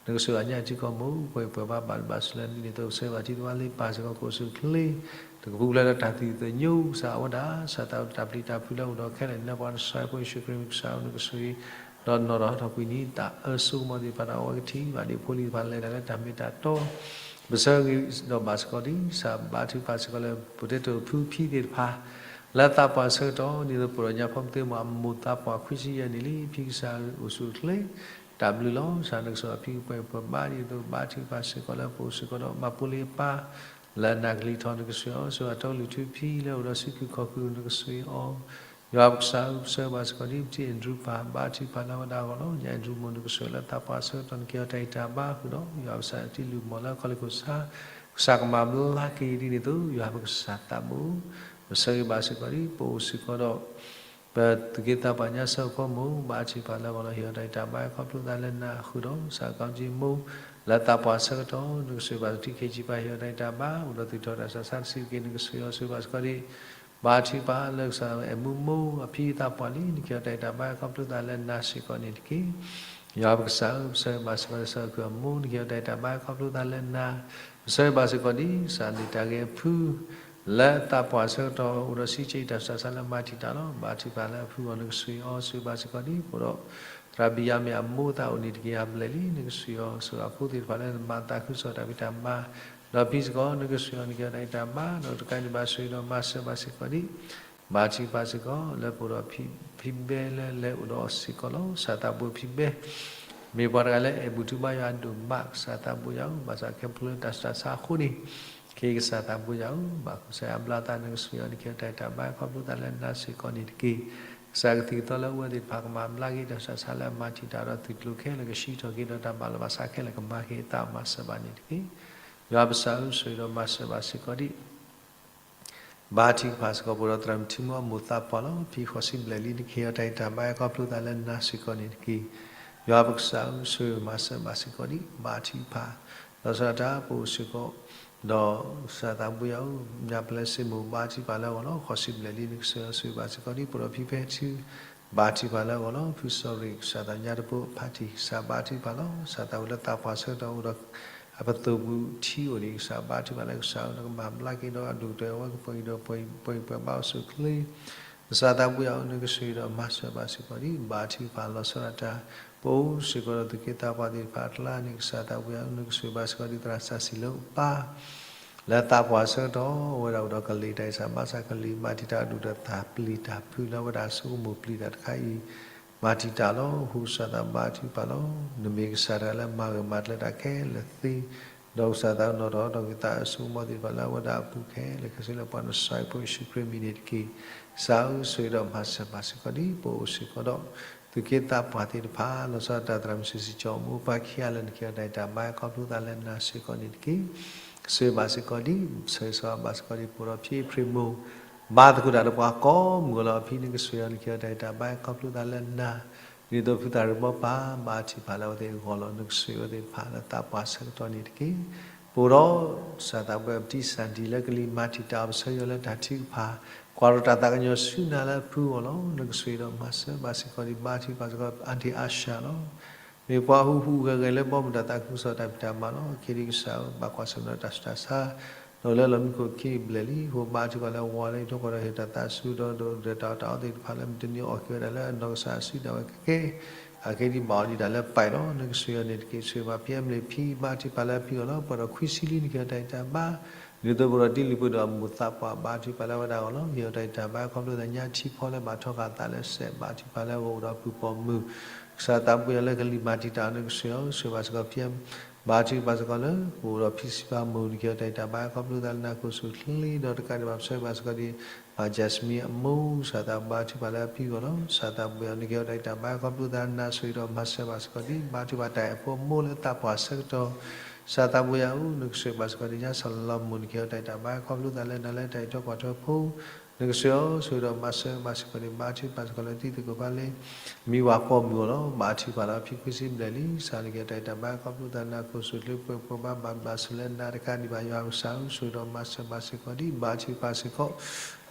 နကစၢ်အညါအထံကီၢ်မူး ပှဲၤပှဲၤဘၣ်ဘၣ်ဘၣ်ဆၢလၢနံၤန့ၣ်သိး ကစၢ်ယွၤဘၣ်တံာ်တာ်လံပၢ်စ့ၢ်ကီး ကအိၣ်ဆူၣ်အိၣ်ချ့ တကပူၤဖျဲးလၢတၢ်သံၣ်သညိ ကစၢ်အဝဲဒၣ် ကစၢ်သးဝဲတၢ်ပျံၤတၢ်ဖုးလၢအိၣ်ဒီးခဲလၢာ်န့ၣ်လၢပှၤကစၢ်ယွၤဖိယ့ၣ်ၡူးခရံာ် ကစၢ်ဧၢ နကစၢ် ဒီးနီၢ်ဒီးဟးထီၣ်ကွံာ်န့ၣ် တၢ်အၢစိကမီၤသ့ၣ်တဖၣ်ဒီး အဝဲကထံၣ်ဘၣ်ဒ်ဖိလံၤတဖၣ်လဲၤတၢ်လၢတၢ်မ့ၢ်တၢ်တီ ပဆၢဂ့ၤဒီးဘၣ်စ့ၢ်ကီးဒ် ကစၢ်ဘါထုကဖၣ်စ့ၢ်ကီးလၢ potato ဖုဖံသ့ၣ်တဖၣ် လၢသးပှၢ်ဆၢကတီၢ် ဒ်သိးပအိၣ်ဒီးညါဖီမုၢ်သ့ၣ်မး အမိၢ်သးပှၢ်ခွံဆံယဲၢ်နံၣ်လံ ဖံကစၢ်ဧၢ အိၣ်ဆူၣ်အိၣ်ချ့ တၢ်ဘျုးလီၤ. ကစၢ်နကစၢ်ဖံပှဲၤပှဲၤဘၣ်ဒ်သိး ဘါထုကဖၣ်စ့ၢ်ကီးလၢပအိၣ်စ့ၢ်ကီးဒီး မၤပူၤလံအပၢ် လၢနၤကလံၤထီၣ် နကစၢ်ဧၢ ကစၢ်ယွၤတီကလုၢ်ထူဖံလၢအိၣ်ဒီးစုဖုခီၣ်ခုၣ် နကစၢ်အီၤ ယွၤပကစၢ်ဧၢ ပဆၢဂ့ၤဘၣ်စ့ၢ်ကီးဒ် ပထံၣ်အဲၣ်ဒရူးပၢ် ဘါထုကဖၣ်လၢအဝဲဒၣ်အဂီၢ်လီၤ. ညါအဲၣ်ဒရူးမိၢ် နကစၢ်လၢသးပှၢ်ဆၢကတီၢ် နက့ၤအီၤတၢ်အံၤတၢ်ဘါဃုာ်ဒီး ယွၤပကစၢ်တ့လုၢ်မီၢ်လၢအခီၣ်လ့ၣ်ခိၣ်ဆၣ် ကစၢ်ကမၤဘျါက့ၤဒ်န့ၣ်သိး ယွၤပကစၢ်သးဘိ ပဆၢဂ့ၤဘၣ်စ့ၢ်ကီးဒ် ပအိၣ်စ့ၢ်ကီးဒီး ပသုးက့သးပှၢ်ညါဆၢဖိမိၢ် ဘါထုကဖၣ်လၢအဂီၢ်လီၤ. ဟ့ၣ်အီၤတၢ်အံၤတၢ်ဘါ ခီဖျိသးလၢနၤဃုာ်ဒီး ကစၢ်ကီက့မိၢ် လၢသးပှၢ်ဆၢကတီၢ် နကစၢ်ဘၣ်တံာ်ခံးကံာ်ပၢ် ဟ့ၣ်အီၤတၢ်အံၤတၢ်ဘါ အိၣ်ဒီးသုးထီၣ်တၢ်ဆူးတၢ်ဆါတဆံးတက့ၢ် နကစၢ်ယွၤဆၢဂ့ၤဘၣ်စ့ၢ်ကီးဒ် ဘါထုကဖၣ်လၢကစၢ်အဲၣ်မူမိၢ်အဖံသးပှၢ်လံ နက့ၤအီၤတၢ်အံၤတၢ်ဘါ ခီဖျိသးလၢနၤစ့ၢ်ကီးန့ၣ်တက့ၢ်. ယွၤပကစၢ်ဧၢ ပဆၢဂ့ၤဘၣ်စ့ၢ်ကီးလၢကစၢ်ခုၣ်အမိၢ် နက့ၤအီၤတၢ်အံၤတၢ်ဘါ ခီဖျိသးလၢနၤ ပဆၢဂ့ၤဘၣ်စ့ၢ်ကီးဒ် ကစၢ်န့ၢ်တၢ်ဂ့ၤအဖု လၢသးပှၢ်ဆၢကတီၢ် အိၣ်ဒီးဆံးက့တၢ်ဆူးတၢ်ဆါလၢမၤတံာ်တာ်လီၤ. ဘါထုကဖၣ်လၢအဖုအဂီၢ် နကစၢ်အီၤဆှၢဘၣ်စ့ၢ်ကီးဒ် ပအိၣ်ဒီး သရၣ်ဘံၣ်ယၤမ့ၢ်အမိၢ်သးအိၣ်န့ၣ်တက့ၢ် အဘျဲၣ်လံ နကစၢ်အီၤဆှၢအဖိသ့ၣ်တဖၣ်လၢနမၤသးခုကစီၣ်တၢ်ဖံးတၢ်မၤ ဒီးဖံစ့ၢ်ကီး နကစၢ်အီၤ နက့ၤအီၤတၢ်အံၤတၢ်ဘါ ဒီးတကးဒံးဘၣ်ဆှၢဒီးမၤစၢၤဘၣ်စ့ၢ်ကီးဒ် ဘါထုကဖၣ်စ့ၢ်ကီး လၢပအိၣ်ဒီးဖံဘဲလၢလဲၤအိၣ်ဒီးအီၤစ့ၢ်ကီးလီၤ. ကစၢ်သးဘိဖံဘဲ မ့ၢ်ပှၤတဂၤလၢအဲၣ်ဘူၣ်ထုဘါယွၤအဒိၣ်မး ကစၢ်သးဘိယွၤဧၢ ဘၣ်ဆၣ်ခဲဖျိလၢတၢ်ဆူးတၢ်ဆါအဃိန့ၣ် က့ၤကစၢ်သးဘိယွၤဧၢ ဘၣ်ကူစါအဘျါသး နကစၢ်အီၤ နက့ၤအီၤတၢ်အံၤတၢ်ဘါ ခီဖျိသးလၢနၤစ့ၢ်ကီးန့ၣ်တက့ၢ်. ကစၢ်ကသံၣ်ကသီလၢအဝဲသ့ၣ်တဖၣ်ကမၤဘျါက့ၤ တၢ်ဆူးတၢ်ဆါလၢအမၤတံာ်တာ်ဒီးသုးကျိၤခဲလၢာ် ကဆှံထီၣ်က့ၤဒီးတၢ်ဘၣ်လီၤဘၣ်စးခဲလၢာ် ကမၤက့ၤအသးမၤစၢၤဘၣ်န့ၣ်တက့ၢ်. ယွၤပကစၢ်ဧၢ ဆှၢဒီးမၤစၢၤဘၣ်စ့ၢ်ကီးဒ် ဘါထုကဖၣ်စ့ၢ်ကီး ပအိၣ်ဒီးသရၣ်မုၣ်ထံမူအမိၢ်သးပှၢ်လီၤ. ဖံဃိးဆံဘျဲၣ်လံ နက့ၤအီၤတၢ်အံၤတၢ်ဘါ ခီဖျိသးလၢနၤစ့ၢ်ကီးန့ၣ်တက့ၢ်. ယွၤပကစၢ်ဧၢ ဆှၢမၤစၢၤဘၣ်စ့ၢ်ကီးဒ် ဘါထုကဖၣ် လီၤဆီဒၣ်တၢ် ပအိၣ်စ့ၢ်ကီး ဒီးကစၢ်သးဘိယွၤဧၢ ညါပျဲစ့မိၢ် ဘါထုကဖၣ်လၢအဂီၢ်လီၤ. ဃိးဆံဘျဲၣ်လံ နကစၢ်ဆှၢဘၣ်စ့ၢ်ကီးဒ် ပအိၣ်ဒီးဖံဖဲထု ဘါထုကဖၣ်လၢအဂီၢ်လီၤ. ဖုစီၤရ့ၣ် ကစၢ်သးညါတဖိအဖါတံၢ် ကစၢ်ဘါထုကဖၣ်လီၤ. ကစၢ်သးဝံၤလၢသးပှၢ်ဆၢကတီၢ်အိၣ်ဒီး အပသိၣ်ပူၤထံအိၣ်ဒံး ကစၢ်ဘါထုကဖၣ်လၢကစၢ်ဧၢ နကမၤဘျါက့ၤဒီးအဒိၣ်ကတၢၢ် အဝဲကပှဲၤဒီးပှဲၤပှဲၤဘၣ်အိၣ်ဆူၣ်အိၣ်ချ့ ကစၢ်သးဘိယွၤဧၢ နကဆှၢဒီးမၤစၢၤဘၣ်စ့ၢ်ကီးဒ် ဘါထုကဖၣ်လီၤဆီဒၣ်တၢ် ပအိၣ်စ့ၢ်ကီးဒီးသုးက့သးပှၢ်သ့ၣ်တဖၣ်အကျါန့ၣ် ကစၢ်သးဘိယွၤဧၢ နကဆှၢဘၣ်စ့ၢ်ကီးဒ်သရၣ်စီဆှံလၢအပၢ် လၢသးပှၢ်ဆၢကတီၢ် အဝဲဒၣ်အိၣ်ဒီးကလံၤတၢ်အံၤစးဘါစး ကလံၤမၤတံာ်တာ်အဒိၣ်ဒီးတၢ်ပျံၤတၢ်ဖုးလၢအဝဲဒၣ်ဆိကမိၣ်ပျံၤတၢ်တခါအံၤ မၤတံာ်တာ်လီၤ. အဃိကစၢ်သးဘါထုကဖၣ်လီၤ. နမ့ၢ်ကစၢ်တဂၤလၢမၤဂၢၢ်မၤကျၢၤတၢ်ခဲလၢာ်သ့ ဒီးကစၢ်သးနီၢ်ထီၣ်ထီၣ်က့ၤသးအၢဆိကမိၣ်သ့ၣ်တဖၣ်လၢအဝဲဒၣ်အပူၤခဲလၢာ် ကစၢ်လၢပှၤနစၢ်ဖိယ့ၣ်ၡူးခရံာ်မံၤန့ၣ်တက့ၢ်. ကစၢ်ဧၢ ဆှၢဒီးမၤစၢၤဘၣ်စ့ၢ်ကီးဒ် ပအိၣ်စ့ၢ်ကီးဒီး သုးက့သးပှၢ်သ့ၣ်တဖၣ် လီၤဆီဒၣ်တၢ်သရၣ်မုၣ်စံးစံးကၠီအမိၢ်ပၢ်ခံဂၤလၢနက့ၤအီၤတၢ်အံၤတၢ်ဘါ ခီဖျိသးလၢနၤစ့ၢ်ကီးန့ၣ်တက့ၢ်. ကဆှၢဘၣ်စ့ၢ်ကီးဒ် ဆှၢဆိဘၣ်စ့ၢ်ကီးဒ် ပအိၣ်ဒီးဖံအ့ဖြ့ၣ်မိၢ် ဘါသကိးတၢ်ဒီးပှၤကိးမုၢ်ဂီၤလီၤ. အဖံနကစၢ်အီၤ နက့ၤအီၤတၢ်အံၤတၢ်ဘါ ခီဖျိသးလၢနၤ ဒ်သိးဖုသၣ်ရ့ၣ်ဘီပၢ် ဘါထုကဖၣ်လၢအဝဲသ့ၣ်အဂီၢ်လီၤ. နကစၢ်အီၤသ့ၣ်တဖၣ်လၢသးပှၢ်ဆၢကတီၢ်န့ၣ်တက့ၢ်. ပအိၣ်ဒီး ကစၢ်သးဘိယွၤ ပတံၢ်စၢ်ဒံၣ်လၢကလံၤမၤတံာ်တာ် ပဆၢယွၤလၢတၢ်ထုကဖၣ် ကွၢ်ဒီးတၢ်သးကညီၤဆူနၤလၢအဖုအဂီၢ်လီၤ. နကစၢ်အီၤဒီးမၤစၢၤဘၣ်စ့ၢ်ကီးဒ် ဘါထုကဖၣ်စ့ၢ်ကီး အၣ်ထံၣ်အါၡၤလီၤ. မ့ၢ်ပှၤဟူးဟူးဂဲၤဂဲၤလၢဘီမုၢ်တၢ်သးခုကစီၣ်တၢ်ဖံးတၢ်မၤလီၤ. အခဲဒ်ကစၢ်ဧၢ ဘၣ်ကွၢ်ဆၢၣ်မဲာ်ဒီးတၢ်ဆူးတၢ်ဆါ ဒီးလၢလီၢ်မံခိၣ်ခံဘျဲၣ်လံ အဃိဘါထုကဖၣ်လၢအဂီၢ်လၢအံးထွဲကွၢ်ဒီးဟ့ၣ်တၢ်သးစူၤဒီး ဒီးတၢ်အီၣ်တၢ်အီသ့ၣ်တဖၣ်လၢမုၢ်တနံၤအီၣ်က့ၤဝဲဒၣ်လၢ အနီၢ်ကစၢ်အစုဒၣ်ဝဲကကဲ အခဲဒ်ဘၣ်အီၤဒ်တၢ်လၢပာ်အံၤလီၤ. နကစၢ်အီၤန့ၣ်တက့ၢ်. ဆှၢဘၣ်ဖံအ့ဖြ့ၣ်ဖံ ဘါထုကဖၣ်လၢအဖံအဂီၢ်လီၤ. ပှၤဒီးခွံဆံလံ နက့ၤအီၤတၢ်အံၤတၢ်ဘါ ဒ်သိးပဒီးတ့လုၢ်ပှ့ၤဒီးအမိၢ်သးပှၢ် ဘါထုကဖၣ်လၢအဝဲဒၣ်အဂီၢ်လီၤ. က့ၤအီၤတၢ်အံၤတၢ်ဘါ ခီဖျိသးညါထံဖီလၢဘၣ်ထီဃာ်သးလၢစဲး ဘါထုကဖၣ်လၢအဂီၢ်အိၣ်ဒီးပုၢ်ပိာ်မုၣ် ကစၢ်သးဘိယွၤလၢကလံၤမၤတံာ်တာ် နကစၢ်အီၤ ဆှၢဘၣ်စ့ၢ်ကီးဖံ ဘါထုကဖၣ်စ့ၢ်ကီးလၢ ပအိၣ်ဒီးဖံစံးဖါမိၢ် နက့ၤအီၤတၢ်အံၤတၢ်ဘါ ခီဖျိသးလၢနၤ ကအိၣ်ဆူၣ်အိၣ်ချ့ ဒီးတကးဒံးဘၣ်ပဆၢဘၣ်စ့ၢ်ကီးဒ် မၤ Jasmine အမိၢ် ကစၢ်သးဘါထုကဖၣ်လၢအဖံအဂီၢ်လီၤ. ကစၢ်သးဘိယွၤ နက့ၤအီၤတၢ်အံၤတၢ်ဘါ ခီဖျိသးလၢနၤ ဆှၢဒီးမၤစၢၤဘၣ်စ့ၢ်ကီးဒ် ဘါထုကဖၣ်တၢ်အဲၣ်ဖိအမိၢ်လၢသးပှၢ်ဆၢကတီၢ် ကစၢ်သးဘိယွၤဧၢ, နကဆိၣ်ဂ့ၤဘၣ်စ့ၢ်ကီး ဒ်ညါစီၤၡလိၤမိၣ် နကဟ့ၣ်အီၤတၢ်ဂံၢ်တၢ်ဘါ ခီဖျိသးလၢနၤလၢတၢ်အံးထွဲကွၢ်ထွဲဖိ, နကဆိၣ်ဂ့ၤအီၤဆိၣ်ဂ့ၤဒီးမၤစၢၤဘၣ်စ့ၢ်ကီးန့ၣ် ဘါထုကဖၣ်စ့ၢ်ကီးလၢ မ့ၢ်ဝၤပိာ်မုၣ်အဂီၢ်လီၤ. ဘါထုကဖၣ်လၢအဖံခွံဆံဘျဲၣ်လံ, ကစၢ်နကဟ့ၣ်အီၤတၢ်ဂံၢ်တၢ်ဘါ ခီဖျိသးနၤ ခိၣ်စူၣ်ချ့ပှဲၤပှဲၤဘါဘၣ်ဘၣ်ဆိၣ်လၢနၤတကးဒံးဘၣ် ယွၤကစၢ်ဧၢ ဆိၣ်ဂ့ၤဒီးမၤစၢၤဘၣ်စ့ၢ်ကီးဒံး ဘါထုကဖၣ်စ့ၢ်ကီး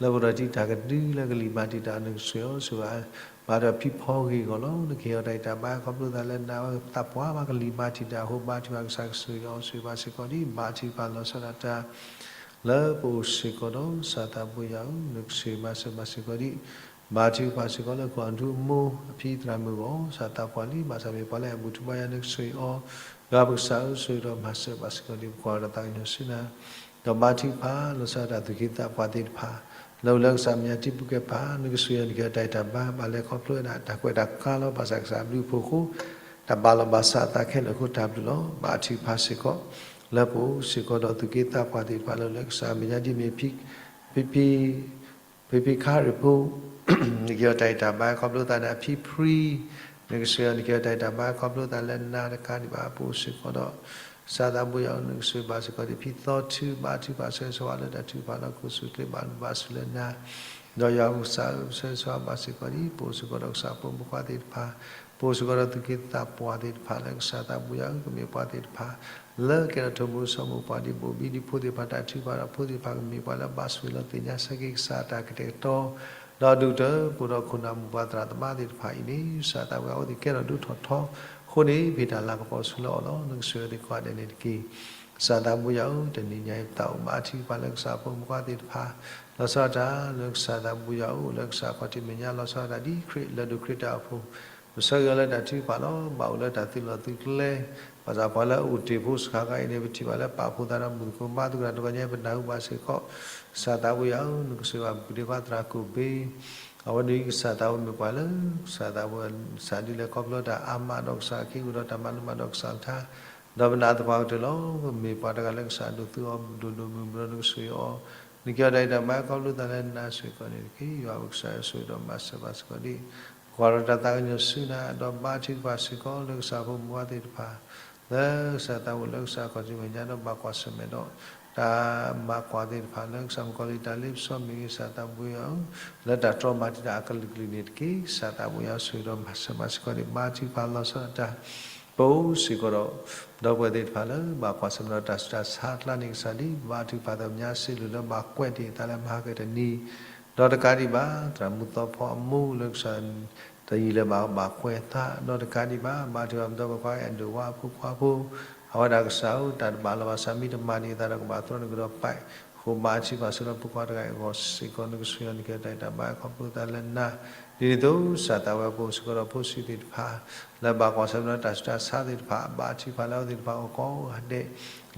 လၢပဒီးတံၢ်တၢ်ကဒုလၢကလံၤမၤတံာ်တာ် နကဆိၣ်ဂ့ၤအီၤဆိၣ်ဂ့ၤ ဘၣ်ဒီးဖံဖီဂ့ၢ်အဂီၢ်လီၤ. နကဟ့ၣ်အီၤတၢ်ဂံၢ်တၢ်ဘါ ခီဖျိသးလၢနၤဝဲသးပှၢ်ဘၣ်ကလံၤမၤတံာ်တာ်အဃိ ဘါထုကဖၣ်ကစၢ်ကဆိၣ်ဂ့ၤအီၤဆိၣ်ဂ့ၤဘၣ်စ့ၢ်ကီးဒံး ဘါထုကဖၣ်လီၤဆီဒၣ်တၢ် လၢပအိၣ်စ့ၢ်ကီးဒီး ကစၢ်သးဘိယွၤဧၢ နကဆိၣ်ဂ့ၤမၤစၢၤဘၣ်စ့ၢ်ကီးဒံး ဘါထုကဖၣ်စ့ၢ်ကီးလၢခိၣ်အဒူအမူ အဖံသရၣ်မုၣ်အဂီၢ် ကစၢ်သးပှၢ်လံ ဘၣ်ဆၣ်မ့ၢ်ပှၤလၢအဘူးထုဘါယွၤ နကဆိၣ်ဂ့ၤအီၤ ယွၤပကစၢ်ဧၢ ဆိၣ်ဂ့ၤဒီးမၤစၢၤဘၣ်စ့ၢ်ကီးဒံး ပကွၢ်ဒီးသးကညီၤဆူနၤ ဒီးဘါထုကဖၣ်လီၤဆီဒၣ်တၢ်သူၣ်က့သးပှၢ်သ့ၣ်တဖၣ် လၢအိၣ်လၢကစၢ်မဲာ်ညါတံၢ်ပူၤကဲပၤ နကဆိၣ်ဂ့ၤအီၤ နကဟ့ၣ်အီၤတၢ်ဂံၢ်တၢ်ဘါ ဘၣ်လဲၤခီဖျိဝဲဒၣ်တၢ်ကွဲးတၢ်ကါလီၤ ဘၣ်ဆၣ်ကစၢ်အဘျုးအဖှိၣ်အဃိ တၢ်ဘၣ်လီၤဘၣ်စးအသးခဲလၢာ်အဃိတၢ်ဘျုးလီၤ. ဘါထုကဖၣ်စ့ၢ်ကီး လၢပအိၣ်စ့ၢ်ကီးဒီးသူၣ်က့သးပှၢ်သ့ၣ်တဖၣ် လၢအိၣ်လၢကစၢ်မဲာ်ညါဒ်မ့ၢ် ဖံဖံ ဖံဖံခါရံၣ်ဖိ နကဟ့ၣ်အီၤတၢ်ဂံၢ်တၢ်ဘါ ခီဖျိသးလၢအဖံဖှံ နကဆိၣ်ဂ့ၤအီၤ နကဟ့ၣ်အီၤတၢ်ဂံၢ်တၢ်ဘါ ခီဖျိသးလၢနၤတကးဒံးဘၣ် ပအိၣ်စ့ၢ်ကီးဒီး ကစၢ်သးဘိယွၤဧၢ နကဆိၣ်ဂ့ၤဘၣ်စ့ၢ်ကီးဒံး ဖံသီထု ဘါထုကဖၣ်ဆၢဂ့ၤဆၢဝါလၢတၢ်ထုကဖၣ်လီၤ ခိၣ်စူၣ်ချ့ဘၣ်ဘၣ်ဆိၣ်လၢနၤ ဒီးယွၤပကစၢ်ဧၢ ပဆၢဂ့ၤဆၢဝါဘၣ်စ့ၢ်ကီးဒံး ပအိၣ်စ့ၢ်ကီးဒီးကစၢ်ဖိမုၣ်ဖိခွါသ့ၣ်တဖၣ် ပအိၣ်စ့ၢ်ကီးဒီးသူၣ်က့သးပှၢ်သ့ၣ်တဖၣ် လၢကစၢ်သးဘိယွၤဧၢ ကမ့ၢ်ပှၤသ့ၣ်တဖၣ် လၢကဲထီၣ်ထိးမူစီၤမိၢ်ပှၢ်ဒံး ဘိၣ်ဘံဒံးဖိသ့ၣ်တဖၣ် တၢ်ထုကဖၣ်ဒီးဖိသ့ၣ်တဖၣ် ကမ့ၢ်ပှၤလၢအဘၣ်ဆိၣ်ဂ့ၤလီၤသ့ၣ်ညါဆၢက့ၤကစၢ်အတၢ်ကတဲာ်ကတီၤ ဒီးဒုၣ်ကတၢၢ်ဖိဒီးခိၣ်နၢ်မိၢ်ပှၢ်သရၣ်သမါသ့ၣ်တဖၣ်အံၤန့ၣ် ကစၢ်သးဘိယွၤ အိၣ်သ့ၣ်ကဲထီၣ်ဒိၣ်ထီၣ်ထီ အဃိန့ၣ် ပဟ့ၣ်တၢ်လၤကပီၤဆူလၢအီၤလီၤ. နကဆိၣ်ဂ့ၤအီၤသ့ၣ်ကိးဂၤဒဲးန့ၣ်တက့ၢ်. ကစၢ်သးဘိယွၤဧၢ, တနံၤညါအံၤပသးအိၣ်ဘါထုကဖၣ်လၢကစၢ်ဖိမုၣ်ဖိခွါသ့ၣ်တဖၣ်, လီၤဆီဒၣ်တၢ်လၢကစၢ်သးဘိယွၤအိၣ်လၢကစၢ်ခီၣ်ထံးမဲာ်ညါ လီၤဆီဒၣ်တၢ်ဒ်ခရံာ်လၢဒိၣ်ခရံာ်တၢ်အိၣ်ဖှိၣ်, ပဆၢဂ့ၤအီၤလၢတၢ်ထုကဖၣ်လီၤ. ဘၣ်အိၣ်လၢတၢ်သုးလီၢ်သုးကျဲ, ဘၣ်ဆၣ်ပှၤလၢအအိၣ်တ့ၢ်ဖိစှၤဂၤအံၤန့ၣ် ပထံၣ်ဘၣ်လၢပာ်ဖှိၣ်သးဒီးဘူၣ်သကိးဘါသကိးတၢ်တဂီၢ်ညါ ပနၢ်ဟူဘၣ်စ့ၢ်ကီး, ကစၢ်သးဘိယွၤဧၢ, နကဆိၣ်ဂ့ၤဘၣ်ပဒ့ခွါသရၣ်ကိၣ်ဘ့, အဝဲန့ၣ်ကစၢ်သးဘိမ့ၢ်ပှၤလၢ ကစၢ်သးဘိယွၤ စးဒ်လဲၣ်ခီဖျိတၢ်အါမးဒီးကစၢ်အခံ အိၣ်ဒီးတၢ်မၤလိမၤဒိးကစၢ်အကလုၢ်ကထါ, ဒီးပနာ်သပှၢ်ကတၢၢ်လီၤ. ပမ့ၢ်ပှၤတဂၤလၢကစၢ်ဒိးသူအီၤဒိၣ်ဒိၣ်မုၢ်မုၢ်ဒီး နကဆိၣ်ဂ့ၤအီၤ, နကဲအီၤတၢ်ဂံၢ်တၢ်ဘါခီဖျိသးလၢနၤစ့ၢ်ကီးန့ၣ်တက့ၢ်. ယွၤပကစၢ်ဧၢ, ဆိၣ်ဂ့ၤဒီးမၤစၢၤဘၣ်စ့ၢ်ကီးဒံး, ပကွၢ်ဒီးတၢ်သးကညီၤဆူနၤ, ဒီးဘါထုကဖၣ်စ့ၢ်ကီးလၢကစၢ်ဖိမုၣ်ဖိခွါသ့ၣ်တဖၣ် လၢကစၢ်သးအိၣ်လၢကစၢ်ခီၣ်ထံးမဲာ်ညါဒီးဘၣ်ကွၢ်ဆၢၣ်မဲာ်ဒီး တၢ်မၤကွၢ်သ့ၣ်တဖၣ်လၢကစၢ်မုၣ်ကီၤလံၢ်တၢ်လ့ပစီမ့ၢ်ဂ့ၤ ကစၢ်သးဘိယွၤဧၢ, လၢတၢ်တြီမၤတံာ်တာ်အကလုာ်ကလုာ်န့ၣ်တက့ၢ်. ကစၢ်သးဘိယွၤဆိၣ်ဂ့ၤဒီးမၤစၢၤဘၣ်စ့ၢ်ကီးန့ၣ် ဘါထုကဖၣ်လီၤဆီဒၣ်တၢ် ပအိၣ်စ့ၢ်ကီးဒီး ဒီပုၢ်ဝဲၢ်သ့ၣ်တဖၣ်လၢဘၣ်ကွၢ်ဆၢၣ်မဲာ်ဒီးတၢ်ဆူးတၢ်ဆါအကျါန့ၣ် ကစၢ်ဒ်ဘါထုကဖၣ်သးမဲာ်ညါစ့ၢ်ကီးလၢ ဘၣ်ကွဲးတ့ၢ်သးလၢမၤကတနံၤ ဒီးတကးဒံးဘၣ် သရၣ်မုၣ်သီဖီအမိၢ်လၢကစၢ် တယံာ်လၢၤဘၣ်ဘၣ်ကွဲးသး ဒီးတကးဒံးဘၣ် ဘါထုကဖၣ်ပဒီပုၢ်ဝဲၢ်ခွါ အဲၣ်ဒိးဝါအဖိခွါဖိ, အဝဲဒၣ်ကစၢ်ဧၢ တၢ်တဘၣ်လီၤဘၣ်ဆၣ်မ့ၢ်တမၤန့ၢ်သးဒီးကဘၣ်သြီနကဒီးပာ်, အဃိဘါထုကဖၣ်ဆိလၢဖိခွါတဂၤအံၤအဂီၢ်စ့ၢ်ကီး နကဆိၣ်ဂ့ၤအီၤ နကဟ့ၣ်အီၤတၢ်ဂံၢ်တၢ်ဘါခီဖျိသးလၢနၤ, ဒ်န့ၣ်အသိး ကစၢ်သးဘိယွၤပအိၣ်စ့ၢ်ကီးဒီးဖိဆံးသ့ၣ်တဖၣ် လၢဘၣ်ကွၢ်ဆၢၣ်မဲာ်ဒီးတၢ်ဆူးတၢ်ဆါသ့ၣ်တဖၣ် ဘါထုကဖၣ်လၢအဝဲသ့ၣ်တဖၣ်အဂီၢ်ကိးဂၤဒဲး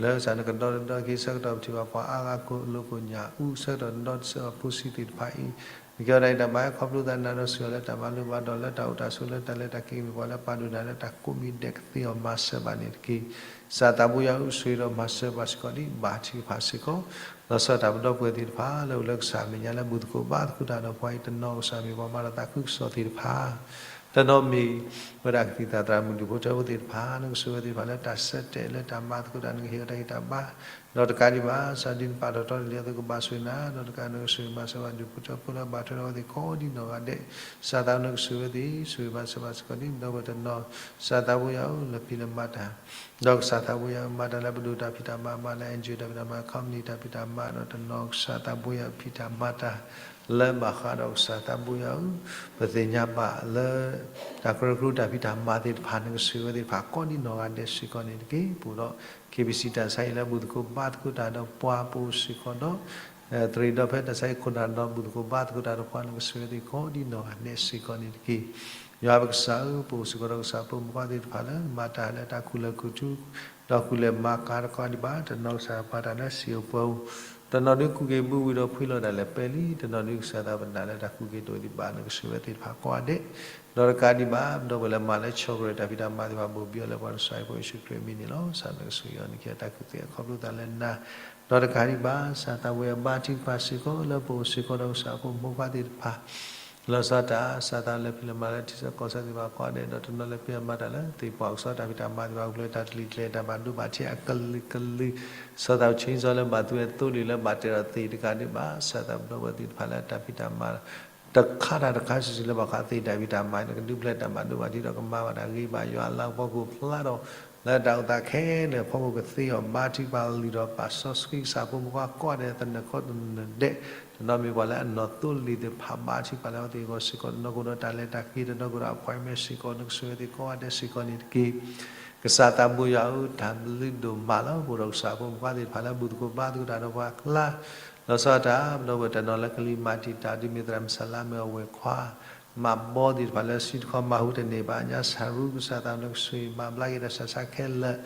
လၢကစၢ်နကဒီတဒီက့ၤဆၢကတီၢ် ပထံၣ်ဘၣ်ပှၤအါဂၤကိးလိာ်ကိးညၣ်အူ ဆၢကတီၢ်နဒီတဆၢအဖိဆံးသ့ၣ်တဖၣ်အံၤ, နကဟ့ၣ်အီၤတၢ်ဂံၢ်တၢ်ဘါခီဖျိသးနၤဒီးဆိၣ်ဂ့ၤအီၤလၢတၢ်မၤလိဘၣ်ဒီးလၢတၢ်အိၣ်တၢ်ဆိးလၢတၢ်လဲၤတၢ်က့ၤ မ့ၢ်ပှၤလၢပာ်ဒိၣ်နၤလၢတၢ်ကိးမံၤဒဲးကသ့အီၤမၤစၢၤဘၣ်န့ၣ်တက့ၢ်. ကစၢ်သးဘိယွၤဧၢ ဆိၣ်ဂ့ၤဒီးမၤစၢၤဘၣ်စ့ၢ်ကီးဒံး ဘါထုကဖၣ်စ့ၢ်ကီး လီၤဆီဒၣ်တၢ်ပဒီပုၢ်ဝဲၢ်သ့ၣ်တဖၣ် လၢအိၣ်လၢကစၢ်အမဲာ်ညါလၢဘူၣ်သကိးဘါသကိးတၢ်ဒီးပှၤအံၤတနီၤ ကစၢ်မ့ၢ်ပှၤမၤတၢ်သးခုကစီၣ်သ့ၣ်တဖၣ် တနီၤမ့ၢ်ဝဲဒၣ်ကသံၣ်သရၣ်မုၣ်ဒူၣ်ဖိထၢဖိသ့ၣ်တဖၣ် နကဆိၣ်ဂ့ၤသ့ၣ်တဖၣ်လၢတၢ်ဆၢတဲာ်လၢတၢ်မၤသကိးတၢ် နကဟ့ၣ်အီၤတၢ်ဂံၢ်တၢ်ဘါ ဒီးတကးဒံးဘၣ် ကစၢ်ဒ်နပာ်ထီၣ်ထီန့ၣ်လံအသိးကဘၣ်ဆိၣ်ဂ့ၤနၤ ဒီးတကးနကဆိၣ်ဂ့ၤမၤစၢၤဘၣ်ဒူၣ်ဖိထၢဖိလၢအဘၣ်ထွဲဒီးအဝဲသ့ၣ်ကိးဒ်နီၢ်ဂၤဒဲး ကစၢ်သးနကဆိၣ်ဂ့ၤအဝဲသ့ၣ် ဆိၣ်ဂ့ၤမၤစၢၤဘၣ်စ့ၢ်ကီးဒ်ဒီပုၢ်ဝဲၢ်တနီၤ ကစၢ်သးဘိယွၤဧၢ လၢဖံးလၢမၤတၢ် ဒီးကစၢ်သးဘိယွၤမၤတၢ်လၢပဒိၣ်တၢ်ဖံးတၢ်မၤ မၤလၢ NGO တၢ်ဖံးတၢ်မၤ company တၢ်ဖံးတၢ်မၤ ဒီးတနီၤကစၢ်သးဘိယွၤဖံးတၢ်မၤတၢ် လၢဘၣ်ဃးဒီးကစၢ်သးဘိယွၤဧၢ ပသ့ၣ်ညါဘၣ်လၢ တၢ်ကရၢကရိတၢ်ဖံးတၢ်မၤသ့ၣ်တဖၣ် နကဆိၣ်ဂ့ၤဝဲသ့ၣ်တဖၣ်ကိးဒ်နီၢ်ဂၤဒဲးစ့ၢ်ကီးန့ၣ်တက့ၢ်. ပအိၣ်ဒီး KBC တၢ်ဆါဟံၣ်လၢဘူၣ်သကိးဘါသကိးတၢ်ဒီးပှၤပအိၣ်စ့ၢ်ကီးဒီး သရံးဒီဖဲတၢ်ဆါဟံၣ်ခိၣ်နၢ်ဒီးဘူၣ်သကိးဘါသကိးတၢ်ဒီးပှၤ နကဆိၣ်ဂ့ၤဝဲသ့ၣ်ကိးဒ်နီၢ်ဂၤဒဲးစ့ၢ်ကီးန့ၣ်တက့ၢ်. ယွၤပကစၢ်ဧၢ ပအိၣ်စ့ၢ်ကီးဒီးကစၢ်ဖိမုၣ်ဖိခွါသ့ၣ်တဖၣ်လၢ မၤတၢ်လၢတၢ်ခူၣ်လၢၢ်ခူၣ်ထူ ဒီးခူၣ်လဲၤမၤကၤတကးဒံးဘၣ် တနီၤကစၢ်ပာ်တၢ်လၢစံာ်ဧိၤပှဲၤဧိၤ တနီၤဒုးကူၣ်က့ၤဘုဝံၤဒီးဖှံလီၤဒၣ်လဲာ်ပဲလံ တနီၤဒုးကစၢ်သးပနာ်လၢတၢ်ကူၣ်က့ၤဒိၣ်ဒံးဘၣ် နကဆိၣ်ဂ့ၤဝဲသ့ၣ်တဖၣ်ကိးဂၤဒဲး ဒီးတကးဒံးဘၣ် ဒီပုၢ်ဝဲၢ်လၢမၤလၢဆီၣ်ကရၢၢ်တၢ်ဖံးတၢ်မၤသ့ၣ်တဖၣ် ဘိၣ်ဘံအီၤလၢပှၤကစၢ်အံၤ ပှၤယ့ၣ်ၡူးခရံာ်အမံၤန့ၣ်လီၤ. ကစၢ်နကဆိၣ်ဂ့ၤအီၤ နကဟ့ၣ်အီၤတၢ်ကူၣ်သ့အခီဖျိသးလၢနၤ ဒီးတကးဒံးဘၣ် ကစၢ်သးဘိယွၤဘါထုကဖၣ်စ့ၢ်ကီး လၢပအိၣ်စ့ၢ်ကီးဒီးကစၢ်ဖိမုၣ်ဖိခွါသ့ၣ်တဖၣ် လီၤဆီဒၣ်တၢ် ကစၢ်သးလၢဖံးလၢမၤလၢထံဆၢကီၢ်ဆၢသ့ၣ်တဖၣ်ကိးဂၤဒဲး ဒီးတနီၤလၢပျၢၤမၤတၢ်လၢသ့ၣ်ပှၢ်ကစီၣ် တၢ်ဖံးတၢ်မၤသ့ၣ်တဖၣ် အိၣ်ဖျဲၣ်တၢ်တလံၤကျဲၤတၢ်ဘၣ်ဒိဘၣ်ထံးအကလုာ်ကလုာ်, ကစၢ်သးဆှၢလၢဘၣ်သူဝဲသိလ့ၣ်လၢဘၣ်တ့ၢ်ဒီးသ့ၣ်တကးဒံးဘၣ် ကစၢ်သးပဒီပုၢ်ဝဲၢ်သ့ၣ်တဖၣ်လၢတၢ်ဖံးတၢ်မၤ တခါတၢ်တခါစုာ်စုာ်လၢဘၣ်ဃးသ့ၣ်တၢ်ဖံးတၢ်မၤန့ၣ် ကဒုးဖျဲးတၢ်ဘၣ်ဒိဘၣ်ထံးဒီးကမၤဘၣ်တၢ်ဂ့ၤဘၣ်ယွၤ လၢအဖီခိၣ်ဖျါဒီး လၢတၢ်အိၣ်သးခဲလၢာ်အဖီခိၣ်ကသ့အီၤ ဘါထုကဖၣ်လုၢ်ထီၣ်ပာ်စီဆှံကစၢ်ဖိမုၣ်ခွါကိးဂၤဒဲး သနၢၣ်ခိတနၢၣ်ဒဲး, တနီၤမ့ၢ်ပှၤလၢအနီၢ်သိလ့ၣ်သ့ၣ်တဖၣ် ဘါထုကဖၣ်လၢအဝဲသ့ၣ်အဂီၢ်စ့ၢ်ကီး တနီၤကအိၣ်ဒီးတၢ်လဲၤတၢ်က့ၤ တနီၤကအိၣ်ဒီး appointment စ့ၢ်ကီး နကဆိၣ်ဂ့ၤအဝဲသ့ၣ်ကိးဂၤဒဲးစ့ၢ်ကီးန့ၣ်တက့ၢ်. ကစၢ်သးဘိယွၤဧၢ တၢ်ဘျုးဒိၣ်မးလီၤ. ပအိၣ်ဒီးကစၢ်ဖိမုၣ်ခွါသ့ၣ်တဖၣ်လၢဘူၣ်သကိးဘါသကိးတၢ်ဒီးပှၤအကျါ လီၤဆီဒၣ်တၢ် ပဒီပုၢ်ဝဲၢ်တနီၤလၢကလံၤမၤတံာ်တာ် ဒ်မ့ၢ်သရၣ်မုၣ်စလါမ့ၢ်အဝဲၢ်ခွါ မၤဘီသ့ၣ်တဖၣ်လၢစုတခီမၤဟူးတန့ၢ်ဘၣ် ညါဆၣ်ရူ ကစၢ်သးနကဆိၣ်ဂ့ၤမၤဘျါက့ၤတၢ်ဆူးတၢ်ဆါခဲလၢာ်,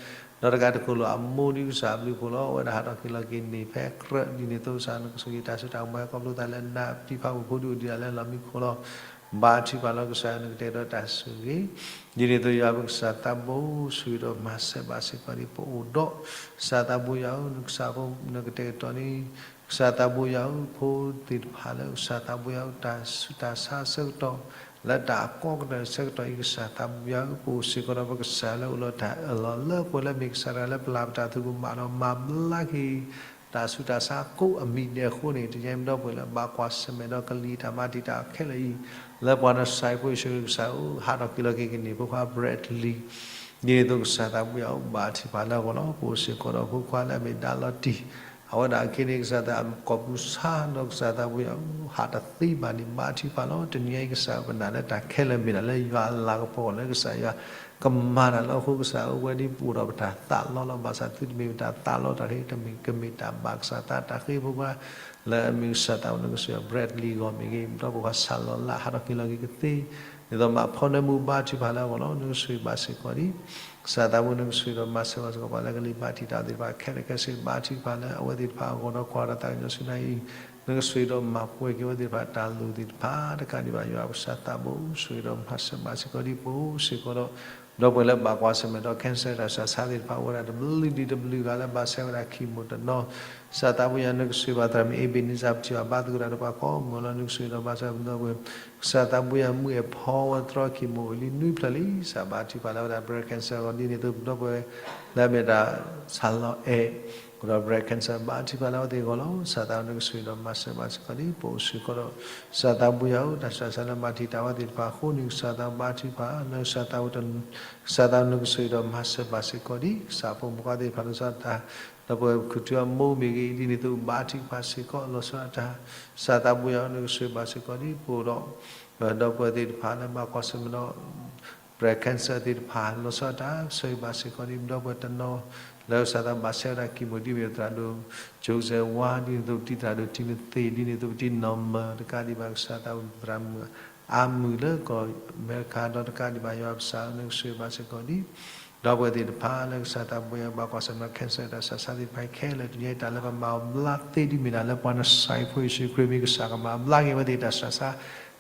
ဒီးတကးတကိၢ်လၢအမိၢ်ဒ်ကစၢ်အဘျုးအဖှိၣ်လီၤ အဝဲဒၣ်ဟးထီၣ်က့ၤလီၤက့ၤန့ၣ် ဖဲကြၢးဒ်န့ၣ်အသိးကစၢ်နကဆိၣ်ဂ့ၤတၢ်စိတၢ်ကမီၤ ဟဲခီဖျိသးလၢနပျံၤဖးမုၢ်ဖိဒုးအိၣ်ဒံးဒၣ်လၢလီၢ်မံခိၣ်လီၤ. ဘါထုကဖၣ်လီၤကစၢ်နကတဲာ်ကတီၤတၢ်ဆိၣ်ဂ့ၤ ဒ်န့ၣ်အသိးယွၤပကစၢ်သးဘိ ဆိၣ်ဂ့ၤဒီးမၤစၢၤဘၣ်စ့ၢ်ကီးဒ်ပအိၣ်ဒီး ကစၢ်သးဘိယွၤဧၢ နကစၢ်ဖိ နကတဲာ်ကတီၤန့ၣ် ကစၢ်သးဘိယွၤဧၢ ဖိသ့ၣ်တဖၣ်လၢကစၢ်သးဘိယွၤဧၢ တၢ်ဆူးတၢ်ဆါအဆၢကတီၢ် လၢတၢ်အကီကတၢၢ်အဆၢကတီၢ်အံၤ ကစၢ်သးဘိယွၤဧၢ ပအိၣ်စ့ၢ်ကီးဒီးပကစၢ်လၢအိၣ်လီၤတၢ်အၢၣ်လီၤလၢပှဲၤလၢမ့ၢ်ကစၢ်တဂၤလၢပလၢ်ပတၢ်သူၣ်ကမၣ်ဒီးမၤဘျါက့ၤ တၢ်ဆူးတၢ်ဆါကိးအမံၤဒဲးအဃိန့ၣ် တညါမ့ၢ်ဒီပုၢ်ဝဲၢ်လၢဘၣ်ကွၢ်ဆၢၣ်မဲာ်ဒီးကလံၤတၢ်မၤတံာ်တာ်ခဲလၢာ်အံၤ လၢပှၤနစဲးဖိယ့ၣ်ၡူးခရံာ်ကစၢ်ဧၢ ဟးထီၣ်က့ၤလီၤက့ၤကန့ၢ်ဖိခွါ Bradley ဒ်န့ၣ်အသိးကစၢ်သးဘိယွၤဧၢ ဘါထုကဖၣ်လၢအဂီၢ်လီၤ. ပအိၣ်စ့ၢ်ကီးဒီးဖိခွါလၢအမ့ၢ်ဒါလီၤတံၢ် အဝဲဒၣ်အက့န့ၣ် ကစၢ်သးကိးပူၤဆါဒီးကစၢ်သးဘိယွၤဧၢ ဟးတသ့ဘၣ်န့ၣ် ဘါထုကဖၣ်လီၤ. တနံၤအံၤကစၢ်ပနာ်လၢတၢ်ခဲလၢာ်မ့ၢ်ဒၣ်လၢယွၤအလၤကပီၤလၢကစၢ်ယွၤ ကမၤတၢ်လၢအဃိကစၢ်ဧၢ ဝဲဒ်ပအိၣ်ဒီးပတၢ်သးလီလီၤ. ဘၣ်ဆၣ်သုတမ့ၢ်ပတၢ်သးလီတၢ်တဂ့ၤ တမ့ၢ်ကမ့ၢ်တၢ်ဘၣ်ကစၢ်သးတၢ်ဃ့ဖိခွါ လၢအမ့ၢ်ကစၢ်သးဘိနကဆိၣ်ဂ့ၤ Bradley အဂီၢ်မ့ၢ်ဂ့ၤ ဒီပုၢ်ဝဲၢ်ခွါစၢ်လီၤလၢဟးထီၣ်က့ၤလီၤက့ၤကသ့ ဒ်သိးမၤဖီနၢမူဘါထုကဖၣ်လၢအဂီၢ်လီၤ. နကဆိၣ်ဂ့ၤဘၣ်စ့ၢ်ကီးဒ် ကစၢ်သးဘိနကဆိၣ်ဂ့ၤဒီးမၤစၢၤဘၣ်စ့ၢ်ကီးပှၤလၢကလံၤမၤတံာ်တာ်သ့ၣ်တဖၣ်ခဲလၢာ်ခဲဆ့ ဘါထုကဖၣ်လၢအဝဲသ့ၣ်တဖၣ်အဂီၢ်ဒီးကွၢ်ဒီးသးကညီၤဆူညါအံၤ နကဆိၣ်ဂ့ၤဒီးမၤပှဲၤက့ၤအဝဲသ့ၣ်တဖၣ်တၢ်လိၣ်သ့ၣ်တဖၣ် တကးဒံးဘၣ်ယွၤပကစၢ်သးဘိ ဆိၣ်ဂ့ၤဒီးမၤစၢၤဘၣ်စ့ၢ်ကီးဒ်ပအိၣ်စ့ၢ်ကီးဒီး ဒီပုၢ်ဝဲၢ်လၢဘၣ်ကွၢ်ဆၢၣ်မဲာ်ဒီး cancer တၢ်ဆူးတၢ်ဆါသ့ၣ်တဖၣ် အိၣ်ဝဲဒၣ်တဘျုးဒံးတဘျုးဂၤလၢဘၣ်ဆဲးဝဲဒၣ် chemo တနီၤ ကစၢ်သးဘိယွၤနကဆိၣ်ဂ့ၤဘၣ်သရၣ်မုၣ် Ebenezer ပထံၣ်ဘၣ်ဘါသကိးတၢ်ဒီးပှၤကိးမုၢ်လီၤ နကဆိၣ်ဂ့ၤဒီးမၤစၢၤပဒီပုၢ်ဝဲၢ် ကစၢ်သးဘိယွၤမုၢ်အဲၣ်ဖီဝဲတြီ chemo အိၣ်လံနွံဖျၢၣ်လံ ကစၢ်ဘါထုကဖၣ်လၢဝဲဒၣ် breast cancer အဂီၢ်ဒ်န့ၣ်အသိး ဒီပုၢ်ဝဲၢ်လၢအမ့ၢ်ဒၣ် ဆၣ်လီၤအဲၣ် အိၣ်ဒီး breast cancer ဘါထုကဖၣ်လၢအဝဲသ့ၣ်အဂီၢ်လီၤ. ကစၢ်သးဘိနကဆိၣ်ဂ့ၤဒီးမၤစၢၤဘၣ်စ့ၢ်ကီးဒ်ပအိၣ်စ့ၢ်ကီးဒီး ကစၢ်သးဘိယွၤဧၢ တၢ်ဆူးတၢ်ဆါလၢမၤတံာ်တာ်ဝဲသ့ၣ်တဖၣ်အဃိန့ၣ် ကစၢ်သးဘိဘါထုကဖၣ်လၢ ကစၢ်သးဘိ ကစၢ်သးဘိနကဆိၣ်ဂ့ၤဒီးမၤစၢၤဘၣ်စ့ၢ်ကီးဒ် ကစၢ်ဖိမုၣ်ခွါသ့ၣ်တဖၣ်လီၤဆီဒၣ်တၢ် ဒီပုၢ်ဝဲၢ်ခူၣ်ထူအမိၢ်မ့ၢ်ဂ့ၤ ဒ်န့ၣ်အသိးဘါထုကဖၣ်စ့ၢ်ကီးလီၤဆီဒၣ်တၢ် ကစၢ်သးဘိယွၤဧၢ နကဆိၣ်ဂ့ၤဘၣ်စ့ၢ်ကီးဒ် ပအိၣ်ဒီး ဒီပုၢ်ဝဲၢ်သ့ၣ်တဖၣ်လၢဘၣ်ကွၢ်ဆၢၣ်မဲာ်ဒီး breast cancer သ့ၣ်တဖၣ်လီၤဆီဒၣ်တၢ် ဆိၣ်ဂ့ၤဘၣ်စ့ၢ်ကီးဒ် ဒီပုၢ်ဝဲၢ်တနီၤ လၢကစၢ်သးဘၣ်ဆဲးဝဲဒၣ် chemo ဒ်မ့ၢ်သရၣ်ဒိၣ် Joseph ဝါ ဒ်န့ၣ်အသိးပတံၢ်သရၣ်ဒိၣ် Timothy ဒ်န့ၣ်အသိးပတံၢ် Norman တကးဒံးဘၣ်ကစၢ်သးဘိသရၣ်မုၣ် အါမုၢ်လၢကီၢ်အမဲရကၤဒီးတကးဒံးဘၣ်ယွၤပကစၢ်ဧၢ နကဆိၣ်ဂ့ၤဘၣ်စ့ၢ်ကီးဒ် ဒီပုၢ်ဝဲၢ်သ့ၣ်တဖၣ်လၢကစၢ်သးဘိယွၤဘၣ်ကွၢ်ဆၢၣ်မဲာ်ဒီး cancer တၢ်ဆူးတၢ်ဆါသ့ၣ်တဖၣ်ခဲလၢာ် တနံၤအံၤတၢ်လၢပမၤအီၤဘျါသ့ဒ်မ့ၢ်ဒၣ်လၢပှၤနစဲးဖိယ့ၣ်ၡူးခရံာ်မ့ၢ်ကစၢ်ကမၤဘျါက့ၤဝဲသ့ၣ်တၢ်ဆူးတၢ်ဆါ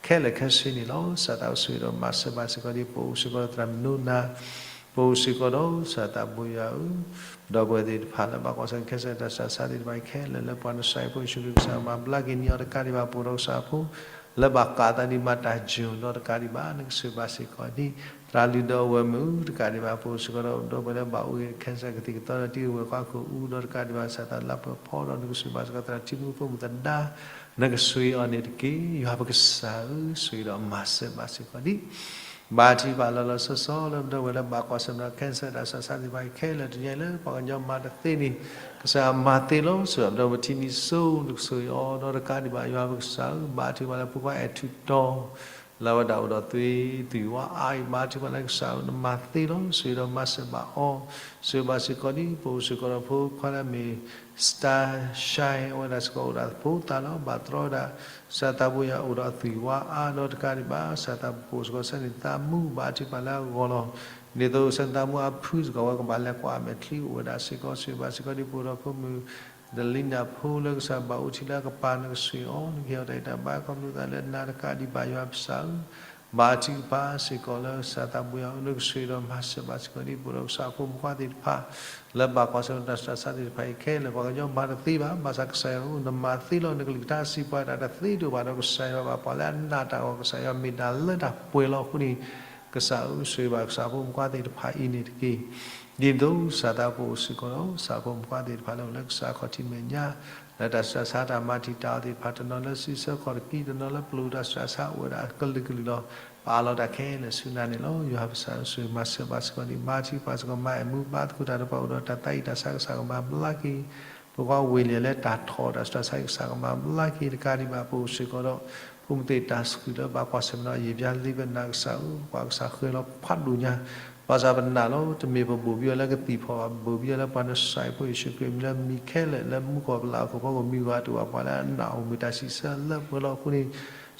ခဲလၢာ်ခဲဆ့န့ၣ်လီၤ. ကစၢ်သးဘိဆိၣ်ဂ့ၤဒီးမၤစၢၤဘၣ်စ့ၢ်ကီးဒ် ပအိၣ်စ့ၢ်ကီးဒီးသရၣ်မုၣ်နိနၤ ပအိၣ်စ့ၢ်ကီးဒီးကစၢ်သးဘိယွၤဧၢ ဒီပုၢ်ဝဲၢ်သ့ၣ်တဖၣ်လၢဘၣ်ကွၢ်ဆၢၣ်မဲာ် cancer တၢ်ဆူးတၢ်ဆါသ့ၣ်တဖၣ်ခဲလၢာ်လၢပှၤနစဲးဖိယ့ၣ်ၡူးခရံာ်ကစၢ်မၤဘျါက့ၤန့ၢ်အီၤတကးဒံးဘၣ် ပအိၣ်ဒီးကစၢ်ဖိ လၢဘၣ်ဃးသးဒ်မၤတၢ်ယိာ်ဒီးတကးဒံးဘၣ် နကဆိၣ်ဂ့ၤဘၣ်စ့ၢ်ကီးဒ် သရၣ်လုၢ်ဒီးအဝဲၢ်မုၣ်တကးဒံးဘၣ် ပအိၣ်စ့ၢ်ကီးဒီး ဒီပုၢ်ဝဲၢ်လၢဘၣ်အိၣ်ဂ့ၤ cancer ကသံၣ်ကသီဒီးတံၤဝဲၢ်ခွါခိၣ်အူဒီးတကးဒံးဘၣ် ကစၢ်သးလၢပဖီဒီး နကဆိၣ်ဂ့ၤဘၣ်စ့ၢ်ကီးသရၣ်ထံမူဖိမုၣ်သဒါ နကဆိၣ်ဂ့ၤအီၤန့ၣ်တက့ၢ်. ယွၤပကစၢ်ဧၢ ဆိၣ်ဂ့ၤဒီးမၤစၢၤဘၣ်စ့ၢ်ကီးဒ် ဘါထုကဖၣ်လီၤလီၤဆီဆီလၢပဒီပုၢ်ဝဲၢ်လၢဘၣ်ကွၢ်ဆၢၣ်မဲာ်ဒီး cancer တၢ်ဆူးတၢ်ဆါသ့ၣ်တဖၣ်ခဲလၢာ် တနံၤအံၤလၢပှၤကညီမၤတသ့န့ၣ် ကစၢ်မၤသ့လီၤ. ဆိၣ်ဂ့ၤဒီးပထံနံၤစိ နကဆိၣ်ဂ့ၤအီၤဒီးတကးဒံးဘၣ် ယွၤပကစၢ်ဧၢ ဘါထုကဖၣ်လၢဖိခွါအဲၣ်ထူးတီ လၢအဝဲဒၣ်အိၣ်ဒီးသွံၣ်သွံၣ်ဝါအါအံၤ ဘါထုကဖၣ်လၢကစၢ်ဧၢ နမၤသ့လီၤ. ဆိၣ်ဂ့ၤဒီးမၤစၢၤဘၣ်အီၤ ဆိၣ်ဂ့ၤဘၣ်စ့ၢ်ကီးဒ် ပအိၣ်စ့ၢ်ကီးဒီးဖိခွါလၢအမ့ၢ် Starshine အဝဲဒၣ်စ့ၢ်ကီးအိၣ်ဒီးဖိသၣ်လီၤ. ဘၣ်တြီဝဲဒၣ် ကစၢ်သးဘိယွၤအိၣ်ဒီးအသွံၣ်ဝါအါဒီးတကးဒံးဘၣ် ကစၢ်သးဘိပအိၣ်စ့ၢ်ကီးဆၢန့ၣ်သးမူ ဘါထုကဖၣ်လၢအဂီၢ်လီၤ. ဒ်သိးဆၢန့ၣ်သးမူအဖုစ့ၢ်ကီးဝဲကဘၣ်လဲၤကွၢ်အမဲာ်ချံအိၣ်ဝဲဒၣ်စ့ၢ်ကီး ဆိၣ်ဂ့ၤဘၣ်စ့ၢ်ကီးဒ် ပအိၣ်ဒီးဖိမုၣ် ဒလံနၢ်ဖိလၢကစၢ်ဘၣ်အိၣ်ထံလၢအကပၤ နကဆိၣ်ဂ့ၤအီၤ နကဟ့ၣ်အီၤတၢ်ဂံၢ်တၢ်ဘါ ခီဖျိသးလၢနၤတကးဒံးဘၣ် ယွၤပကစၢ်ဧၢ ဘါထုကဖၣ်စ့ၢ်ကီးလၢကစၢ်သးဘိယွၤဧၢ, နကဆိၣ်ဂ့ၤဒီးမၤစၢၤဘၣ်စ့ၢ်ကီးဒ်ပအိၣ်ဒီးကစၢ်အဖိမုၣ်ခွါသ့ၣ်တဖၣ် လၢဘၣ်ကွၢ်ဆၢၣ်မဲာ်ဒီးတၢ်ဆူးတၢ်ဆါသ့ၣ်တဖၣ်အံၤခဲလၢာ်, ပှၤကညီမၤတသ့ဘၣ်, ဘၣ်ဆၣ်ကစၢ်ယွၤဧၢ, နမၤသ့လီၤ, နကလုၢ်ကထါစံးပှၤတၢ်တသ့ဒိၣ်ဘၣ်ဒီး ကစၢ်ယွၤဘၣ်ပှၤလၢအနာ်တၢ်အဂီၢ်, ကစၢ်ယွၤမ့ၢ်တၢ်လၢတၢ်ပှဲၤလီၤ. အဃိန့ၣ် ကစၢ်ဧၢ, ဆိၣ်ဂ့ၤဘၣ်ကစၢ်အဖိမုၣ်ခွါသ့ၣ်တဖၣ်အံၤန့ၣ်တက့ၢ်. ဒ်သိးကစၢ်သးဘိယွၤစ့ၢ်ကီးဒီး ကစၢ်အဖိမုၣ်ခွါသ့ၣ်တဖၣ်လၢအိၣ်လၢကစၢ်ခီၣ်ထံးမဲာ်ညါ လၢတၢ်ဆူးတၢ်ဆါတၢ်မၤတံာ်တာ်အီၤသ့ၣ်တဖၣ်, တနီၤလၢစံးဆၢခီၣ်တက့ၢ်, တနီၤလၢပျိာ်တၢ်ဆူးတၢ်ဆါအိၣ်ဝဲဒၣ်အကလုာ်ကလုာ်လီၤ. ပအးလီၤတၢ်ခဲလၢာ်ဆူနၤန့ၣ်လီၤ. ယွၤပကစၢ်ဧၢ, ဆိၣ်ဂ့ၤမၤစၢၤဘၣ်စ့ၢ်ကီးဒ် ဘါထုကဖၣ်စ့ၢ်ကီး မၤအဲၣ်မူဘါသကိးတၢ်ဒီးပှၤအိၣ်ဒီးတၢ်သးအံၤတၢ်ဆါ, ကစၢ်ကမၤဘျါက့ၤ ပကွၢ်ဝ့ၢ်လံာ်လၢတၢ်ထီၣ်တၢ်ဆူးတၢ်ဆါအံၤ, ကစၢ်ကမၤဘျါက့ၤတကးဒံးဘၣ် ပအိၣ်စ့ၢ်ကီးဒီး ဖိမုၣ်သ့ၣ်တၢ်ဆှုၣ်လၢဘၣ်ကွၢ်ဆၢၣ်မဲာ်ဒီး ယံာ်ဘျါလံဘဲနၤကစၢ်ဧၢ, ပှၤကစၢ်ဃဲၤလီၤဖးဒိၣ်ညါ ဘၣ်ဆၣ်ပနာ်လီၤ, တမ့ၢ်ပဘိၣ်ဘံအီၤလၢကသံၣ်ဖီၣ်ဘၣ်, ဘိၣ်ဘံအီၤလၢပှၤနစၢ်ဖိယ့ၣ်ၡူးခရံာ်အမံၤလၢမံၤခဲလၢာ်လၢမူကီၢ်ပလၢအခိၣ်ဖီခိၣ် မ့ၢ်ဝဲတအိၣ်ဘၣ်ပှၤလၢအနာ်အီၤ မ့ၢ်တၢ်စံးဆၢလၢပှဲၤလီၤ. အဃိန့ၣ်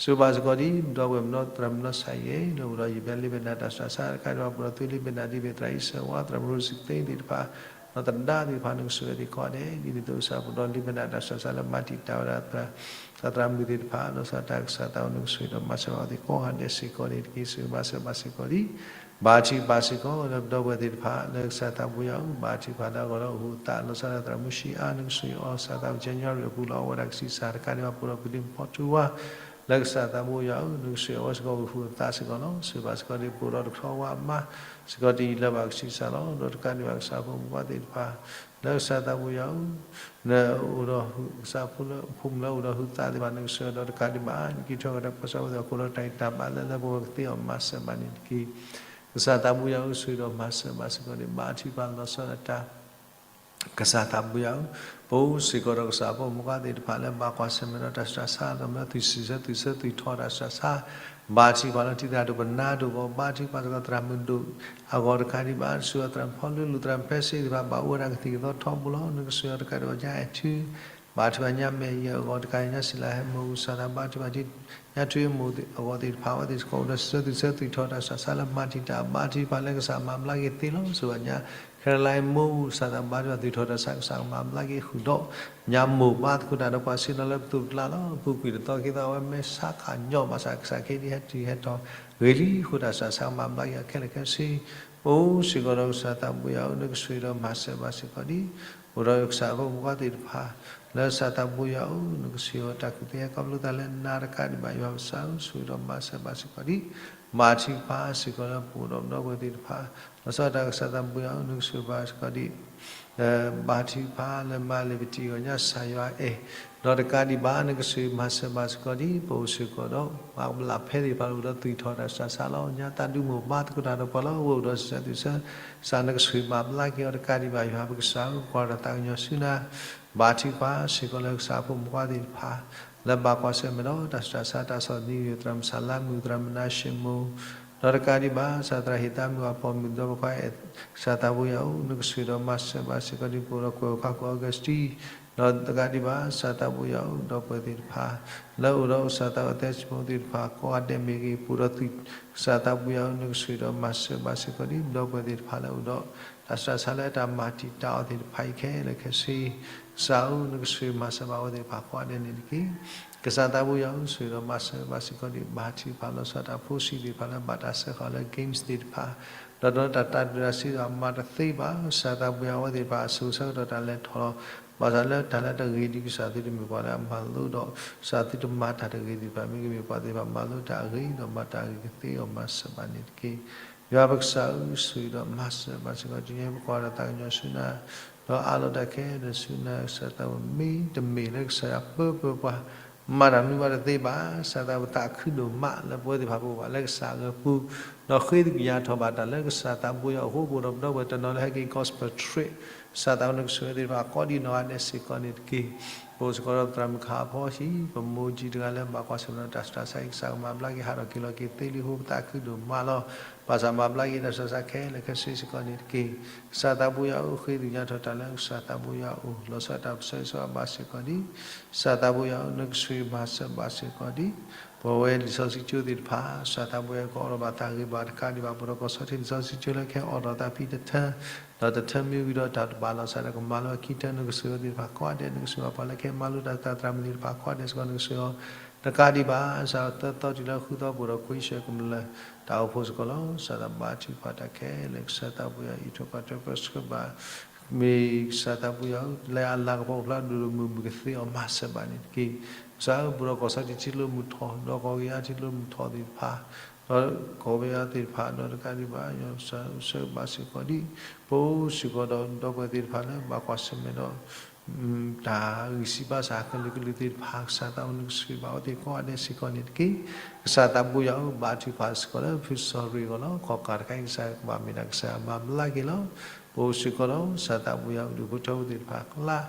ဆိၣ်ဂ့ၤဘၣ်စ့ၢ်ကီးဒ် ပဒီပုၢ်ဝဲၢ်မုၣ်ဒီးသရၣ်မုၣ်နီၢ်ဆါယဲၢ် လၢအိၣ်ဒီးယံာ်ဘျါလံဘဲနၤတၢ်ဆူးတၢ်ဆါတကးဒံးဘၣ်, ပဒီပုၢ်ဝဲၢ်လံဘဲနၤဒ်ဘ့ၣ် သရၣ်အံၣ်စၢၤဝါ, သရၣ်မုၣ်ရိစံသ့သ့ၣ်တဖၣ် ဒီးသဒါသ့ၣ်တဖၣ် နကဆိၣ်ဂ့ၤအီၤသ့ၣ်ကိးဂၤဒဲး, ဒ်န့ၣ်အသိးကစၢ်ပဒီပုၢ်ဝဲၢ်လံဘဲနၤတၢ်ဆူးတၢ်ဆါလၢမၤတံာ်တာ်ဝဲဒၣ် သရၣ်သရၣ်မုၣ်သ့ၣ်တဖၣ်, လီၤဆီဒၣ်တၢ်ကစၢ်သးဘိယွၤဧၢ, နကဆိၣ်ဂ့ၤဒီးမၤစၢၤဘၣ်အီၤသ့ၣ်ကိးဂၤဒဲးစ့ၢ်ကီးန့ၣ်တက့ၢ်. ဆိၣ်ဂ့ၤမၤစၢၤဘၣ်စ့ၢ်ကီးဒ် ဘါထုကဖၣ်စ့ၢ်ကီး လၢပဒီပုၢ်ဝဲၢ်သ့ၣ်တဖၣ် လၢကစၢ်သးဘိယွၤဧၢ, ဘါထုကဖၣ်လၢအဂီၢ်လၢအိၣ်ဟူးအသး, လီၤဆီဒၣ်သရၣ်မုၣ်ဆံအါ, နကဆိၣ်ဂ့ၤအီၤ ကစၢ်သးဘိယွၤ ကညီရံၣ်အပူၤလီၤ, အဝဲဒၣ်ကဆံးစၢ်တကးဒံးဘၣ် ပအိၣ်ဒီးပဒ့မုၣ်ဖီထူဝါ လၢကစၢ်သးဘိယွၤဧၢ, နကဆိၣ်ဂ့ၤအဝဲစ့ၢ်ကီးအိၣ်ဟူးအသးစ့ၢ်ကီးလီၤ. ဆိၣ်ဂ့ၤဘၣ်စ့ၢ်ကီးဒ်ပအိၣ်ဒီးတကထီဝါအမါ စ့ၢ်ကီးတယံာ်လၢဘၣ်ကဆံးစၢ်လီၤ. ဒီးတကးဒံးဘၣ်ကစၢ်ဖိမုၣ်ဖိခွါသ့ၣ်တဖၣ် လၢကစၢ်သးဘိယွၤဧၢ, နအိၣ်ဒီးကစၢ်ဖိမုၣ်လၢအိၣ်ဒီးဟူးသးသ့ၣ်တဖၣ် နကဆိၣ်ဂ့ၤဒီးတကးဒံးဘၣ် နက့ၤထီၣ်ကဒီးပှၤစၢဖှိၣ်သ့ၣ်အဃိဒီး တၢ်အံၤတၢ်ဘၣ်လၢလၢပှဲၤပှဲၤကသ့အီၤ မၤစၢၤဘၣ်န့ၣ်တက့ၢ်. ကစၢ်သးဘိယွၤဧၢ, ဆိၣ်ဂ့ၤဒီးမၤစၢၤဘၣ်စ့ၢ်ကီးန့ၣ် ဘါထုကဖၣ်လီၤဆီဒၣ်တၢ် ကစၢ်သးဘိယွၤဧၢ, ပအိၣ်စ့ၢ်ကီးဒီးကစၢ်ဖိမုၣ်ဖိခွါသ့ၣ်တဖၣ်လၢဘၣ်ကွၢ်ဆၢၣ်မဲာ်ဒီးတၢ်ဆူးတၢ်ဆါ ဒီးမ့ၢ်လၢသုးစံးဆၢသုးဆၢသုးထီၣ်တၢ်ဆူးတၢ်ဆါ, ဘါထုကဖၣ်လၢထံသရၣ်ဒိၣ်ပနၢ်ဒိၣ်အဂီၢ်, ဘါထုကဖၣ်စ့ၢ်ကီးသရၣ်မုၣ်ဒိၣ်အဂီၢ်တကးဒံးဘၣ်, ဆိၣ်ဂ့ၤသရၣ်မုၣ်ဖီလူလူ သရၣ်မုၣ်ဖဲစ့သ့ၣ်တဖၣ် ဘၣ်အိၣ်ဝဲဒၣ်ကသံၣ်ကသီထီဘိလီၤ. နကဆိၣ်ဂ့ၤအီၤတကးဒံးဘၣ် ညါအဲၣ်ထူ ဘါထုကဖၣ်ညါမဲာ်ယဲၢ်အဂီၢ်တကးဒံး ညါစံးလၤဟဲမိၢ်အူစၢ်သး ဘါထုကဖၣ်ဒ် ညါထွံၣ်အမိၢ်အဂီၢ်သ့ၣ်တဖၣ် အဝဲသ့ၣ်စ့ၢ်ကီးအိၣ်ဒီးစံးဆၢသုးဆၢသုးထီၣ်တၢ်ဆူးတၢ်ဆါလၢမၤတံာ်တာ် ဘါထုကဖၣ်လၢကစၢ်မၤဘျါက့ၤသ့လီၤ. ဆိၣ်ဂ့ၤညါ ခဲလၢာ်မိၢ်အူစၢ်သး ဘါထုကဖၣ်သုးထီၣ်တၢ်ဆူးတၢ်ဆါကမၤဘျါက့ၤဃုာ်ဒီး ညါမိၢ်ဘါသကိးတၢ်ဒီးပှၤဆ့ၣ်နီၤလၢပသိးပကျါလီၤ. ပူၤကွံာ်တသီခံသီ အဝဲမ့ၢ်ဆါခါညီ ဘၣ်ဆၣ်ကစၢ်ခ့ဒံးဟဲတုၤဟဲထီၣ်ဂ့ၤလံအဃိ တၢ်ဆူးတၢ်ဆါကမၤဘျါက့ၤအီၤခဲလၢာ်ခဲဆ့ ပအိၣ်စ့ၢ်ကီးဒီးကစၢ်သးဘိယွၤဧၢ, နကဆိၣ်ဂ့ၤဒီးမၤစၢၤဘၣ်စ့ၢ်ကီးဒ် အိၣ်ဒီးကစၢ်ဖိမုၣ်ဖိခွါသ့ၣ်တဖၣ် လၢကစၢ်သးဘိယွၤဧၢ, နကဆိၣ်ဂ့ၤအီၤတၢ်ကူၣ်သ့ဟဲခီဖျိသးလၢနၤတကးဒံးဘၣ် ယွၤပကစၢ်ဧၢ, ဆိၣ်ဂ့ၤဒီးမၤစၢၤဘၣ်စ့ၢ်ကီးဒ် ဘါထုကဖၣ်စ့ၢ်ကီးလၢပအိၣ်ဒီးပဒီပုၢ်ဝဲၢ်သ့ၣ်တဖၣ် လီၤဆီဒၣ်တၢ်ကစၢ်သးဘိယွၤဧၢ, နကဆိၣ်ဂ့ၤဘၣ်စ့ၢ်ကီးဒ် ဘါထုကဖၣ်လၢမၤလ့ၤပတံအဂီၢ်ညါ ကစၢ်ယွၤအဲၣ် ဒီးတကးဒံးဘၣ် နကဆိၣ်ဂ့ၤမၤစၢၤဘၣ်စ့ၢ်ကီးဒ် ပအိၣ်စ့ၢ်ကီးဒီး မၤကမၣ်ဖဲသ့ၣ်တဖၣ်လၢအိၣ်ဒီးသုးထီၣ်တၢ်ဆူးတၢ်ဆါလီၤ. ညါသးဒူမိၢ်ဘါသကိးတၢ်ဒီးပှၤလၢအဝဲအိၣ်ဒီးစံးဆၢသုးဆၢ ကစၢ်နကဆိၣ်ဂ့ၤမၤဘျါက့ၤအီၤတကးဒံးဘၣ် ယွၤပကစၢ်ဧၢ, ပကွၢ်တၢ်သးကညီၤဆူနၤ ဘါထုကဖၣ်စ့ၢ်ကီးလၢကစၢ်ဖိမုၣ်ဖိခွါသ့ၣ်တဖၣ် လၢဘၣ်ကွၢ်ဆၢၣ်မဲာ်ဒီးတၢ်ဆူးတၢ်ဆါ တၢ်ဆီၣ်သနံးဂ့ၤ သရၣ်မုၣ်ဆၣ်လါမုၣ် သရၣ်မုၣ်နါၡ့မိၢ် ဒီးတကးဒံးဘၣ် ကစၢ်သရၣ်ဟ့ၣ်သးမုၣ်အဖီမုၣ် ဒီးပကွၢ်အဲၣ် ကစၢ်သးဘိယွၤဧၢ, နကဆိၣ်ဂ့ၤဒီးမၤစၢၤဘၣ်စ့ၢ်ကီးဒ် ပအိၣ်ဒီးကွဲးဝဲခါကွဲး Augustine ဒီးတကးဒံးဘၣ် ကစၢ်သးဘိယွၤဧၢ, ဒီပုၢ်ဝဲၢ်သ့ၣ်တဖၣ် လၢအိၣ်ဒီးကစၢ်သးဝဲသဲစံမိၣ်သ့ၣ်တဖၣ် ကိးဂၤဒဲးမ့ၢ်ဂ့ၤ ပအိၣ်ဒီးသုး ကစၢ်သးဘိယွၤဧၢ, နကဆိၣ်ဂ့ၤဒီးမၤစၢၤဘၣ်စ့ၢ်ကီးဒ် ဒီပုၢ်ဝဲၢ်သ့ၣ်တဖၣ်လၢအိၣ်ဒီး တၢ်ဆူးတၢ်ဆါလၢတၢ်မၤတံာ်တာ်အီၤသ့ၣ်တဖၣ်အံၤခဲလၢာ်ခဲဆ့ ကစၢ်ဧၢ, နကဆိၣ်ဂ့ၤမၤစၢၤဘၣ်အဝဲသ့ၣ်တဖၣ်ကိးဂၤဒဲးန့ၣ်တက့ၢ်. ကစၢ်သးဘိယွၤဧၢ, ဆိၣ်ဂ့ၤဒီးမၤစၢၤဘၣ်စ့ၢ်ကီးဒ် ဘါထုကဖၣ်လီၤဆီဒၣ်တၢ်ဖိဆံးသ့ၣ်တဖၣ်လၢဘၣ်တၢ်စၢဃာ်လၢ games သ့ၣ်တဖၣ် ဒီးတၢ်တာ်ဒုးတၢ်စ့ဒီးအမၤတသ့ဘၣ်, ကစၢ်သးဘိယွၤဧၢ, အဝဲသ့ၣ်တဖၣ်အစိၤဆၢကတီၢ်တၢ်လဲၤထီၣ်လီၤ. ဘၣ်ဆၣ်လၢတၢ်လၢတဂ့ၤဒ်ကစၢ်သုတမ့ၢ်ပှၤလၢအမၤလိဒီး ကစၢ်သုတမၤတၢ်တဂ့ၤသ့ၣ်တဖၣ် မ့ၢ်ဂ့ၤမ့ၢ်ပှၤသ့ၣ်တဖၣ်မၤလိတၢ်အဂ့ၤဒီးမၤတၢ်အဂ့ၤကသ့အီၤ မၤစၢၤဘၣ်န့ၣ်တက့ၢ်. ယွၤပကစၢ်ဧၢ, ဆိၣ်ဂ့ၤဒီးမၤစၢၤဘၣ်စ့ၢ်ကီး တနံၤအံၤ ပကွၢ်ဒီးသးကညီၤဆူနၤ ဒီးအးလီၤတၢ်ခဲလၢာ်ဆူနၤ ကစၢ်သးဝဲ မ့တမ့ၢ်လၢကစၢ်ယွၤပၢပၢပှၤ မၤတၢ်မနုၤဘၣ်တသ့ဘၣ်. ကစၢ်သးဝဲသးခုဒိၣ်မးလၢပဝဲသ့ၣ်တဖၣ်ပအိၣ်ဘၣ်လၢကစၢ်အဂီၢ်ပူၤ ဒီးဃ့သကွံၢ်ညါထီၣ်ဘၣ်တၢ်လၢကစၢ်သးဘိယွၤအဃိ ပအိၣ်ဒီးပဒီပုၢ်ဝဲၢ်တနီၤလၢဟဲက့ၤ gospel trip ကစၢ်သးဝဲနကဆိၣ်ဂ့ၤသ့ၣ်တဖၣ်ကိးဒ်နီၢ်ဂၤဒဲးစ့ၢ်ကီးန့ၣ်တက့ၢ်. ပအိၣ်စ့ၢ်ကီးဒီးသရၣ်မုၣ်ခါအဖီဟံၣ် ပမိၢ်ကၠံတဂၤလၢဘၣ်ကွၢ်ဆၢၣ်မဲာ်ဒီးတၢ်ဆူးတၢ်ဆါအံၤ ကစၢ်ကမၤဘျါက့ၤဟးထီၣ်က့ၤလီၤက့ၤသ့လံအဃိ ပသးခုဒိၣ်မးလီၤ. ဘၣ်ဆၣ်မၤဘျါက့ၤတၢ်ဆူးတၢ်ဆါခဲလၢာ်ခဲဆ့စ့ၢ်ကီးန့ၣ်တက့ၢ်. ကစၢ်သးဘိယွၤဧၢ, ဃ့သကွံၢ်ညါထီၣ်တၢ်လၢကစၢ်သးဘိယွၤအအိၣ် လီၤဆီဒၣ်တၢ်ပၢဆှၢအံၤ ဆိၣ်ဂ့ၤဘၣ်စ့ၢ်ကီးဒ် ကစၢ်သးဘိယွၤဧၢ, နကဆိၣ်ဂ့ၤမၤစၢၤဘၣ်စ့ၢ်ကီးဒ် ပဝဲလံာ်စီဆှံကၠိသ့ၣ်တဖၣ် ကစၢ်သးဘိယွၤကအိးထီၣ်ဘၣ်သးဂ့ၤဘၣ်တကးဒံးဘၣ် ပဒီးကီၢ်ဆီထံးလံာ်စီဆှံကၠိလၢကဟဲအိးထီၣ်သးဖဲတထၢ ဒီးတထၢမ့ၢ်ဝံၤဒီးတၢ်တဘၣ်လီၤစၢ်ဒီးကမၤလိအခံထၢ နကဆိၣ်ဂ့ၤအီၤသ့ၣ်တဖၣ်ကိးဂၤဒဲး နကဆိၣ်ဂ့ၤဘၣ်ပှၤလၢကဟဲမၤလိတၢ်သရၣ်မုၣ်သ့ၣ်တဖၣ်ကိးဂၤဒဲးစ့ၢ်ကီး နကဆိၣ်ဂ့ၤအီၤ တကးဒံးဘၣ် စးထီၣ်သၢသီတုၤလၢဃုသီပူၤဒီး ခွံဆၢကမျၢၢ်တၢ်အိၣ်ဖှိၣ်စ့ၢ်ကီးလီၤ. စးထီၣ်ဘါထုကဖၣ်တၢ်ခဲလၢာ် ကစၢ်သးပူၤယၤအံးထွဲကွၢ်ထွဲပၢဆှၢဘၣ် မ့ၢ်ကစၢ်သးပူၤယၤဧၢ လၢအလၤကပီၤအိၣ်ဖျါဒိၣ်ဒိၣ်မုၢ်မုၢ်ကသ့အီၤမၤစၢၤဘၣ်န့ၣ်တက့ၢ်. ကစၢ်ဧၢ ဘူးဒီးကီၢ်စီထံးထံလၢမုၢ်ထီၣ် ဒီးကီၢ်ကယၤထံလၢမုၢ်ထီၣ်သ့ၣ်တဖၣ် ဒီးကီၢ်ပယီၤသ့ၣ်တဖၣ် ဒီးတကးဒံးဘၣ် ယွၤကစၢ်ဆှၢဘၣ်စ့ၢ်ကီးဒ် ပအိၣ်စ့ၢ်ကီးဒီးဒီပုၢ်ဝဲၢ်သ့ၣ်တဖၣ်လၢဘၣ်ကွၢ်ဆၢၣ်မဲာ်ဒီး တၢ်ဂံၢ်စၢ်ဘါစၢ်ကလုာ်ကလုာ်သ့ၣ်တဖၣ် ကစၢ်သးအိၣ်နုၤကဆှံဘၣ်အဝဲသ့ၣ်ကိးဂၤဒဲးစ့ၢ်ကီးန့ၣ်တက့ၢ်. ကစၢ်သးပူၤယၤဧၢ ဘါထုကဖၣ်စ့ၢ်ကီးလၢဖုစီၤရ့ၣ်အဂီၢ်လီၤ. ကီၢ်ကၢ်တခါအံၤ ကစၢ်ကဘၣ်မ့ၢ်ဒၣ်ကစၢ်အမၤဘျါက့ၤလီၤ. ပအိၣ်စ့ၢ်ကီးဒီး ကစၢ်သးပူၤယၤ ဒူၣ်ဖိထၢဖိသ့ၣ်တဖၣ်အကျါ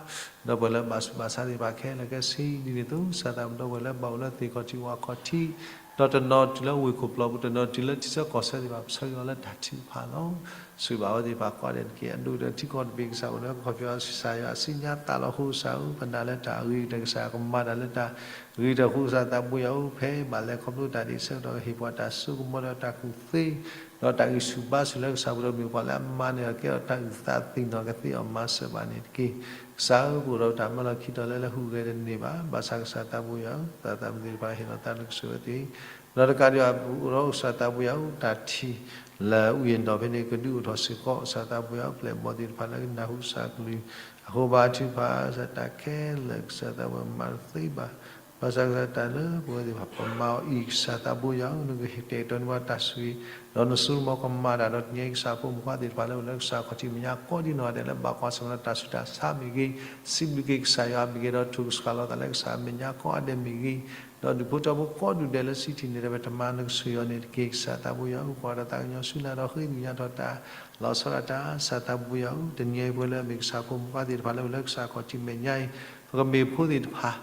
ဒီပုၢ်ဝဲၢ်လၢဘၣ်ဆူးဘၣ်ဆါသ့ၣ်တဖၣ်ခဲလၢာ်ခဲဆ့ ဒ်န့ၣ်အသိး ကစၢ်သးပူၤဒီပုၢ်ဝဲၢ်လၢဘၣ်အိၣ်လၢသ့ၣ်ခီၣ်ထံးဝၣ်ခီၣ်ထံး ဒီးတနီၤတုၤလၢဝ့ၢ်ခိၣ်ပျီပူၤ တနီၤတုၤလၢထံဆၢကီၢ်ဆၢသ့ၣ်တဖၣ် ပဆၢဂ့ၤအီၤလၢတၢ်ထုကဖၣ်လီၤ. ဆှၢဘၣ်အဝဲသ့ၣ်တဖၣ်ကိးဂၤဒဲးတက့ၢ်. အဒိၣ်ကတၢၢ်ထံကီၢ်တဘ့ၣ် ကစၢ်အိၣ်လၢကခီပညီ ကစၢ်ယွၤအစုညါသးလီၤအဃိ ကစၢ်ဧၢ ပနာ်လၢတၢ်ဂ့ၤကတၢၢ် ကစၢ်ကမၤတၢ်လၢတၢ်ဂ့ၤကတၢၢ်အဃိ ကစၢ်သးပူၤယၤဧၢ ဖဲဘၣ်လဲၤခီဖျိတၢ်ဒ်ဆၢကတီၢ် ကဟ့ၣ်ပှၤတၢ်စိကမီၤဒီးတၢ်ကူၣ်သ့ ဒီးတၢ်ဂံၢ်ဆူၣ်ဘါဆူၣ်လၢကစၢ်ပူၤဒီး မ့ၢ်ပှၤလၢအမၤန့ၢ်အီၤကဲထီၣ်တၢ်အုၣ်သးသ့ၣ်နီၣ်ကသ့အီၤ မၤစၢၤဘၣ်န့ၣ်တက့ၢ်. ကစၢ်ဧၢ ပအိၣ်ဒီးတၢ်မၢလီၤခံတီၤလၢ လၢဟူးဂဲၤတန့ၢ်ဘၣ်. ဘၣ်ဆၣ်ကစၢ်သးပူၤယၤဧၢ သးသမူသ့ၣ်တဖၣ်ဟ့ၣ်လီၤသးလၢကစၢ်ဝဲသ့ၣ် ဒီးတကးဒံးဘၣ် ပအိၣ်ဒီးကစၢ်သးပူၤယၤဧၢ တၢ်ထံၣ်လၢဝံၤအဒီးဖဲန့ၣ် ကဒုးအိၣ်ထီၣ်စ့ၢ်ကီး ကစၢ်သးပူၤယၤဧၢ ပျဲၢ်ဘီသ့ၣ်တဖၣ်လၢကနၢ်ဟူကစၢ်ကလုၢ် အဃိဘါထုကဖၣ် ကစၢ်တၢ်ခဲလၢာ် ကစၢ်သးပူၤမၤတသ့ဘၣ်. ဘၣ်ဆၣ်ကစၢ်တၢ်လၢပဝဲသ့ၣ်တဖၣ် ပမၤအီၤအံၤ ကစၢ်သးပူၤယၤဧၢ နကဟ့ၣ်တဲာ်ကတီၤန့ၢ်ပှၤတၢ်ဆိၣ်ဂ့ၤ ဒီးနစိကမီၤကမၤတၢ်ဒီးတနံၤအံၤ ကစၢ်ဖိမုၣ်ခွါသ့ၣ်တဖၣ်လၢအိၣ်လၢကစၢ်ခီၣ်ထံးမဲာ်ညါကိးဒ်နီၢ်ဂၤဒဲး လၢဘၣ်ကွၢ်ဆၢၣ်မဲာ်ဒီးတၢ်ဆူးတၢ်ဆါမ့ၢ်ဂ့ၤ, စံးဘျုးက့ၤကစၢ်ယွၤမ့ၢ်ဂ့ၤ, ဒီးထုးကဆှၣ်လီၤသးလၢကစၢ်အမဲာ်ညါကိးဂၤဒဲးမ့ၢ်ဂ့ၤ, ဒီးဒူၣ်ဖိထၢဖိကိးဒူၣ်ဒဲးလၢစံးထံၣ်န့ၢ်ဒီး ပတမၤနကစၢ်ယွၤန့ၣ်တက့ၢ်. ကစၢ်သးပူၤယၤဧၢ ပှၤဒီးသးကညီၤဆူနၤဒီးဃ့ကညးထီၣ်တၢ် လီၤဆီဒၣ်တၢ် ကစၢ်သးပူၤယၤဧၢ တနံၤအံၤပဝဲလၢအမ့ၢ်ကစၢ်ဖိမုၣ်ခွါသ့ၣ်တဖၣ်လၢအိၣ်လၢကစၢ်ခီၣ်ထံးမဲာ်ညါအံၤ ပကမ့ၢ်ဖိသ့ၣ်တဖၣ်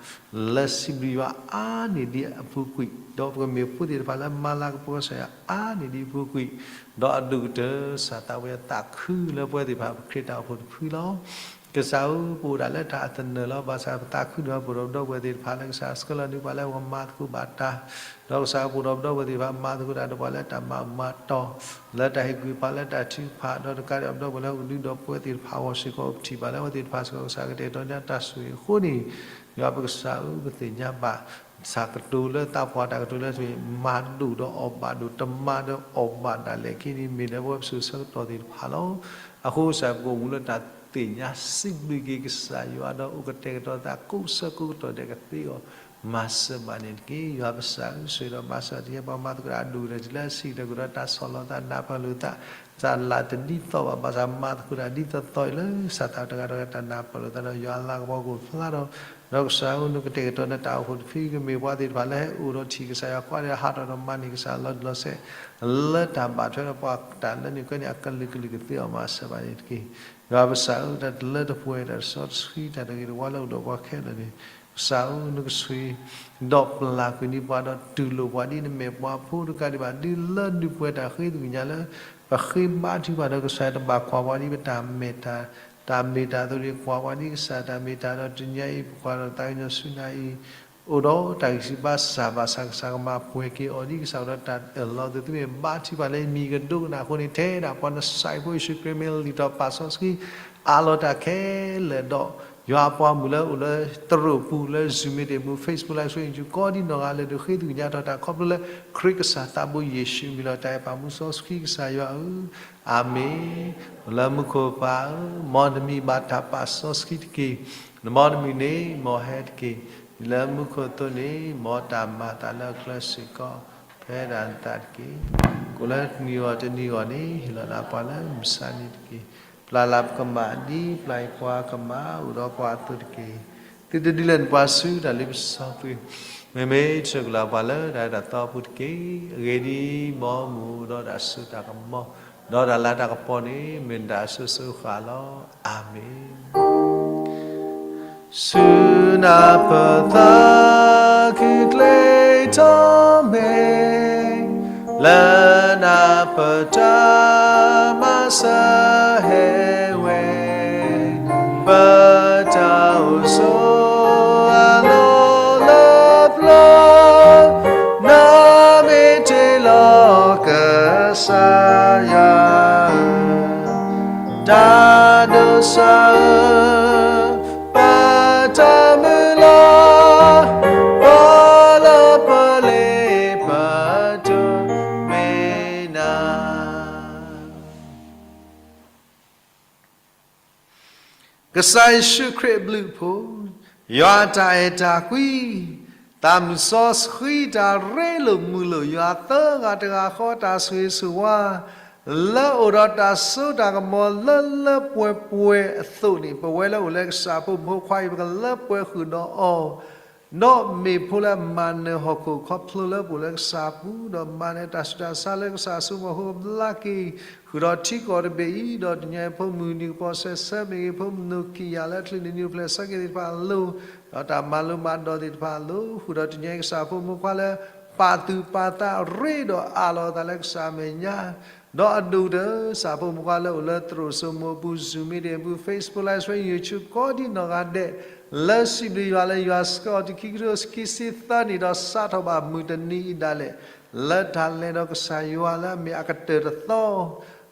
လၢစံးဘျုးယွၤအါန့ၢ်ဒံးအပူၤကွံာ်, ဒီးပကမ့ၢ်ဖိသ့ၣ်တဖၣ်လၢမၤလၤကပီၤကစၢ်ယွၤအါန့ၢ်ဒံးအပူၤကွံာ်, ဒီးအဒိၣ်ကတၢၢ် ကစၢ်သးပူၤယၤသးခုလၢပဝဲသ့ၣ်တဖၣ် ပခရံာ်တၢ်အိၣ်ဖှိၣ်တဖုလီၤ. ကစၢ်ဧၢ ပအိၣ်ဒၣ်လၢတၢ်အသနၢၣ်လီၤ. ဘၣ်ဆၣ်ပသးခုဒၣ်ပအိၣ်ဒီးပဒီပုၢ်ဝဲၢ်သ့ၣ်တဖၣ်လၢကစၢ်ဆှၢလီၤန့ၢ်ပှၤလၢပကမၤသကိးဘၣ်တၢ်, ဒီးကစၢ်ပအိၣ်ဒီးပဒီပုၢ်ဝဲၢ်သ့ၣ်တဖၣ် မၤသကိးတၢ်ဒီးပှၤလၢတၢ်မၤအုၣ်မၤတီၢ် လၢတၢ်ဟ့ၣ်ကူၣ်ဟ့ၣ်ဖးလၢတၢ်ထုကဖၣ် ဒီးတကးဒံးဘၣ် ပဒီပုၢ်ဝဲၢ်လၢဟီၣ်ခိၣ်ကဒုဒီးပဝဲသ့ၣ်တဖၣ်အဂီၢ်စ့ၢ်ကီး ပထံၣ်ဘၣ်လၢအဝဲသ့ၣ်တဖၣ်စ့ၢ်ကီး ကစၢ်ကတဲာ်ကတီၤန့ၢ်တၢ်ဆိၣ်ဂ့ၤအဃိန့ၣ်, ယွၤပကစၢ်ဧၢ ပသ့ၣ်ညါဘၣ် တၢ်ကတိၤလၢသးပှၢ် တၢ်ကတိၤလၢ မၤဒိၣ်ဒီးအီၣ်ဘၣ်ဒိၣ် တမၤဒီးအီၣ်ဘၣ်ဒၣ်လဲာ်က့ၤန့ၣ် မ့ၢ်လၢပဝဲပစိၤဆၢကတီၢ်သ့ၣ်တဖၣ်လီၤ. အဃိကစၢ်ပကအိၣ်မူလၢတၢ်သ့ၣ်ညါ စံးဘျုးက့ၤကစၢ်ယွၤဒီးအိၣ်ကတဲာ်ကတီၤသးကိးဆၢကိးကတီၢ်ဒဲးကသ့အီၤ မၤစၢၤဘၣ်န့ၣ်တက့ၢ်. ယွၤပကစၢ်ဧၢ ဆိၣ်ဂ့ၤဒီးမၤစၢၤတယဲၢ်ပှၤမၤသကိးတၢ်အဒိၣ်ကတၢၢ် တုၤလၢအဆံးကတၢၢ်ကဒီး တၢ်ဆီၣ်လီၤသးနၢ်ပၢၢ်လိာ်သး တၢ်လၢတဒ်သိးဘၣ် ဘၣ်ဆၣ်မၤသကိးတၢ်ဒ်သိးသိးအံၤလၢ ကစၢ်သးတဂၤတဂၤတၢ်နၢ်ပၢၢ်လိာ်သးဒီး ယွၤအလၤကပီၤကအိၣ်ဖျါဒီး ဒီးကစၢ်ဧၢ နကတဲာ်ကတီၤနတၢ်အိၣ်ဖှိၣ်တဖု ကမ့ၢ်ပှၤသ့ၣ်တဖၣ်လၢဟဲအိၣ်ဒီးထံၣ်ကစၢ်ယွၤကိးဂၤဒဲး ဟးထီၣ်ဒီးမၤန့ၢ်ကစၢ်လီၤတံၢ်လီၤဆဲး လၢတၢ်ဘၣ်ထွဲဒီးပှၤတၢ်လၢန့ၣ်ကဲန့ၣ် အကလုာ်ကလုာ်ကသ့အီၤမၤစၢၤဘၣ်န့ၣ်တက့ၢ်. ယွၤပကစၢ်ဧၢ တၢ်တလၢတပှဲၤ တၢ်တစီတဆှံ တၢ်တဂ့ၤတဝါလၢအိၣ်ဒီးပှၤခဲလၢာ်န့ၣ် ကစၢ်ဧၢ နကဆိၣ်ဂ့ၤ ဒီးပျၢ်ကွံာ်န့ၢ်ပှၤဒီးတူၢ်လိာ်ပှၤဒ်နမ့ၢ်ပှၤဖိတကးဒံးဘၣ် ဒ်လၢဒုးပှဲၤတၢ်ဃ့သကွံာ်ညါလၢ ပဃ့ဘါထုကဖၣ်ဒီးကစၢ်တဘၣ်ကွၢ်ပှၤဒ်ပတၢ်မဲာ်တၢ် တၢ်မ့ၢ်တၢ်တီဒီးကွၢ်ပှၤဒ်ကစၢ်တၢ်မ့ၢ်တၢ်ဒီးတနံၤအံၤ ပကွၢ်ဒီးသးကညီၤဆူနၤအံၤ အိၣ်ဒီးတၢ်ဂံၢ်စၢ်ဘါစၢ် ဘၣ်ဆၣ်ကစၢ်ကမၤပှဲၤက့ၤအီၤဒ်ကစၢ်အိၣ်ဒီးတၢ်အၢၣ်လီၤအသိး သုမ့ၢ်ဘါထုကဖၣ်လၢမံၤကဒိကနၣ်အဃိန့ၣ် ထဲဒၣ်ပှၤနစၢ်ဖိယ့ၣ်ၡူးခရံာ်မ့ၢ်လံာ်တီၢ်ပာ်စီဆှံ အးလီၤတၢ်ခဲလၢာ်ဒီး ယွၤအပှၤမုၣ်လၢအိၣ်လၢတရူးပူၤလၢ Zoom မ့ၢ်တ့ၢ်မူ Facebook Live ဆိယ့ၣ်ယူၣ် ကိးဒ်နီၢ်ဂၤလၢာ်ဒီးဃ့သကွံာ်ညါထီၣ်တၢ်ခီဖျိလၢ ခရံာ်ကစၢ်သးဘိယ့ၣ်ၡူးမံၤလီၤ တၢ်အဲၣ်ပၢ်မူစီဆှံကစၢ်ယွၤဧၢ, အၤမ့ၣ်. လၢမူခိၣ်ပၢ်ဧၢ, မ်နမံၤဘၣ်တၢ်ပာ်စီဆှံတက့ၢ်. နမ်နမံၤန့ၣ် မ်ဟဲတက့ၢ်. လၢမူခိၣ်အသိးန့ၣ် မ်တၢ်မၤအသးလၢအချၢစ့ၢ်ကီး ဖဲဒၣ်နသးတက့ၢ်. ကိၣ်လၢတနံၤဂီၢ်တနံၤဂီၢ်န့ၣ် ဟ့ၣ်လီၤနၤပှၤလၢမုၢ်ဆါနံၤတက့ၢ်. ပျၢ်လၢပကမၣ် ဒ်ပျၢ်ယွၤပှၤကမၣ် အိၣ်ဒီးပှၤအသိးတက့ၢ်. သုတဒုးလဲၤနပှၤဆူတၢ်လ့ပစီပှ့ၤ, မ့မ့ၢ်ဆှၢက့ၤလီၤပှၤလၢတၢ်အဲၣ်တၢ်သီအပူၤတက့ၢ်. အဂ့ၢ်ဒ်အံၤ, မ်မူအိၣ်ဒီးတၢ်စိတၢ်ကမီၤ, ဒီးတၢ်လၤတၢ်ကပီၤန့ၣ် မ့ၢ်နတၢ်အစိၤစိၤအဃၣ်လီၤ. အၤမ့ၣ်. ဆူနၢ်ပၢၢ်သး ခုၣ်ကျ့ထီၣ်မ့ၢ်, လၢနၢ်ပၢၢ်တၢ်မၤစၢၤဟဲဝဲ, ပတၢ်အိၣ်ဆိးအလီၢ်လၢပျၢၤ, နမ့ၢ်တ့လီၤကစၢ်ယွၤဧၢ, တၢ်ဒိးစၢ်ဧၢ, ပတၢ်မုၢ်လၢ်, ပလၢ ကစၢ်ယ့ၣ်ၡူးခရံာ်အဘျုးအဖှိၣ်, ယွၤအတၢ်အဲၣ်တၢ်ကွံ, တၢ်မုၢ်စီဆှံတၢ်ရ့လိာ်မုာ်လိာ် ယွၤသၢဂၤတဂၤဃီတၢ်ဆိၣ်ဂ့ၤဆိၣ်ဝါ လၢအိၣ်ဒီးတၢ်စိတၢ်ကမီၤလၢလၢပှဲၤပှဲၤအသိးန့ၣ် ပဝဲလၢအိၣ်လၢကစၢ်ဖိမုၣ်ဖိခွါအံၤ ပကလၢပှဲၤဃုာ်ဒီးအီၤ ဒီးမ့ၢ်ဖိလၢအမၤနၢၤဟီၣ်ခိၣ်ခီဖျိလၢပအိၣ်လၢကစၢ်အပူၤ, ဒီးမၤနၢၤတၢ်ဆူးတၢ်ဆါလၢကစၢ်အစိကမီၤဖိကဘျါက့ၤ, ဃုာ်ဒီးထံကီၢ်တဘ့ၣ်အံၤ, ဒီးတနံၤအံၤဖိမုၢ်နံၤကပီၤစဲးဆၢမ့ၢ်ဂ့ၤ, ဖိမုၣ်နီၢ်ခံယၤလၢအချုးန့ၢ်နံၣ်အိၣ်ဖျဲၣ်ဆၢက့ၤသ့ၣ်တဖၣ်အလိၤ, ဒီးတၢ်မၤလိမၤဒိးသ့ၣ်တဖၣ်အလိၤ, ဃုာ်ဒီးတနံၤအံၤကစၢ်ဖိမုၣ်ဖိခွါလၢ ပာ်သူၣ်ပာ်သးရ့ဒီးအးလီၤအသးလၢကစၢ်အမဲာ်ညါ ဒီးအဒိၣ်ကတၢၢ် ကစၢ်ဖိမုၣ်ဖိခွါလၢအိၣ်လၢသရိာ်စိမိးအပူၤ Zoom meeting အပူၤ Facebook Live Stream YouTube ကိးဒံနီၢ်ဂၤဒဲး လၢစံးဘျုးယွၤလၢယွၤဆှၢအီၤတုၤခံကထိခံဆံ သၢနံၣ် ဒီးစးထီၣ်ဘၣ်မုၢ်တနံၤအံၤဒၣ်လဲာ် လၢတၢ်လဲၤဒီးကစၢ်ယွၤလၢအမ့ၢ်အကတၢၢ်တသီ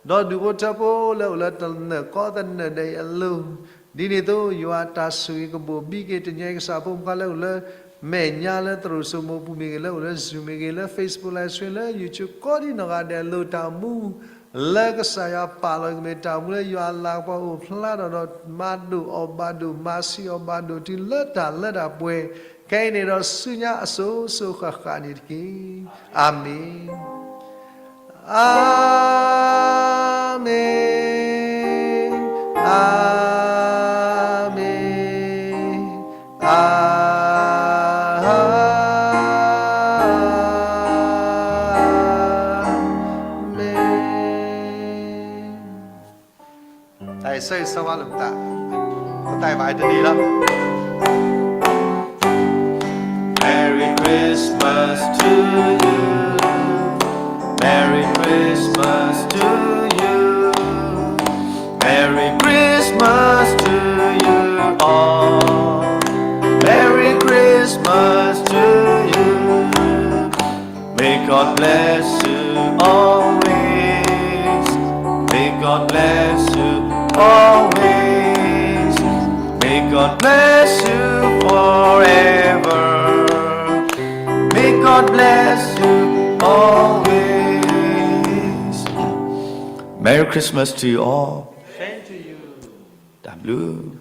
ဒီးဒူၣ်ဖိထၢဖိလၢအိၣ်လၢတနၢၤကီၢ်သနၢၤဒဲးအံၤအလိၤ ဒ်န့ၣ်အသိး ယွၤတၢ်ဆိၣ်ဂ့ၤကဘိၣ်ဘံက့ၤ တနံၤအံၤကစၢ်ဖိမုၣ်ဖိခွါလၢအိၣ်လၢ မဲာ်ညါလၢသရိာ်စိမိးအပူၤမ့ၢ်ဂ့ၤ လၢအိၣ်လၢ Zoom မ့ၢ်ဂ့ၤ လၢ Facebook Live Stream လၢ YouTube ကိးဒံနီၢ်ဂၤဒဲးအလိၤ တၢ်အိၣ်မူ လၢကစၢ်ယွၤပာ်လီၤကမ့ၢ်တၢ်အိၣ်မူလၢယွၤအလၤကပီၤအိၣ်ဖျါထီၣ်ဒီး မၤဒိၣ်အီၤဘၣ်ဒိၣ် မၤဆံးအီၤဘၣ်ဒိၣ်တုၤလၢတၢ်လၢတၢ်ပှဲၤ ခဲအံၤန့ၣ်ဒီးဆူညါအစိၤစိၤဃၣ်ဃၣ်န့ၣ်တက့ၢ်. အၤမ့ၣ်. အၤမ့ၣ်, အၤမ့ၣ်, အၤမ့ၣ်. တၢ်ဆိၣ်ဂ့ၤဆိၣ်ဝါလိာ်ပသး, ပသးဘၣ်တနံၤလီၤ. Merry Christmas to you. Merry Christmas to you. Merry Christmas to you all. Merry Christmas to you. May God bless you always. May God bless you always. May God bless you forever. May God bless you always. Merry Christmas to you all. Same to you. တၢ်ဘျုး